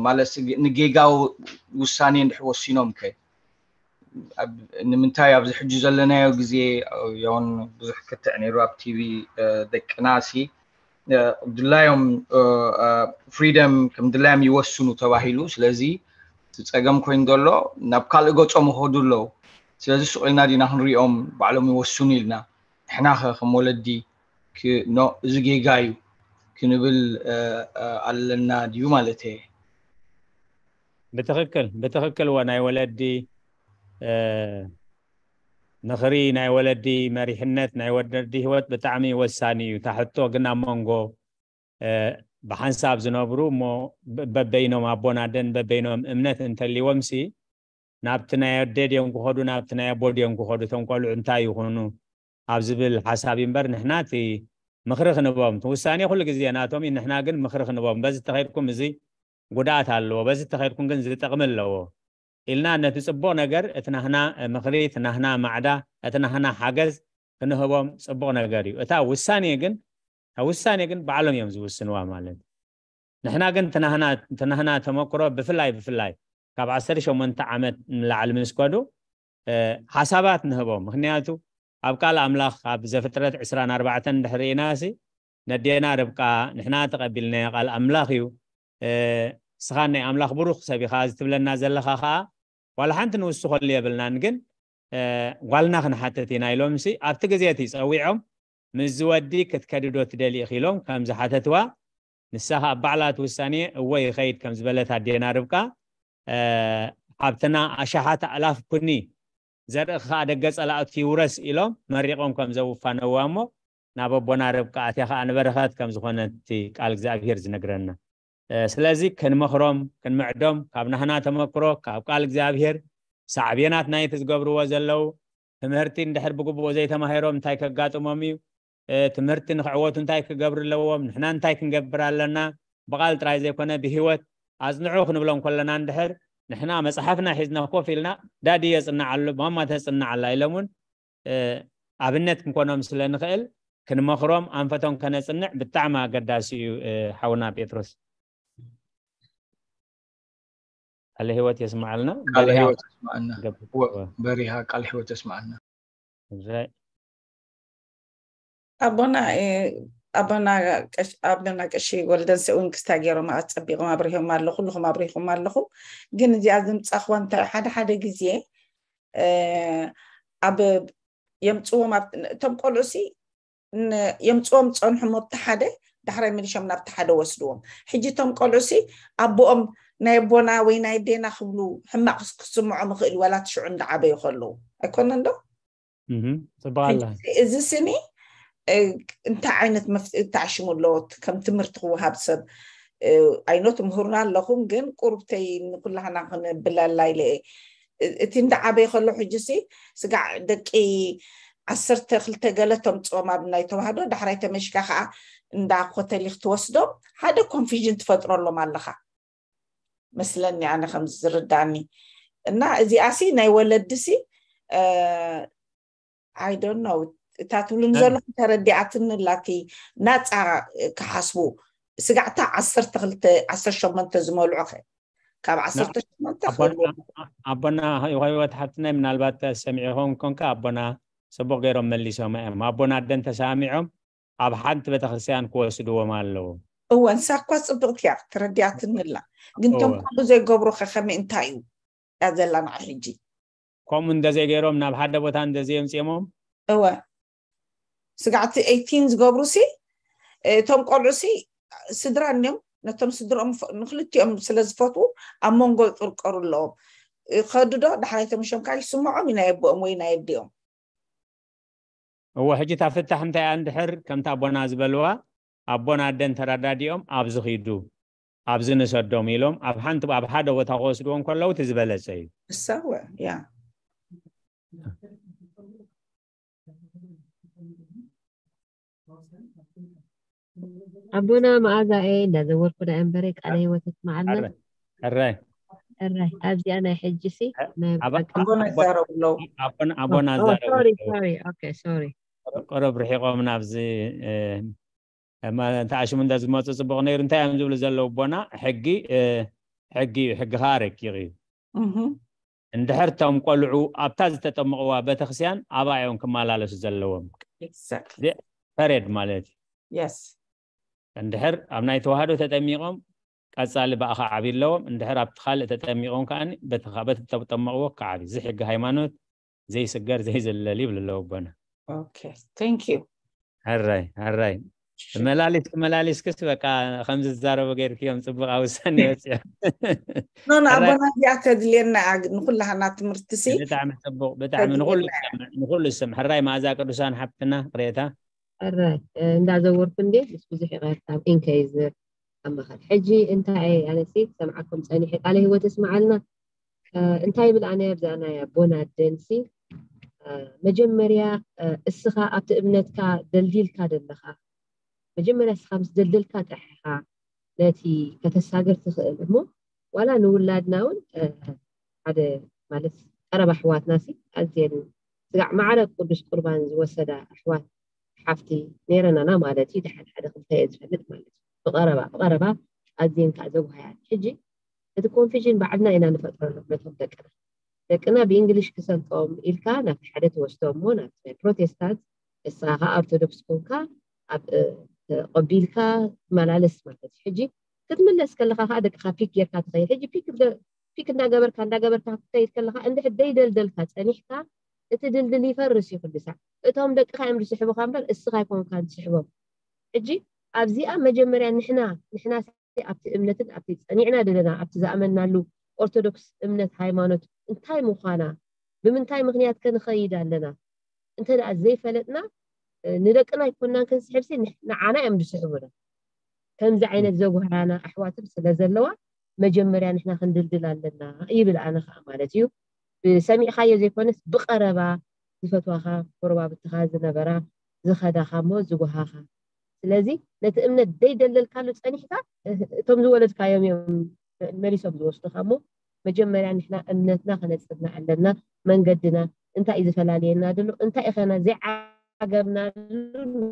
ማለት ንጌጋ ውሳኔ እንድሕር ወሲኖም ከ ንምንታይ ኣብዚ ሕጂ ዘለናዮ ግዜ ዮን ብዙሕ ክትዕ ነይሩ ኣብ ቲቪ ደቅና ሲ ድላዮም ፍሪደም ከም ድላዮም ይወስኑ ተባሂሉ ስለዚ እቲ ፀገም ኮይኑ ዘሎ ናብ ካልእ ገፆም ይኸዱ ኣለዉ ስለዚ ስቕ ኢልና ዲና ክንሪኦም ባዕሎም ይወስኑ ኢልና ንሕና ኸ ከም ወለዲ ኖ እዚ ጌጋ እዩ ክንብል ኣለና ድዩ ማለት እየ ብትኽክል ብትኽክል ወ ናይ ወለዲ ምኽሪ ናይ ወለዲ መሪሕነት ናይ ወለዲ ህይወት ብጣዕሚ ወሳኒ እዩ ታሕቶ ግን ኣብ መንጎ ብሓንሳብ ዝነብሩ እሞ በበይኖም ኣቦን ኣደን በበይኖም እምነት እንተልዎም ሲ ናብቲ ናይ ኣደ ድዮም ክኸዱ፣ ናብቲ ናይ ኣቦ ድዮም ክኸዱ፣ እቶም ቆልዑ እንታይ ይኹኑ ኣብ ዝብል ሓሳብ እዩ እምበር፣ ንሕና እቲ ምኽሪ ክንቦም፣ እቲ ውሳኔ ኩሉ ግዜ ናቶም እዩ፣ ንሕና ግን ምኽሪ ክንቦም፣ በዚ ተኸይድኩም እዚ ጉድኣት ኣለዎ፣ በዚ ተኸይድኩም ግን ዝጠቕሚ ኣለዎ ኢልና ነቲ ጽቡቕ ነገር፣ እቲ ናህና ምኽሪ፣ እቲ ናህና ማዕዳ፣ እቲ ናህና ሓገዝ ክንህቦም ጽቡቕ ነገር እዩ። እታ ውሳኔ ግን፣ እታ ውሳኔ ግን ባዕሎም እዮም ዝውስንዋ ማለት እዩ። ንሕና ግን እቲ ናህና፣ እቲ ናህና ተመክሮ ብፍላይ፣ ብፍላይ ካብ ዓሰርተ ሸሞንተ ዓመት ንላዕሊ ምስ ከዱ፣ እ፣ ሓሳባት ንህቦም። ምኽንያቱ ኣብ ቃል ኣምላኽ ኣብ ዘፍጥረት ዕስራን ኣርባዕተን እንድሕር ርኢናሲ፣ ነዴና ርብቃ ንሕና ተቐቢልናዮ ቃል ኣምላኽ እዩ፣ እ፣ ንስኻ ናይ ኣምላኽ ብሩኽ ሰብ ኢኻ፣ እዚ ትብለና ዘለኻ ኸኣ ዋላ ሓንቲ ንውስኸሉ የብልናን፣ ግን፣ እ፣ ጓልና ክንሓትት ኢና ኢሎምሲ ኣብቲ ግዜ እቲ ጸዊዖም፣ ምስዚ ወዲ ክትከዲ ዶ ትደሊ ኢኺ ኢሎም ከም ዝሓተትዋ፣ ንሳ ኸኣ ባዕላ እቲ ውሳኔ እወ ይኸይድ ከም ዝበለት ኣዴና ርብቃ፣ እ፣ ሃብትና ኣሽሓት ኣእላፍ ኩኒ፣ ዘርእኺ ኸኣ ደገ ጸላእቱ ይውረስ ኢሎም መሪቖም ከም ዘውፋነዋ እሞ፣ ናብ ኣቦና ርብቃ ኣትያ ኸኣ ንበረኸት ከም ዝኾነት እቲ ቃል እግዚኣብሄር ዝነግረና። እ፣ ስለዚ ክንመኽሮም፣ ክንምዕዶም፣ ካብ ናህና ተመክሮ፣ ካብ ቃል እግዚኣብሄር፣ ሳዕቤናት ናይቲ ዝገብርዎ ዘለዉ ትምህርቲ እንድሕር ብግቡእ ዘይተማሂሮም እንታይ ከጋጥሞም እዩ? እ፣ ትምህርቲ ንኽዕወቱ እንታይ ክገብሩ ኣለዎም? ንሕና እንታይ ክንገብር ኣለና? ብቓል ጥራይ ዘይኮነ ብህይወት ኣጽንዑ ክንብሎም ከለና እንድሕር ንሕና መጽሓፍና ሒዝና ኮፍ ኢልና ዳዲ የጽንዓሉ፣ ማማ ተጽንዓላ ኢሎም እውን፣ እ፣ ኣብነት ክንኮኖም ስለ ንኽእል ክንመኽሮም ኣንፈቶም ከነጽንዕ ብጣዕሚ ኣገዳሲ እዩ፣ እ፣ ሓውና ጴጥሮስ። ቃለ ህይወት የስምዓልና። ቃለ በሪሃ ህይወት የስምዓልና። ገብ-፣ ወ-፣ እወ። በሪሃ ቃለ ህይወት የስምዓልና። እዛይ። ኣቦና፣ እ፣ ኣቦና ቀሽ-፣ ኣቦና ቀሺ ወልደንሰ እውን ክስታይ ገይሮም ኣጸቢቖም ኣብሪሆም ኣሎ፣ ኩልኹም ኣብሪኹም ኣለኹም። ግን እዚኣ ዝምጻኽዋ እንታይ ሓደ ሓደ ግዜ፣ እ፣ ኣብ የምጽዎም ኣብ-፣ እቶም ቆልዑሲ ን-፣ የምጽዎም ጸንሑ እሞ ኣብቲ ሓደ ዳሕራይ መሊሾም ናብቲ ሓደ ወስድዎም። ሕጂ እቶም ቆልዑሲ ኣቦኦም ናይ ኣቦና ወይ ናይ ኣዴና ክብሉ ሕማቕ ክስ-፣ ክስምዖም ይኽእል፣ ዋላ እቲ ሽዑ እንዳዓበዩ ከለዉ። ኣይኮነን ዶ? እህ፣ ጽቡቕ ኣላ። ሕጂ እዚ ስኒ፣ እ፣ እንታይ ዓይነት መፍትሒ ተዓሽሙ ኣሎ? ከም ትምህርቲ ክወሃብ ሰብ፣ እ፣ ኣይኖ ትምህሩና ኣለኹም፣ ግን ቁሩብተይ ንኩላህና ክንብለላ ኢለ እየ። እ-፣ እቲ እንዳዓበየ ከሎ ሕጂሲ ስጋዕ ደቂ ዓሰርተ ክልተ ገለ ተምጽኦም ኣብ ናይ ተዋህዶ፣ ዳሕራይ ተመሽካ ከኣ እንዳ ኮተሊክ ትወስዶም፣ ሓደ ኮንፊዥን ትፈጥረሎም ኣለኻ መስለኒ፣ ኣነ ከም ዝርዳኒ። እና እዚኣሲ ናይ ወለድሲ፣ እ፣ I don't know፣ እታ ትብሉኒ እ። ዘለኹም ተረዲኣትኒ ኣላ፣ እቲ ናጻ ክሓስቡ። ስጋዕታ ዓሰርተ ክልተ፣ ዓሰርተ ሸሞንተ ዝመልዑ ኸ? ካብ ና-፣ ዓሰርተ ሸሞንተ ኣቦና፣ ክህልዎ። ኣቦና ህይወት ሓፍትናይ፣ ምናልባት ሰሚዕኹም ኮንካ፣ ኣቦና ጽቡቕ ገይሮም መሊሶም እዮም። ኣቦና ኣደን ተሳሚዖም ኣብ ሓንቲ ቤተክርስትያን ክወስድዎም ኣለዎም። እወ፣ ንሳ እኳ ጽብቕቲ እያ፣ ተረዲኣትኒ ኣላ። ግን እቶም እወ። ከምኡ ዘይገብሩ ኸ ከመይ፣ እንታይ እዩ እያ ዘላ ንዓ ሕጂ? ከምኡ እንደ ዘይገይሮም፣ ናብ ሓደ ቦታ እንደ ዘየምጽኦሞም? እወ። ስጋዕቲ ኤይቲን ዝገብሩሲ፣ እቶም ቆልዑሲ ስድራ እንዮም፣ ነቶም ስድርኦም ፍ-፣ ንክልቲኦም ስለ ዝፈትዉ ኣብ መንጎ ይቅርቀሩ ኣለዎም። ከዱ ዶ ዳሕራይ ተመሾም ከዓ ይስምዖም እዩ ናይ ኣቦኦም ወይ ናይ ኣዲኦም። እወ፣ ሕጂ እታ ፍታሕ እንታይ እያ? እንድሕር ከምቲ ኣቦና ዝበልዋ፣ ኣቦን ኣደን ተረዳዲኦም ኣብዚ ኺዱ፣ ኣብዚ ንሰዶም ኢሎም ኣብ ሓንቲ፣ ኣብ ሓደ ቦታ ክወስድዎም ከለዉ እቲ ዝበለጸ እዩ። እሳ እወ፣ ያ። ኣቦና መኣዛኤ እንዳዘወርኩ ዳ እምበረ ቃለ ህይወት የስምዓልና። ሕራይ፣ ሕራይ። ሕራይ፣ ኣብዚኣ ናይ ሕጂሲ ናይ ኣብ-፣ በቃ ኣቦና ኣቦ-፣ ይዛረቡ ኣለዉ። ኣቦና፣ ኣቦና ኦ፣ ይዛረቡ ሶሪ፣ ኣለዉ። ሶሪ። ኦኬ፣ ሶሪ። ቁሩብ ርሒቖም ናብዚ፣ እ፣ እማ እንተ ኣሽሙ እንተ ዝመጹ ጽቡቕ ነይሩ። እንታይ እዮም ዝብሉ ዘለዉ ኣቦና? ሕጊ፣ እ፣ ሕጊ እዩ፣ ሕጊ ኸኣ ረቂቕ እዩ። እህ። እንድሕር እቶም ቆልዑ ኣብታ ዝተጠመቕዋ ቤተክርስትያን ኣብኣ እዮም ክመላለሱ ዘለዎም። ኤግዛክትሊ። ዚ ፐሬድ ማለት እዩ። የስ። እንድሕር ኣብ ናይ ተዋህዶ ተጠሚቖም ቀጻሊ ብኣኻ ዓቢ ኣለዎም። እንድሕር ኣብቲ ካልእ ተጠሚቖም ከኣ በቲ ኻ-፣ በቲ ዝተጠመቕዎ ክዓቢ። እዚ ሕጊ ሃይማኖት ዘይስገር ዘይዝለል ይብሉ ኣለዉ ኣቦና። ኦኬ፣ ቴንክ ዩ። ሕራይ፣ ሕራይ። እሺ። መላሊስኪ፣ መላሊስክስ በቃ ከም ዝዛረቡ ገይርክዮም ጽቡቕ ውሳኔ ወጽዮም። ኖ፣ ኖ፣ ሕራይ። ኣቦና እዚኣ ተድልየና እያ፣ ንኩላህና ትምህርትሲ ብጣዕሚ ጽቡቕ፣ ብጣዕሚ ንኹሉ ተድልየና እያ። ዝሰምዕ፣ ንኹሉ ዝሰምዕ። ሕራይ መኣዛ ቅዱሳን ሓፍትና ቅሬታ። ሕራይ፣ እ፣ እንዳዘወርኩ እንዴ፣ ምስ ብዙሕ ይቕርታ፣ ኢንኬይዝ ኣብ መኸል። ሕጂ እንታይ እየ፣ ኣነሲ ክሰምዓኩም ጸኒሐ፣ ቃለ ህይወት የስምዓልና። እንታይ ይብል ኣነ ኣብዛ ናይ ኣቦና ደንሲ መጀመርያ እስኻ ኣብቲ እምነትካ ደልዲልካ ደለኻ መጀመርያ እስኻ ምስ ደልደልካ ጥራሕ ኢኻ ነቲ ከተሳግር ትኽእል እሞ ዋላ ንውላድና እውን ሓደ ማለት ቀረባ ኣሕዋትና ሲ ኣዝየን ስጋዕ ማዕረ ቅዱስ ቁርባን ዝወሰዳ ኣሕዋት ሓፍቲ ነይረናና ማለት እዩ። ድሓን ሓደ ክልተ እየ ዝፈልጥ ማለት እዩ። ብቐረባ ብቐረባ ኣዝየን ከዓ ዘጉሃያ ሕጂ እቲ ኮንፊዥን ባዕልና ኢና ንፈጥረሎም ነቶም ደቅና ደቅና ብእንግሊሽ ክሰልጦም ኢልካ ናብቲ ሓደ ትወስዶም እሞ ናብቲ ናይ ፕሮቴስታንት ንስኻ ከዓ ኦርቶዶክስ ኮንካ ኣብ ተቐቢልካ ትመላለስ ማለት እዩ። ሕጂ ክትምለስ ከለካ ከዓ ደቅካ ፒክ ጌርካ ትኸይድ። ሕጂ ፒክ እንደ- ፒክ እንዳገበርካ እንዳገበርካ ክትከይድ ከለካ እንድሕር ደይደልደልካ ፀኒሕካ እቲ ድልድል ይፈርስ እዩ ኩሉ ሳዕ። እቶም ደቅካ እዮም ዝስሕቡካ እምበር እስኻ ኣይኮንካን ትስሕቦም። ሕጂ ኣብዚኣ መጀመርያ ንሕና ንሕና ኣብቲ እምነትን ኣብቲ ፀኒዕና ዘለና ኣብቲ ዝኣመናሉ ኦርቶዶክስ እምነት ሃይማኖት እንታይ ምዃና ብምንታይ ምክንያት ከ ንኸይድ ኣለና እንተ ደኣ ዘይፈለጥና ንደቅና ኣይኮናን ክንስሕብሲ ንዓና እዮም ዝስሕቡና። ከምዚ ዓይነት ዘጉሃያና ኣሕዋትም ስለ ዘለዋ መጀመርያ ንሕና ክንድልድል ኣለና ይብል ኣነ ከዓ ማለት እዩ። ብሰሚዕካዮ ዘይኮነስ ብቐረባ ዝፈትዋኻ ጎረባብትኻ ዝነበራ ዝኸዳኻ እሞ ዝጉሃኻ ስለዚ ነቲ እምነት ዘይደለልካሉ ፀኒሕካ እቶም ዝወለድካዮም እዮም መሊሶም ዝወስዱኻ እሞ መጀመርያ ንሕና እምነትና ከነፅንዕ ኣለና። መንገድና እንታይ እዩ ዝፈላልየና ዘሎ እንታይ ኢኸና ዘይዓገብናሉ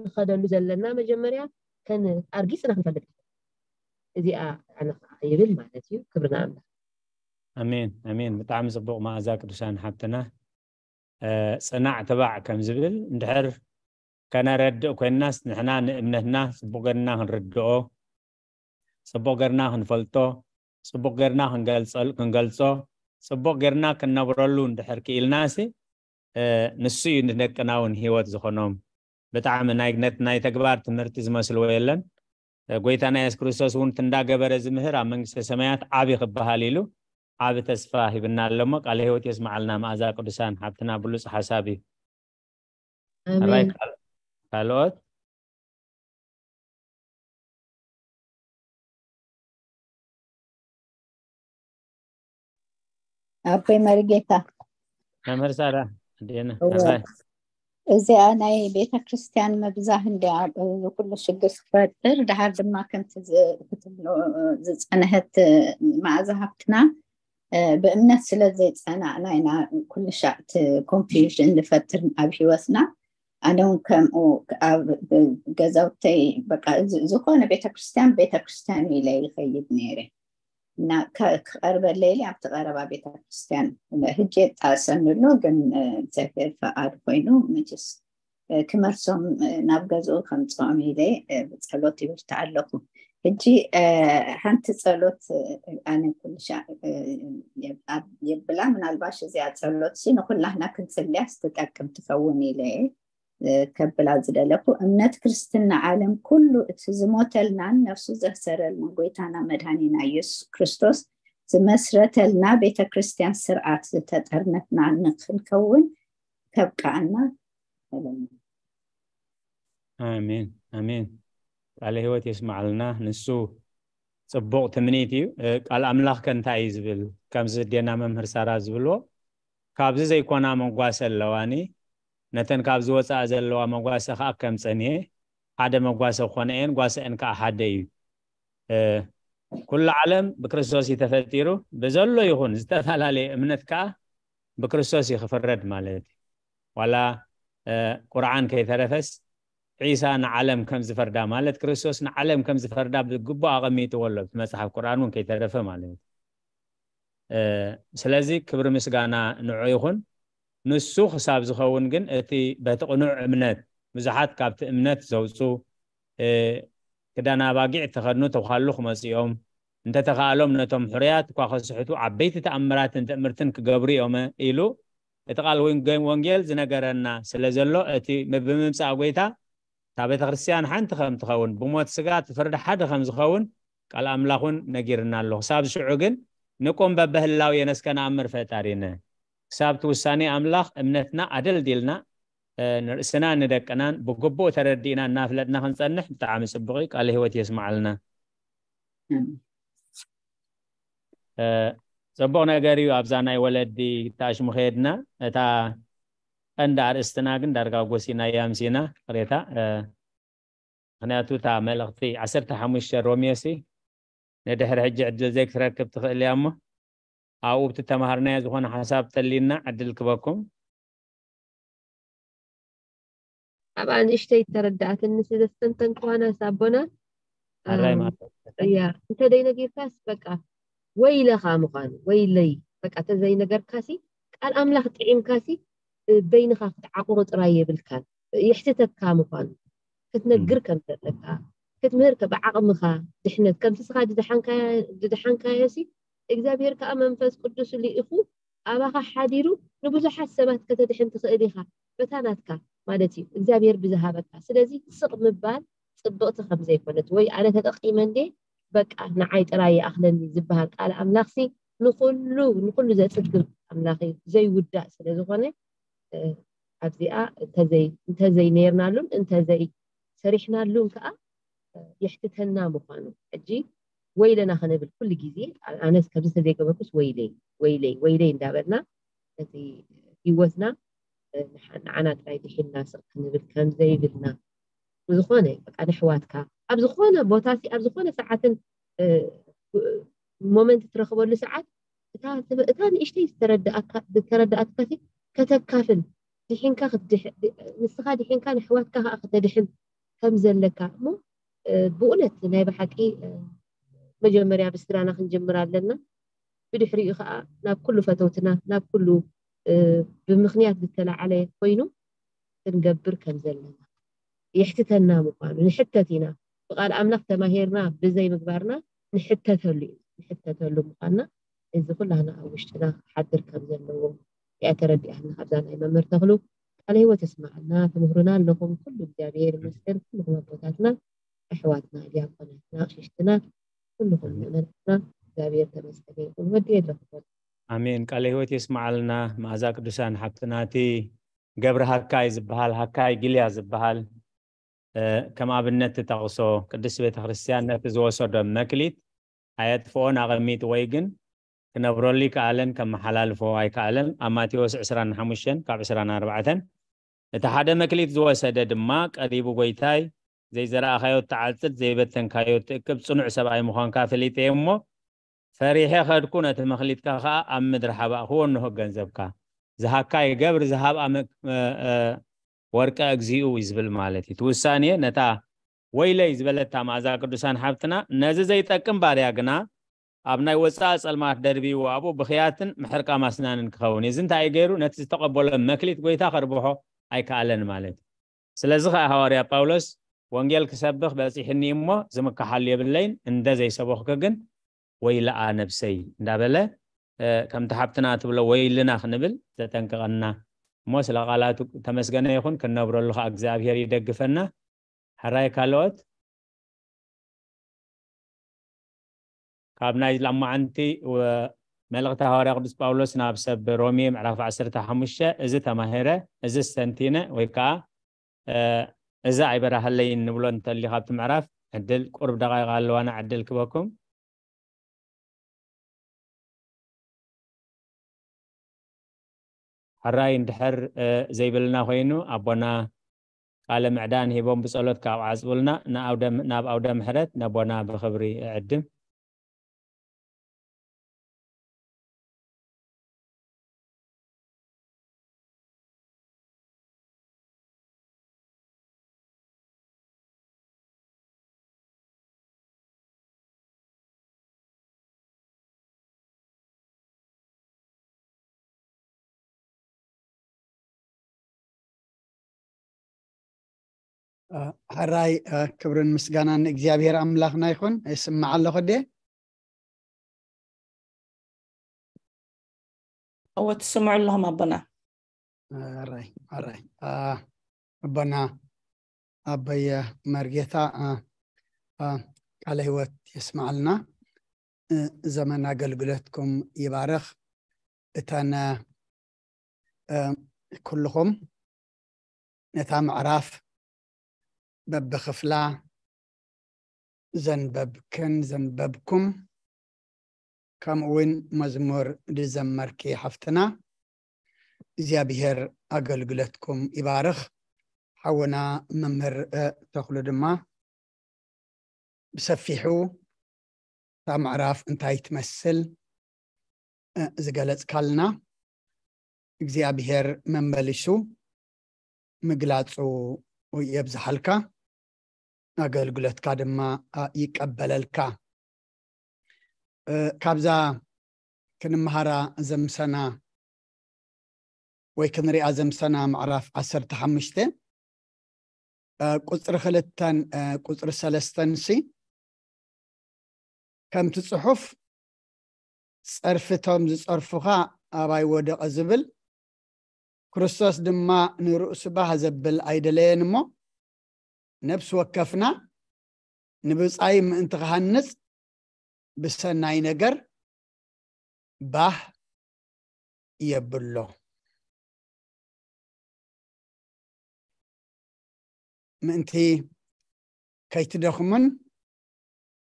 ንኸደሉ ዘለና መጀመርያ ከን ኣርጊፅና ክንፈልጥ እዚኣ ኣነ ከዓ ይብል ማለት እዩ። ክብርና ኣምላኽ። ኣሜን ኣሜን። ብጣዕሚ ፅቡቅ መኣዛ ቅዱሳን ሓብትና። ጽናዕ ትባዕ ከም ዝብል እንድሕር ከነረድእ ኮይንናስ ንሕና ንእምነትና ጽቡቕ ገርና ክንርድኦ፣ ጽቡቕ ገርና ክንፈልጦ፣ ጽቡቕ ገርና ክንገልጾ፣ ጽቡቕ ገርና ክንነብረሉ እንድሕር ክኢልናሲ ንሱ እዩ ንደቅና እውን ህይወት ዝኾኖም። ብጣዕሚ ናይ ናይ ተግባር ትምህርቲ ዝመስልዎ የለን። ጎይታና የሱስ ክርስቶስ እውን እንዳገበረ ዝምህር ኣብ መንግስተ ሰማያት ዓቢ ክበሃል ኢሉ ዓቢ ተስፋ ሂብና ኣሎ እሞ ቃለ ህይወት የስምዓልና። መኣዛ ቅዱሳን ሓብትና ብሉጽ ሓሳብ እዩ። ራይ ካልኦት ኣቦይ መሪጌታ መምህር ሳራ ኣዴና እዚኣ ናይ ቤተ ክርስቲያን ምብዛህ እንዲያ እዚ ኩሉ ሽግር ዝፈጥር። ድሓር ድማ ከምቲ ክትብሎ ዝፀንሐት መኣዛ ሃብትና ብእምነት ስለ ዘይፀናዕና ኢና ኩሉ ሻዕ እቲ ኮንፊውዥን ንፈጥር ኣብ ሂወትና። ኣነ እውን ከምኡ ኣብ ገዛውተይ በቃ ዝኾነ ቤተክርስትያን ቤተክርስትያን ኢለ ይኸይድ ነይረ እና ክቐርበለይ ኢለ ኣብቲ ቀረባ ቤተክርስትያን ሕጂ የጣእሰኒ ኣሎ ግን እግዚኣብሔር ፈቓድ ኮይኑ መችስ ክመልሶም ናብ ገዝኡ ከምፅኦም ኢለ ብፀሎት ይብርትዕ ኣለኹ። ሕጂ ሓንቲ ፀሎት ኣነ ኩልሻ የብላ ምናልባሽ እዚኣ ፀሎት ሲ ንኩላህና ክንፅልያስ ትጠቅም ትኸውን ኢለ ከብላ ዝደለኩ እምነት ክርስትና ዓለም ኩሉ እቲ ዝሞተልናን ነፍሱ ዘሰረልና ጎይታና መድሃኒና ኢየሱስ ክርስቶስ ዝመስረተልና ቤተ ክርስቲያን ስርዓት ዝተጠርነፍና ንክንከውን ከብቃኣና ኣሜን ኣሜን። ቃለ ህይወት የስማዓልና። ንሱ ፅቡቕ ትምኒት እዩ። ቃል ኣምላኽ ከ እንታይ እዩ ዝብል? ከምዚ ኣዴና መምህር ሳራ ዝብልዎ ካብዚ ዘይኮና መጓሰ ኣለዋኒ ነተን ካብዚ ወፃእ ዘለዋ መጓሰ ከዓ ከም ፀንየ ሓደ መጓሰ ክኾነ እየን ጓሰአን ከዓ ሓደ እዩ። ኩሉ ዓለም ብክርስቶስ እዩ ተፈጢሩ። ብዘሎ ይኹን ዝተፈላለየ እምነት ከዓ ብክርስቶስ እዩ ክፍረድ ማለት እዩ። ዋላ ቁርዓን ከይተረፈስ ዒሳ ንዓለም ከም ዝፈርዳ ማለት ክርስቶስ ንዓለም ከም ዝፈርዳ ብግቡእ ኣቐሚጥዎ ኣሎ እቲ መፅሓፍ ቁርኣን እውን ከይተረፈ ማለት እዩ። ስለዚ ክብሪ ምስጋና ንዑ ይኹን። ንሱ ክሳብ ዝኸውን ግን እቲ በቲ ቅኑዕ እምነት ብዙሓት ካብቲ እምነት ዘውፁ ክዳን ኣባጊዕ ተኸድኑ ተዃሉ ክመፅኦም እንተተኻእሎም ነቶም ሕሩያት እኳ ከስሕቱ ዓበይቲ ተኣምራትን ትእምርትን ክገብሩ እዮም ኢሉ እቲ ቃል ወንጌል ዝነገረና ስለ ዘሎ እቲ ብምምፃእ ጎይታ እታ ቤተ ክርስቲያን ሓንቲ ከም ትኸውን ብሞት ስጋ እቲ ፍርዲ ሓደ ከም ዝኸውን ቃል ኣምላኽ እውን ነጊርና ኣሎ። ክሳብ ሽዑ ግን ንቁም በበህላው የነስከ ነኣምር ፈጣሪነ ክሳብ እቲ ውሳኔ ኣምላኽ እምነትና ኣደልዲልና ንርእስና ንደቅናን ብግቡእ ተረዲእና እናፍለጥና ክንጸንሕ ብጣዕሚ ጽቡቕ እዩ። ቃለ ህይወት የስምዓልና። ጽቡቕ ነገር እዩ። ኣብዛ ናይ ወለዲ ተኣሽሙ ከየድና፣ እታ ቀንዲ ኣርእስትና ግን ዳርጋ ጎሲናያ ኣምሲና፣ ቅሬታ። እ፣ ምኽንያቱ እታ መልእኽቲ ዓሰርተ ሓሙሽተ ሮሜሲ ንድሕሪ ሕጂ ዕድል ዘይክትረክብ ትኽእል እያ እሞ፣ ኣብኡ ብቲ ተማሃርናዮ ዝኾነ ሓሳብ ተሊና ዕድል ክበኩም። ኣብኣ ንእሽተይ ተረዳኣትኒ ስለ ዝተንተንክዋ ናስ ኣቦና። ኣራይ እም፣ ማለት እያ፣ እንተ ደይነጊርካስ በቃ ወይለኻ ምዃኑ፣ ወይለይ፣ በቃ ተዘይነገርካሲ፣ ቃል ኣምላኽ ጥዒምካሲ፣ እ፣ በይንኻ ክትዓቑሩ ጥራይ የብልካን። የሕትተካ ምዃኑ ክትነግር ከም ዘለካ፣ ክትምህር ከ ብዓቕምኻ ድሕነት ከምቲ ስኻ ድድሓንካዮ፣ ድድሓንካዮሲ እግዚኣብሔር ከኣ መንፈስ ቅዱስ ልኢኹ ኣባኻ ሓዲሩ ንብዙሓት ሰባት ከተድሕን ትኽእል ኢኻ። በታ ናትካ ማለት እዩ እግዚኣብሔር ብዝሃበካ። ስለዚ ስቕ ምባል ጽብቕቲ ከም ዘይኮነት ወይ ኣነ ተጠቒመ እንዴ በቃ ንዓይ ጥራይ ይኣኽለኒ ዝበሃል ቃል ኣምላኽሲ ንኹሉ ንኹሉ ዘጽግብ ኣምላኽ እዩ፣ ዘይውዳእ ስለ ዝኾነ። እ፣ ኣብዚኣ እንተዘይ እንተዘይ ነርናሉን እንተዘይ ሰሪሕናሉን ከኣ እ፣ የሕትተና ምዃኑ። ሕጂ ወይለና ክንብል ኩሉ ግዜ፣ ኣነስ ከምዚ ተዘይገበርኩስ ወይለይ፣ ወይለይ፣ ወይለይ እንዳበልና ነቲ ህይወትና እ፣ ንሓ-፣ ንዓና ጥራይ ድሒንና ስቕ ክንብል ከም ዘይብልና፣ ዝኾነ በቃ ነሕዋትካ ኣብ ዝኾነ ቦታሲ ኣብ ዝኾነ ሰዓትን እ፣ ሞመንት ትረኽበሉ ሰዓት እታ ትበ-፣ እታ ንእሽተይ ዝተረዳኣካ፣ ዝተረዳኣትካሲ ከተካፍል፣ ድሒንካ ክትድሕ-፣ ድ-፣ ንስኻ ድሒንካ ነሕዋትካ ከኣ ከተድሕን ከም ዘለካ እሞ፣ እ፣ ብእውነት ናይ ብሓቂ፣ እ፣ መጀመርያ ብስድራና ክንጅምር ኣለና። ብድሕሪኡ ከኣ ናብ ኩሉ ፈተውትና፣ ናብ ኩሉ፣ እ፣ ብምኽንያት ዝተላዓለ ኮይኑ ክንገብር ከም ዘለና የሕትተና ምዃኑ ንሕተት ኢና። ብቃል ኣምላኽ ተማሂርና ብዘይ ምግባርና ንሕተተሉ ኢና። ንሕተተሉ ምዃንና እዚ ኩላህና ኣብ ውሽጥና ክሓድር ከም ዘለዎ እያ ተረዲኣና። ካብዛ ናይ መምህር ተኽሉ ቃለ ህይወት የስማዓልና። ትምህሩና ኣለኹም። ኩሉ እግዚኣብሔር ይመስገን። ኩልኹም ኣቦታትና፣ ኣሕዋትና፣ ዲያቆናትና፣ ኣቕሽሽትና፣ ኩልኹም ምእመናትና እግዚኣብሔር ተመስገነ ይኹን። ወዲ ኣለኹም። ኣሜን። ቃለ ህይወት የስማዓልና። መኣዛ ቅዱሳን ሓብትናቲ ገብረ ሃካይ ዝበሃል፣ ሃካይ ጊልያ ዝበሃል፣ እ፣ ከም ኣብነት ትጠቕሶ። ቅድስት ቤተ ክርስቲያን ነቲ ዝወሰዶ መክሊት ኣየጥፍኦን ኣቐሚጥዎ እዩ፣ ግን ክነብረሉ ይከኣለን ከመሓላልፎ ኣይከኣለን። ኣብ ማቴዎስ ዕስራን ሓሙሽተን ካብ ዕስራን ኣርባዕተን፣ እቲ ሓደ መክሊት ዝወሰደ ድማ ቀሪቡ፣ ጎይታይ፣ ዘይዘራእኻዮ ትዓጽድ፣ ዘይበተንካዮ ትእክብ፣ ጽኑዕ ሰብኣይ ምዃንካ ፈሊጠ እየ እሞ፣ ፈሪሐ ኸድኩ፣ ነቲ መኽሊትካ ኸኣ ኣብ ምድሪ ሓባእክዎ፣ እንሆ ገንዘብካ። ዝሃካይ ገብር ዝሃብኣ መ-፣ እ፣ እ፣ ወርቀ እግዚኡ እዩ ዝብል ማለት እዩ። እቲ ውሳኔ ነታ ወይለይ ዝበለታ መኣዛ ቅዱሳን ሓብትና፣ ነዚ ዘይጠቅም ባርያ ግና ኣብ ናይ ወጻኢ ጸልማት ደርቢዎ፣ ኣብኡ ብኽያትን ምሕርቃም ኣስናንን ክኸውን እዩ። እዚ እንታይ እዩ ገይሩ? ነቲ ዝተቐበሎ መክሊት ጎይታ ከርብሖ ኣይከኣለን ማለት እዩ። ስለዚ ኸኣ ሃዋርያ ጳውሎስ፣ ወንጌል ክሰብኽ በጺሕኒ እሞ ዝምከሓሉ የብለይን፣ እንደ ዘይሰበኽኩ ግን ወይለኣ ነብሰይ እንዳበለ፣ እ፣ ከምቲ ሓብትና ትብሎ ወይልና ክንብል ዘጠንቅቐና። እሞ ስለ ቃላቱ ተመስገነ ይኹን፣ ክንነብረሉ ኸኣ እግዚኣብሔር ይደግፈና። ሕራይ ካልኦት? ካብ ናይ ሎማዓንቲ ወ-፣ መልእኽቲ ሃዋርያ ቅዱስ ጳውሎስ ናብ ሰብ ሮሜ ምዕራፍ ዓሰርተ ሓሙሽተ፣ እዚ ተማሂረ፣ እዚ ስተንቲነ፣ ወይ ከኣ፣ እ፣ እዚ ኣይበራህለይን ንብሎ እንተልዩ ካብቲ ምዕራፍ፣ ዕድል ቁሩብ ደቓይቕ ኣለዋና፣ ዕድል ክበኩም። ሕራይ እንድሕር፣ እ፣ ዘይብልና ኮይኑ፣ ኣቦና ቃለ ምዕዳን ሂቦም ብጸሎት ካብ ዓጽቡልና፣ ንኣውደ-፣ ናብ ኣውደ ምሕረት ነቦና ብኽብሪ እዕድም። እ፣ ሕራይ፣ እ፣ ክብርን ምስጋናን ንእግዚኣብሔር ኣምላኽና ይኹን። ይስማዕ ኣለኹ ድየ? እወ፣ ትስምዑ ኣለኹም ኣቦና። ሕራይ፣ ሕራይ። እ፣ ኣቦና ኣበየ መርጌታ፣ እ፣ እ፣ ቃለ ህይወት የስማዓልና። እ፣ ዘመን ኣገልግሎትኩም ይባርኽ። እተን፣ እ፣ ኩልኹም ነታ ምዕራፍ በብኽፍላ ዘንበብክን ዘንበብኩም ከምኡ እውን መዝሙር ዝዘመርኪ ሓፍትና እግዚኣብሔር ኣገልግሎትኩም ይባርኽ። ሓውና መምህር ተኽሉ ድማ ብሰፊሑ እታ ምዕራፍ እንታይ ትመስል ዝገለጽካልና እግዚኣብሔር መመሊሱ ምግላጹ የብዝሓልካ፣ ኣገልግሎትካ ድማ ይቀበለልካ። ካብዛ ክንመሃራ ዘምሰና ወይ ክንሪኣ ዘምሰና ምዕራፍ ዓሰርተ ሓሙሽተ ቁፅሪ ክልተን ቁፅሪ ሰለስተን ሲ ከምቲ ፅሑፍ ጸርፊቶም ዝጸርፉኻ ኣባይ ወደቐ ዝብል ክርስቶስ ድማ ንርእሱ ባህ ዘብል ኣይደለየን እሞ ነፍሲ ወከፍና ንብጻይ ምእንቲ ክሃንጽ ብሰናይ ነገር ባህ የብሎ። ምእንቲ ከይትደኽሙን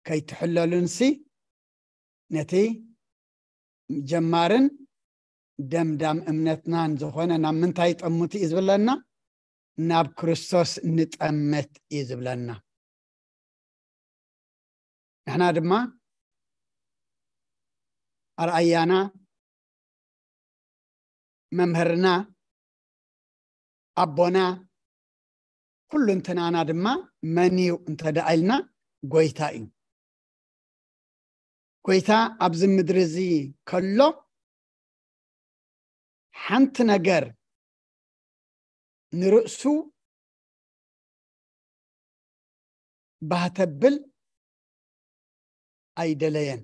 ከይትሕለሉንሲ ነቲ ጀማርን ደምዳም እምነትናን ዝኾነ ናብ ምንታይ ጠምቱ እዩ ዝብለና? ናብ ክርስቶስ ንጠምት እዩ ዝብለና። ንሕና ድማ ኣርኣያና መምህርና ኣቦና ኩሉ እንትናና ድማ መን እዩ እንተ ደኣ ኢልና ጎይታ እዩ። ጎይታ ኣብዚ ምድሪ እዚ ከሎ ሓንቲ ነገር ንርእሱ ባህ ተብል ኣይደለየን።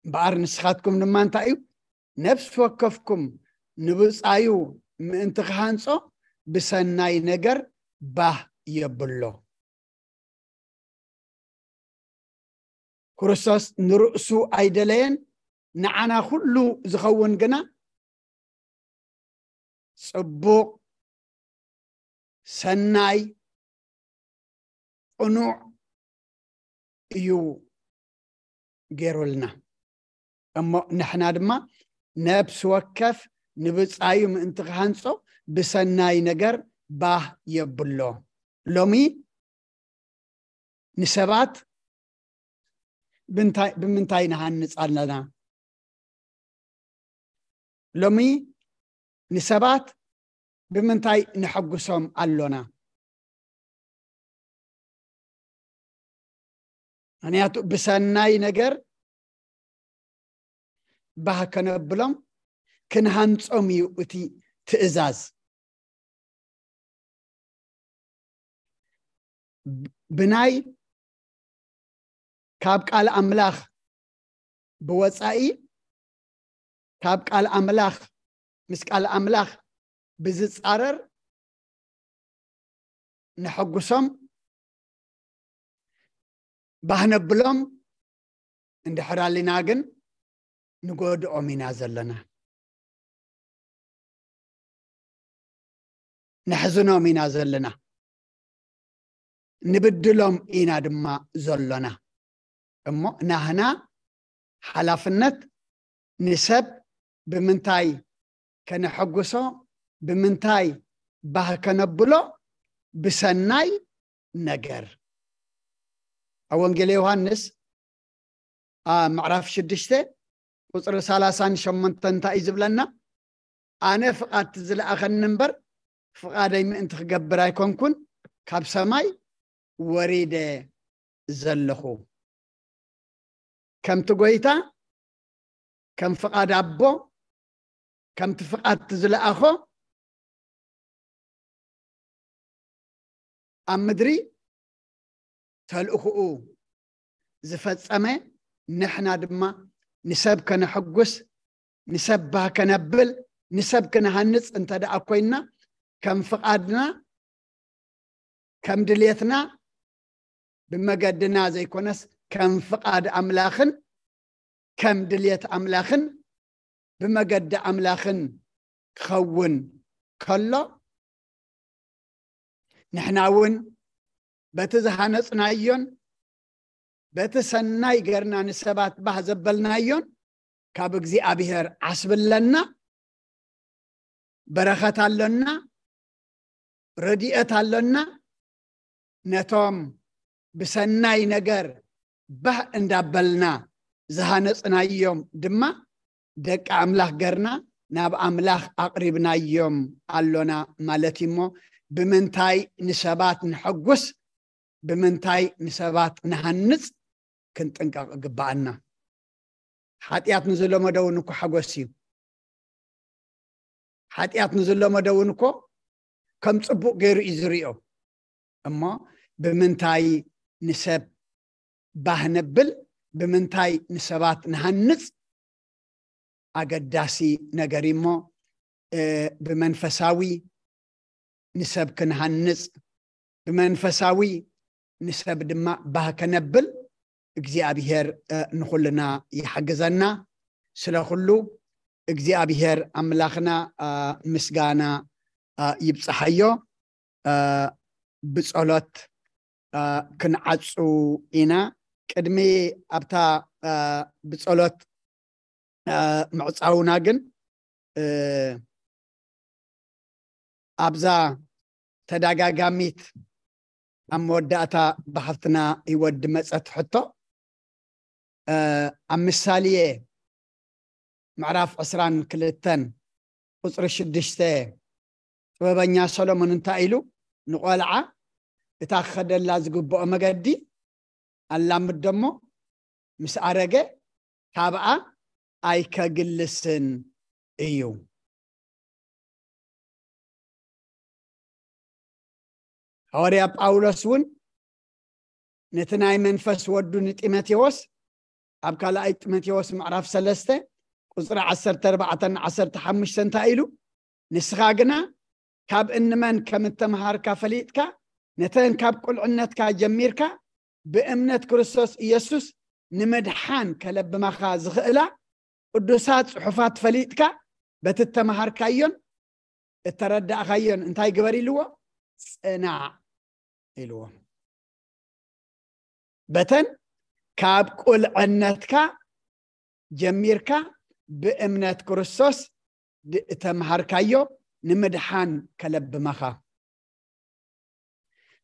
እምበኣር ንስኻትኩም ድማ እንታይ እዩ ነፍሲ ወከፍኩም ንብጻዩ ምእንቲ ክሃንጾ ብሰናይ ነገር ባህ የብሎ። ክርስቶስ ንርእሱ ኣይደለየን፣ ንዓና ኩሉ ዝኸውን ግና ጽቡቕ፣ ሰናይ፣ ቅኑዕ እዩ ገይሩልና። እሞ ንሕና ድማ ነፍሲ ወከፍ ንብጻዩ ምእንቲ ክሃንጾ ብሰናይ ነገር ባህ የብሎ። ሎሚ ንሰባት ብምንታይ ንሃንጽ ኣለና? ሎሚ ንሰባት ብምንታይ ነሐጉሶም ኣሎና? ምክንያቱ ብሰናይ ነገር ባህ ከነብሎም ክንሃንጾም እዩ እቲ ትእዛዝ። ብናይ ካብ ቃል ኣምላኽ ብወጻኢ ካብ ቃል ኣምላኽ ምስ ቃል ኣምላኽ ብዝጻረር ነሐጉሶም ባህነብሎም እንድሕር ኣሊና ግን ንጎድኦም ኢና ዘለና። ነሕዝኖም ኢና ዘለና፣ ንብድሎም ኢና ድማ ዘሎና። እሞ ናህና ሓላፍነት ንሰብ ብምንታይ ከነሐጉሶ፣ ብምንታይ ባህ ከነብሎ፣ ብሰናይ ነገር። ኣብ ወንጌል ዮሃንስ ምዕራፍ ሽዱሽተ ቁፅሪ ሰላሳን ሸሞንተን እንታይ እዩ ዝብለና? ኣነ ፍቓድ ዝለኣኸኒ እምበር ፍቓደይ ምእንቲ ክገብር ኣይኮንኩን ካብ ሰማይ ወሪደ ዘለኹ። ከምቲ ጎይታ ከም ፍቓድ ኣቦ ከምቲ ፍቓድ ዝለኣኾ ኣብ ምድሪ ተልእኹኡ ዝፈጸመ ንሕና ድማ ንሰብ ከነሐጉስ ንሰብ ባህ ከነብል ንሰብ ክንሃንጽ እንተ ደኣ ኮይንና ከም ፍቓድና ከም ድልየትና ብመገድና ዘይኮነስ ከም ፍቓድ ኣምላኽን ከም ድልየት ኣምላኽን ብመገዲ ኣምላኽን ክኸውን ከሎ ንሕና እውን በቲ ዝሃነጽናዮን በቲ ሰናይ ገርና ንሰባት ባህ ዘበልናዮን ካብ እግዚኣብሔር ዓስቢ ኣለና፣ በረኸት ኣሎና፣ ረድኤት ኣሎና። ነቶም ብሰናይ ነገር ባህ እንዳበልና ዝሃነጽናዮም ድማ ደቂ ኣምላኽ ገርና ናብ ኣምላኽ ኣቕሪብናዮም ኣሎና ማለት እዩ። እሞ ብምንታይ ንሰባት ንሐጉስ፣ ብምንታይ ንሰባት ንሃንጽ ክንጥንቀቕ ይግብኣና። ሓጢኣት ንዝለመደ እውን እኮ ሓጎስ እዩ። ሓጢኣት ንዝለመደ እውን እኮ ከም ጽቡቕ ገይሩ እዩ ዝሪኦ። እሞ ብምንታይ ንሰብ ባህ ነብል፣ ብምንታይ ንሰባት ንሃንጽ ኣገዳሲ ነገር እዩ። እሞ ብመንፈሳዊ ንሰብ ክንሃንጽ፣ ብመንፈሳዊ ንሰብ ድማ ባህ ከነብል እግዚኣብሔር ንኹልና ይሓግዘና። ስለ ኩሉ እግዚኣብሔር ኣምላኽና ምስጋና ይብጽሓዮ። ብጸሎት ክንዓጹ ኢና። ቅድሚ ኣብታ ብጸሎት ምዕጻውና ግን ኣብዛ ተዳጋጋሚት ኣብ መወዳእታ ብሓፍትና ህይወት ድመጸት ሕቶ፣ ኣብ ምሳሌ ምዕራፍ ዕስራን ክልተን ቁጽሪ ሽዱሽተ ጥበበኛ ሰሎሞን እንታይ ኢሉ? ንቆልዓ እታ ክኸደላ ዝግብኦ መገዲ ኣላምዶ እሞ ምስ ኣረገ ካብኣ ኣይከግልስን እዩ። ሃዋርያ ጳውሎስ እውን ነቲ ናይ መንፈስ ወዱ ንጢሞቴዎስ ኣብ ካልኣይ ጢሞቴዎስ ምዕራፍ ሰለስተ ቁጽሪ ዓሰርተ ኣርባዕተን ዓሰርተ ሓሙሽተን እንታይ ኢሉ? ንስኻ ግና ካብ እንመን ከም እተምሃርካ ፈሊጥካ፣ ነተን ካብ ቁልዕነትካ ጀሚርካ ብእምነት ክርስቶስ ኢየሱስ ንምድሓን ከለብማኻ ዝኽእላ ቅዱሳት ጽሑፋት ፈሊጥካ፣ በቲ እተምሃርካዮን እተረዳእካዮን እንታይ ግበር ኢልዎ? ጽናዕ ኢልዎ። በተን ካብ ቁልዕነትካ ጀሚርካ ብእምነት ክርስቶስ ድ-፣ እተምሃርካዮ ንምድሓን ከለብመኻ።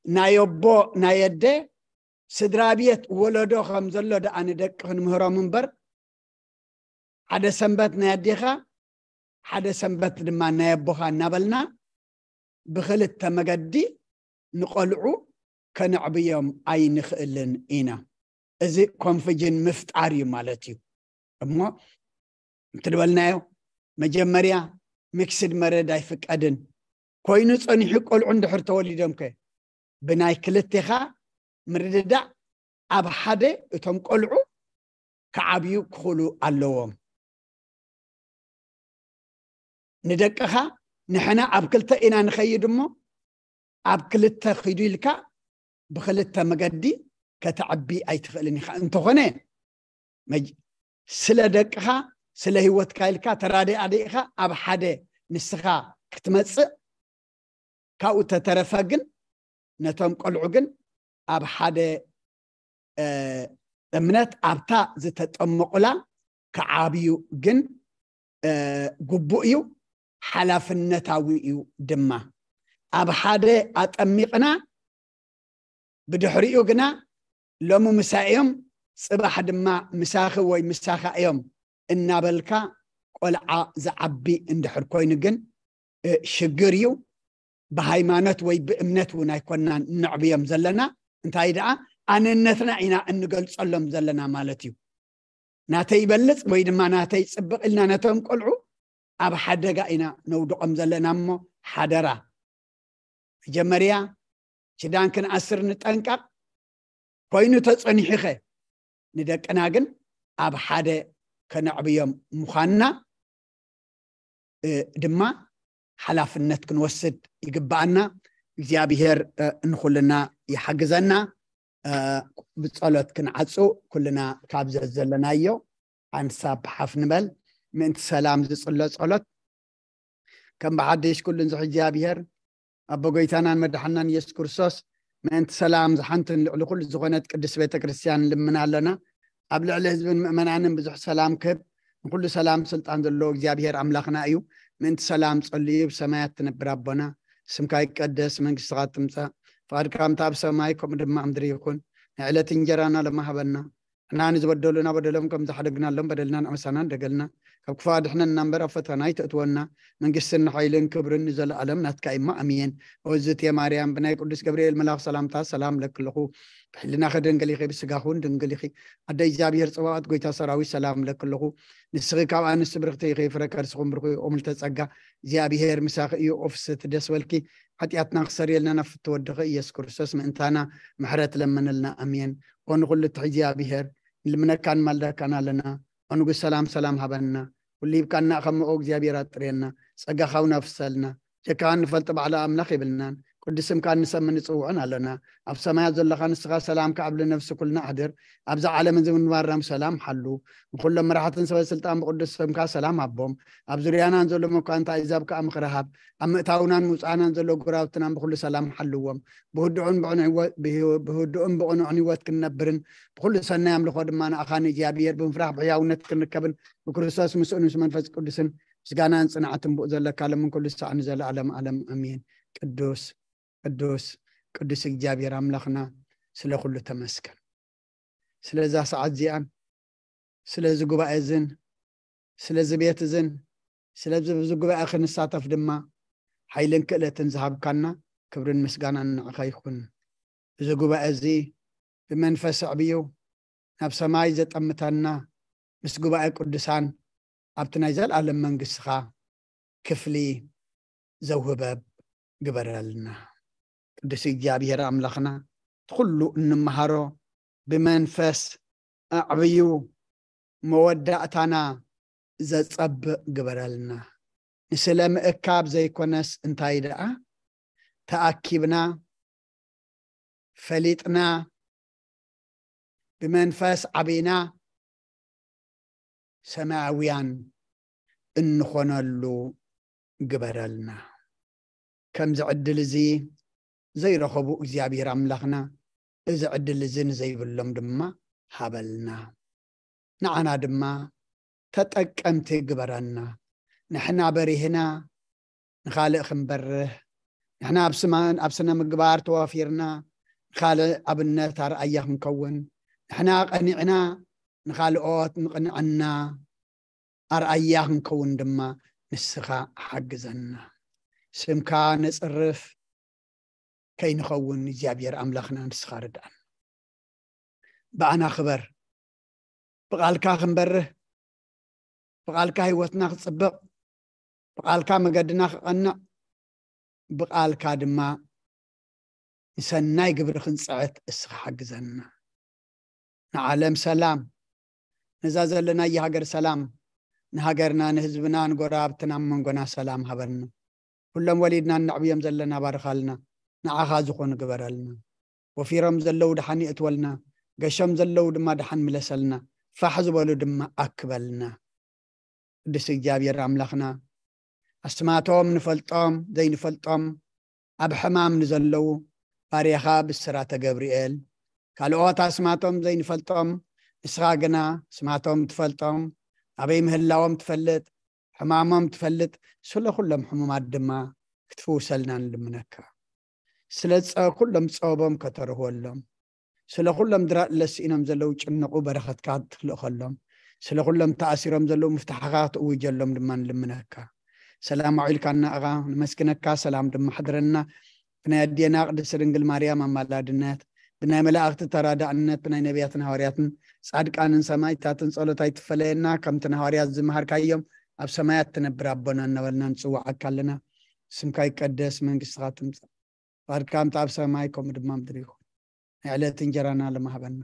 ናይ ኣቦ ናይ ኣደ ስድራ ቤት ወለዶ ከም ዘሎ ደኣ ንደቂ ክንምህሮም እምበር፣ ሓደ ሰንበት ናይ ኣዴኻ፣ ሓደ ሰንበት ድማ ናይ ኣቦኻ እናበልና ብኽልተ መገዲ ንቆልዑ ከነዕብዮም ኣይንኽእልን ኢና። እዚ ኮንፊጅን ምፍጣር እዩ ማለት እዩ። እሞ እንትድበልናዮ መጀመርያ ሚክስድ መረድ ኣይፍቀድን። ኮይኑ ጸኒሑ ቆልዑ እንድሕር ተወሊዶም ከ ብናይ ክልቴኻ ምርድዳእ ኣብ ሓደ እቶም ቆልዑ ክዓብዩ ክኽእሉ ኣለዎም። ንደቅኻ ንሕና ኣብ ክልተ ኢና ንኸይድ እሞ ኣብ ክልተ ኺዱ ኢልካ ብኽልተ መገዲ ከተዕቢ ኣይትኽእልን ኢኻ። እንተኾነ መጅ-፣ ስለ ደቅኻ ስለ ህይወትካ ኢልካ ተራዲኣ ደኢኻ ኣብ ሓደ ንስኻ ክትመጽእ፣ ካብኡ ተተረፈ ግን ነቶም ቆልዑ ግን ኣብ ሓደ እ፣ እምነት ኣብታ ዝተጠመቑላ ክዓብዩ ግን እ፣ ግቡእ እዩ፣ ሓላፍነታዊ እዩ ድማ። ኣብ ሓደ ኣጠሚቕና ብድሕሪኡ ግና ሎሚ ምሳይ እዮም ጽባሕ ድማ ምሳኺ ወይ ምሳኻ እዮም እናበልካ ቆልዓ ዝዓቢ እንድሕር ኮይኑ ግን እ፣ ሽግር እዩ። ብሃይማኖት ወይ ብእምነት እውን ኣይኮናን እነዕብዮም ዘለና። እንታይ ደኣ ኣነነትና ኢና እንገልጸሎም ዘለና ማለት እዩ። ናተይ ይበልጽ ወይ ድማ ናተይ ጽብቕ ኢልና ነቶም ቆልዑ ኣብ ሓደጋ ኢና ነውድቖም ዘለና። እሞ ሓደራ መጀመርያ ኪዳን ክንኣስር ንጠንቀቕ። ኮይኑ ተጸኒሑኸ ንደቅና ግን ኣብ ሓደ ከነዕብዮም ምዃንና እ፣ ድማ ሓላፍነት ክንወስድ ይግብኣና። እግዚኣብሔር እ፣ ንኹልና ይሓግዘና። እ፣ ብጸሎት ክንዓጹ ኩልና ካብ ዘዘለናዮ ሓንሳብ ሓፍ ንበል። ምእንቲ ሰላም ዝጽሎ ጸሎት። ከም ብሓድሽ ኩሉን ዝሕ እግዚኣብሔር ኣቦ ጎይታናን መድሓናን ኢየሱስ ክርስቶስ ምእንቲ ሰላም ዝሓንትን ልዕሊ ኩሉ ዝኾነት ቅድስት ቤተ ክርስቲያን ንልምን ኣለና። ኣብ ልዕሊ ህዝብን ምእመናንን ብዙሕ ሰላም ክህብ፣ ንኩሉ ሰላም ስልጣን ዘለዎ እግዚኣብሔር ኣምላኽና እዩ። ምእንቲ ሰላም ጸልዩ። ብሰማያት ትነብር ኣቦና፣ ስምካ ይቀደስ፣ መንግስትኻ ትምጻእ፣ ፍቓድካ ከምቲ ኣብ ሰማይ ከምኡ ድማ ኣብ ምድሪ ይኹን። ናይ ዕለት እንጀራና ሎሚ ሃበና። ንሕና ንዝበደሉና በደሎም ከም ዝሓደግናሎም በደልና ንዕመሳና ንደገልና፣ ካብ ክፉእ ኣድሕነና እምበር ኣብ ፈተና ኣይተእትወና። መንግስትን ሓይልን ክብርን ንዘለኣለም ናትካ እሞ ኣሜን። እወዝት ማርያም ብናይ ቅዱስ ገብርኤል መልኣኽ ሰላምታ ሰላም ለክልኹ። ብሕልናኺ ድንግል ኢኺ፣ ብስጋኹን ድንግል ኢኺ። ኣደ እግዚኣብሔር ጽባኦት ጎይታ ሰራዊት ሰላም ለክልኹ። ንስኺ ካብ ኣንስቲ ብርኽቲ ኢኺ፣ ፍረ ከርስኹም ብርኹ እዩ። ኦምልተ ጸጋ እግዚኣብሔር ምሳኺ እዩ። ኦፍስት ደስ በልኪ። ሓጢኣትና ክሰርየልና ናብ ፍትወድኺ ኢየሱስ ክርስቶስ ምእንታና ምሕረት ለምንልና። ኣሜን። ኦ ንኹሉ ትሕዚ እግዚኣብሔር ንልምነካ ንማልደካን ኣለና። ኦ ንጉስ ሰላም ሰላም ሃበና። ኩሉ ሂብካና ከምኡ እግዚኣብሔር ኣጥርየና። ጸጋኻ እውን ኣፍሰልና። ጀካኻ ንፈልጥ ባዕሉ ኣምላኽ የብልናን። ቅዱስ ስምካ ንሰምን ንጽውዕን ኣለና። ኣብ ሰማያት ዘለኻ ንስኻ ሰላምካ ኣብ ልነፍሲ ኩልና ኣሕድር። ኣብዚ ዓለም እዚ ምንባርና ብሰላም ሓሉ። ንኹሎም መራሕትን ሰበ ስልጣን ብቅዱስ ስምካ ሰላም ሃቦም። ኣብ ዙርያና ዘሎ መኳንታ ኣሕዛብ ከኣ ምኽሪ ሃብ። ኣብ ምእታውናን ምውጻእናን ዘሎ ጎረባብትናን ብኹሉ ሰላም ሓልዎም። ብህዱእን ብቕኑዕ ህይወት ብህይወ- ብህዱእን ብቕኑዕን ህይወት ክንነብርን ብኹሉ ሰናይ ኣምልኾ ድማ ንኣኻ ንእግዚኣብሔር ብምፍራሕ ብሕያውነት ክንርከብን ብክርስቶስ ምስኡን ምስ መንፈስ ቅዱስን ምስጋናን ጽንዓትን ብኡ ዘለካ ለምን ኩሉ ሳዕ ንዘለኣለም ኣለም ኣሜን። ቅዱስ ቅዱስ ቅዱስ እግዚኣብሔር ኣምላኽና ስለ ኩሉ ተመስገን። ስለዛ ሰዓት እዚኣን ስለዚ ጉባኤ እዝን ስለዚ ቤት እዝን ስለዚ ብዚ ጉባኤ ክንሳተፍ ድማ ሓይልን ክእለትን ዝሃብካና ክብርን ምስጋናን ንዓኻ ይኹን። እዚ ጉባኤ እዚ ብመንፈስ ኣዕብዩ ናብ ሰማይ ዘጠምተና ምስ ጉባኤ ቅዱሳን ኣብቲ ናይ ዘለኣለም መንግስትኻ ክፍሊ ዘውህበብ ግበረልና። ቅዱስ እግዚኣብሔር ኣምላኽና እቲ ኩሉ እንመሃሮ ብመንፈስ ኣዕብዩ መወዳእታና ዘጸብቕ ግበረልና። ንስለ ምእካብ ዘይኮነስ እንታይ ደኣ ተኣኪብና ፈሊጥና ብመንፈስ ዓቢና ሰማያውያን እንኾነሉ ግበረልና። ከምዚ ዕድል እዚ ዘይረኸቡ እግዚኣብሔር ኣምላኽና እዚ ዕድል እዚ ንዘይብሎም ድማ ሃበልና። ንዓና ድማ ተጠቀምቲ ግበረና። ንሕና በሪህና ንኻልእ ክንበርህ፣ ንሕና ኣብ ስማን ኣብ ስነ ምግባር ተዋፊርና ንኻልእ ኣብነት ኣርኣያ ክንከውን፣ ንሕና ቀኒዕና ንኻልኦት ንቕንዕና ኣርኣያ ክንከውን ድማ ንስኻ ሓግዘና። ስምካ ነጽርፍ ከይንኸውን እግዚኣብሔር ኣምላኽና ንስኻ ርድኣና። ብኣና ክበር፣ ብቓልካ ክንበርህ፣ ብቓልካ ህይወትና ክጽብቕ፣ ብቓልካ መገድና ክቐንዕ፣ ብቓልካ ድማ ንሰናይ ግብሪ ክንጽዕት እስኻ ሓግዘና። ንዓለም ሰላም፣ ነዛ ዘለናያ ሃገር ሰላም፣ ንሃገርና ንህዝብና ንጎረባብትና ኣብ መንጎና ሰላም ሃበልና። ኩሎም ወሊድና እነዕብዮም ዘለና ባርኻልና፣ ንዓኻ ዝኾኑ ግበረልና። ወፊሮም ዘለዉ ደሓን ይእትወልና፣ ገሾም ዘለዉ ድማ ደሓን ምለሰልና፣ ፋሕ ዝበሉ ድማ ኣክበልና። ቅዱስ እግዚኣብሔር ኣምላኽና ኣስማቶም ንፈልጦም ዘይንፈልጦም ኣብ ሕማም ንዘለዉ ባርያኻ ብስራተ ገብርኤል ካልኦት ኣስማቶም ዘይንፈልጦም ንስኻ ግና ስማቶም ትፈልጦም ኣበይ ምህላዎም ትፈልጥ ሕማሞም ትፈልጥ ስለ ኩሎም ሕሙማት ድማ ክትፍውሰልና ንልምነካ። ስለ ጸ ኩሎም ጸበቦም ከተርህወሎም ስለ ኩሎም ድራእ ለስኢኖም ዘለዉ ጭንቑ በረኸትካ ትልእኸሎም ስለ ኩሎም ተኣሲሮም ዘለዉ ምፍታሕኻ ትእውጀሎም ድማ ንልምነካ። ሰላም ኣውዒልካና ኣኻ ንመስግነካ ሰላም ድማ ሓድረና። ብናይ ኣዴና ቅድስቲ ድንግል ማርያም ኣማላድነት ብናይ መላእኽቲ ተራዳእነት ብናይ ነቢያትን ሃዋርያትን ጻድቃንን ሰማይታትን ጸሎት ኣይትፈለየና። ከምቲ ንሃዋርያት ዝመሃርካዮም ኣብ ሰማያት ትነብር ኣቦና እናበልና ንጽውዓካ ኣለና። ስምካ ይቀደስ መንግስትኻ ትምጻእ ፍቓድካ ከምቲ ኣብ ሰማይ ከምኡ ድማ ኣብ ምድሪ ይኹን። ናይ ዕለት እንጀራና ሎሚ ሃበና።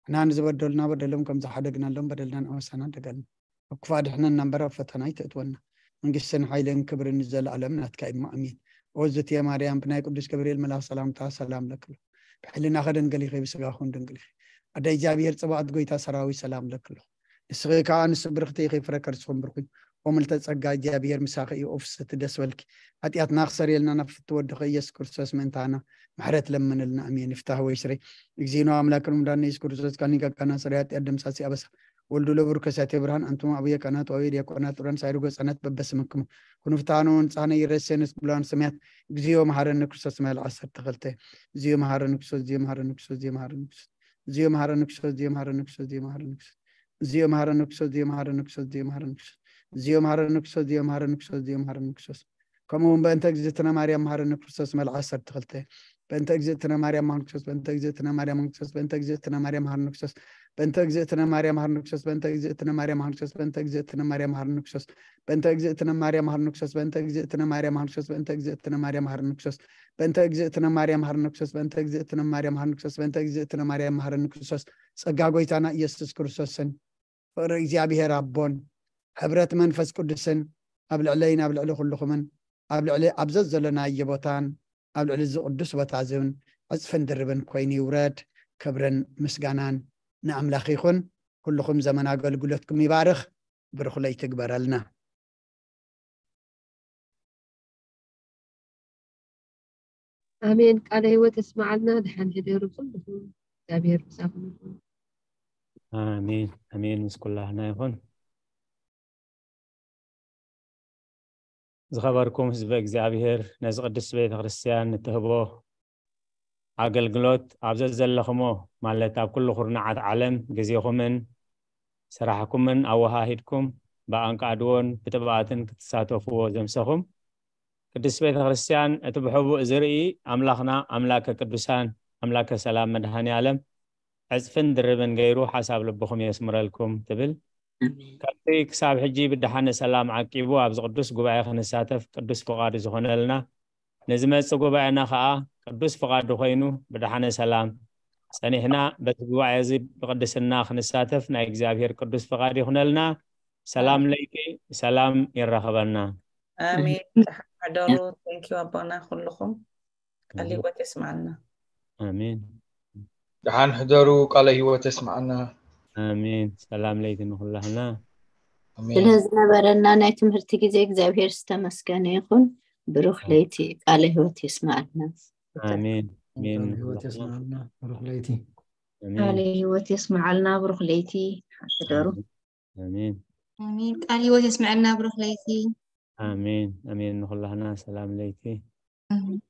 ንሕና ንዝበደሉና በደሎም ከም ዝሓደግናሎም በደልና ንዕመሳና ደገልና። ኣብ ክፉእ ኣድሕነና እምበር ኣብ ፈተና ኣይተእትወና። መንግስትን ሓይልን ክብርን ንዘለኣለም ናትካ እዩ እሞ ኣሜን። ኦዝትየ ማርያም ብናይ ቅዱስ ገብርኤል መልኣኽ ሰላምታ ሰላም ለክሎ። ብሕልናኸ ድንግል ኢኺ ብስጋኹን ድንግል ኢኺ። ኣደ እግዚኣብሔር ጽባኦት ጎይታ ሰራዊት ሰላም ለክሎ። ንስኺ ከኣ ኣንስቲ ብርኽቲ ኢኺ ፍረ ከርስኹም ብርኹ እዩ። ኦምልተ ጸጋ እግዚኣብሔር ምሳኺ እዩ። ኦፍሰቲ ደስ በልኪ። ሓጢኣትና ክሰርየልና ናብ ፍትወ ወድኸ ኢየሱስ ክርስቶስ ምእንታና ምሕረት ለምንልና። ኣሜን። ይፍታህ ወይ ስረይ። እግዚእነ ኣምላክን ምዳን ኢየሱስ ክርስቶስ ካኒ ጋጋና ስረይ ሓጢኣት ደምሳሲ ኣበሳ ወልዱ ለብሩ ከሳቴ ብርሃን ኣንቱም ኣቡየ ካህናት ወአቡየ ዲያቆናት ጥራን ሳይሩ ገጸነት በበስምክሙ ኩኑ ፍትሃነ ወንጻህነ ይረሴንስ ብላን ሰማያት። እግዚኦ መሐረነ ክርስቶስ መል ዓሰርተ ክልተ። እግዚኦ መሐረነ ክርስቶስ፣ እግዚኦ መሐረነ ክርስቶስ፣ እግዚኦ መሐረነ ክርስቶስ። እግዚኦ መሐረነ ክርስቶስ፣ እግዚኦ መሐረነ ክርስቶስ፣ እግዚኦ መሐረነ ክርስቶስ። እግዚኦ መሐረነ ክርስቶስ፣ እግዚኦ መሐረነ ክርስቶስ፣ እግዚኦ መሐረነ ክርስቶስ። እግዚኦ መሐረነ ክርስቶስ፣ እግዚኦ መሐረነ ክርስቶስ፣ እግዚኦ መሐረነ ክርስቶስ። ከምኡ እውን በእንተ እግዝእትነ ማርያም መሐረነ ክርስቶስ መል ዓሰርተ ክልተ። በእንተ እግዝእትነ ማርያም መሐረነ ክርስቶስ፣ በእንተ እግዝእትነ ማርያም መሐረነ ክርስቶስ፣ በእንተ እግዝእትነ ማርያም መሐረነ ክርስቶስ፣ በእንተ እግዝእትነ ማርያም መሐረነ ክርስቶስ፣ በእንተ እግዝእትነ ማርያም መሐረነ ክርስቶስ፣ በእንተ እግዝእትነ ማርያም መሐረነ ክርስቶስ፣ በእንተ እግዝእትነ ማርያም መሐረነ ክርስቶስ፣ በእንተ እግዝእትነ ማርያም መሐረነ ክርስቶስ፣ በእንተ እግዝእትነ ማርያም መሐረነ ክርስቶስ፣ በእንተ እግዝእትነ ማርያም መሐረነ ክርስቶስ፣ በእንተ እግዝእትነ ማርያም መሐረነ ክርስቶስ። ጸጋ ጎይታና ኢየሱስ ክርስቶስን ፍቕሪ እግዚኣብሔር ኣቦን ሕብረት መንፈስ ቅዱስን ኣብ ልዕለይን ኣብ ልዕሊ ኩልኹምን ኣብ ልዕሊ ኣብ ዘዘለናዮ ቦታን ኣብ ልዕሊ እዚ ቅዱስ ቦታ እዚ እውን ዕጽፍን ድርብን ኮይኑ ይውረድ። ክብርን ምስጋናን ንኣምላኽ ይኹን። ኩልኹም ዘመን ኣገልግሎትኩም ይባርኽ። ብሩኽ ለይቲ ግበረልና። ኣሜን። ቃለ ህይወት የስማዓልና። ደሓን ሕደሩ ኩልኹም። እግዚኣብሔር ምሳኹም ይኹን። ኣሜን ኣሜን። ምስ ኩላህና ይኹን። ዝኸበርኩም ህዝበ እግዚኣብሔር፣ ነዚ ቅድስት ቤተ ክርስቲያን እትህቦ ኣገልግሎት ኣብ ዘዘለኹሞ፣ ማለት ኣብ ኩሉ ኩርናዓት ዓለም ግዜኹምን ስራሕኩምን ኣወሃሂድኩም ብኣንቃድዎን ብትብኣትን ክትሳተፍዎ ዘምሰኹም ቅድስት ቤተ ክርስቲያን፣ እቲ ብሕቡእ ዝርኢ ኣምላኽና ኣምላከ ቅዱሳን ኣምላከ ሰላም መድሃኔ ዓለም ዕጽፍን ድርብን ገይሩ ሓሳብ ልብኹም የስምረልኩም ትብል። ካብቲ ክሳብ ሕጂ ብደሓነ ሰላም ዓቂቡ ኣብዚ ቅዱስ ጉባኤ ክንሳተፍ ቅዱስ ፍቓዱ ዝኾነልና፣ ንዝመጽእ ጉባኤና ኸኣ ቅዱስ ፍቓዱ ኮይኑ ብደሓነ ሰላም ጸኒሕና በቲ ጉባኤ እዚ ብቅድስና ክንሳተፍ ናይ እግዚኣብሔር ቅዱስ ፍቓድ ይኹነልና። ሰላም ለይቲ፣ ሰላም ይራኸበና። ኣሜን። ደሓን ሕደሩ። Thank you ኣቦና ኩልኹም። ቃል ህይወት የስማዓልና። ኣሜን። ደሓን ሕደሩ። ቃለ ህይወት የስማዓና። ኣሜን። ሰላም ለይቲ ንኹላህና። ኣሜን። ስለ ዝነበረና ናይ ትምህርቲ ግዜ እግዚኣብሔር ዝተመስገነ ይኹን። ብሩኽ ለይቲ። ቃለ ህይወት የስማዓልና። ኣሜን። ኣሜን። ቃለ ህይወት የስማዓልና። ብሩኽ ለይቲ። ኣሜን። ቃለ ህይወት የስማዓልና። ብሩኽ ለይቲ። ሕደሩ። ኣሜን። ኣሜን። ቃል ህይወት የስመዐልና። ብሩኽ ለይቲ። ኣሜን ኣሜን። ንኹላህና ሰላም ለይቲ። ኣሜን።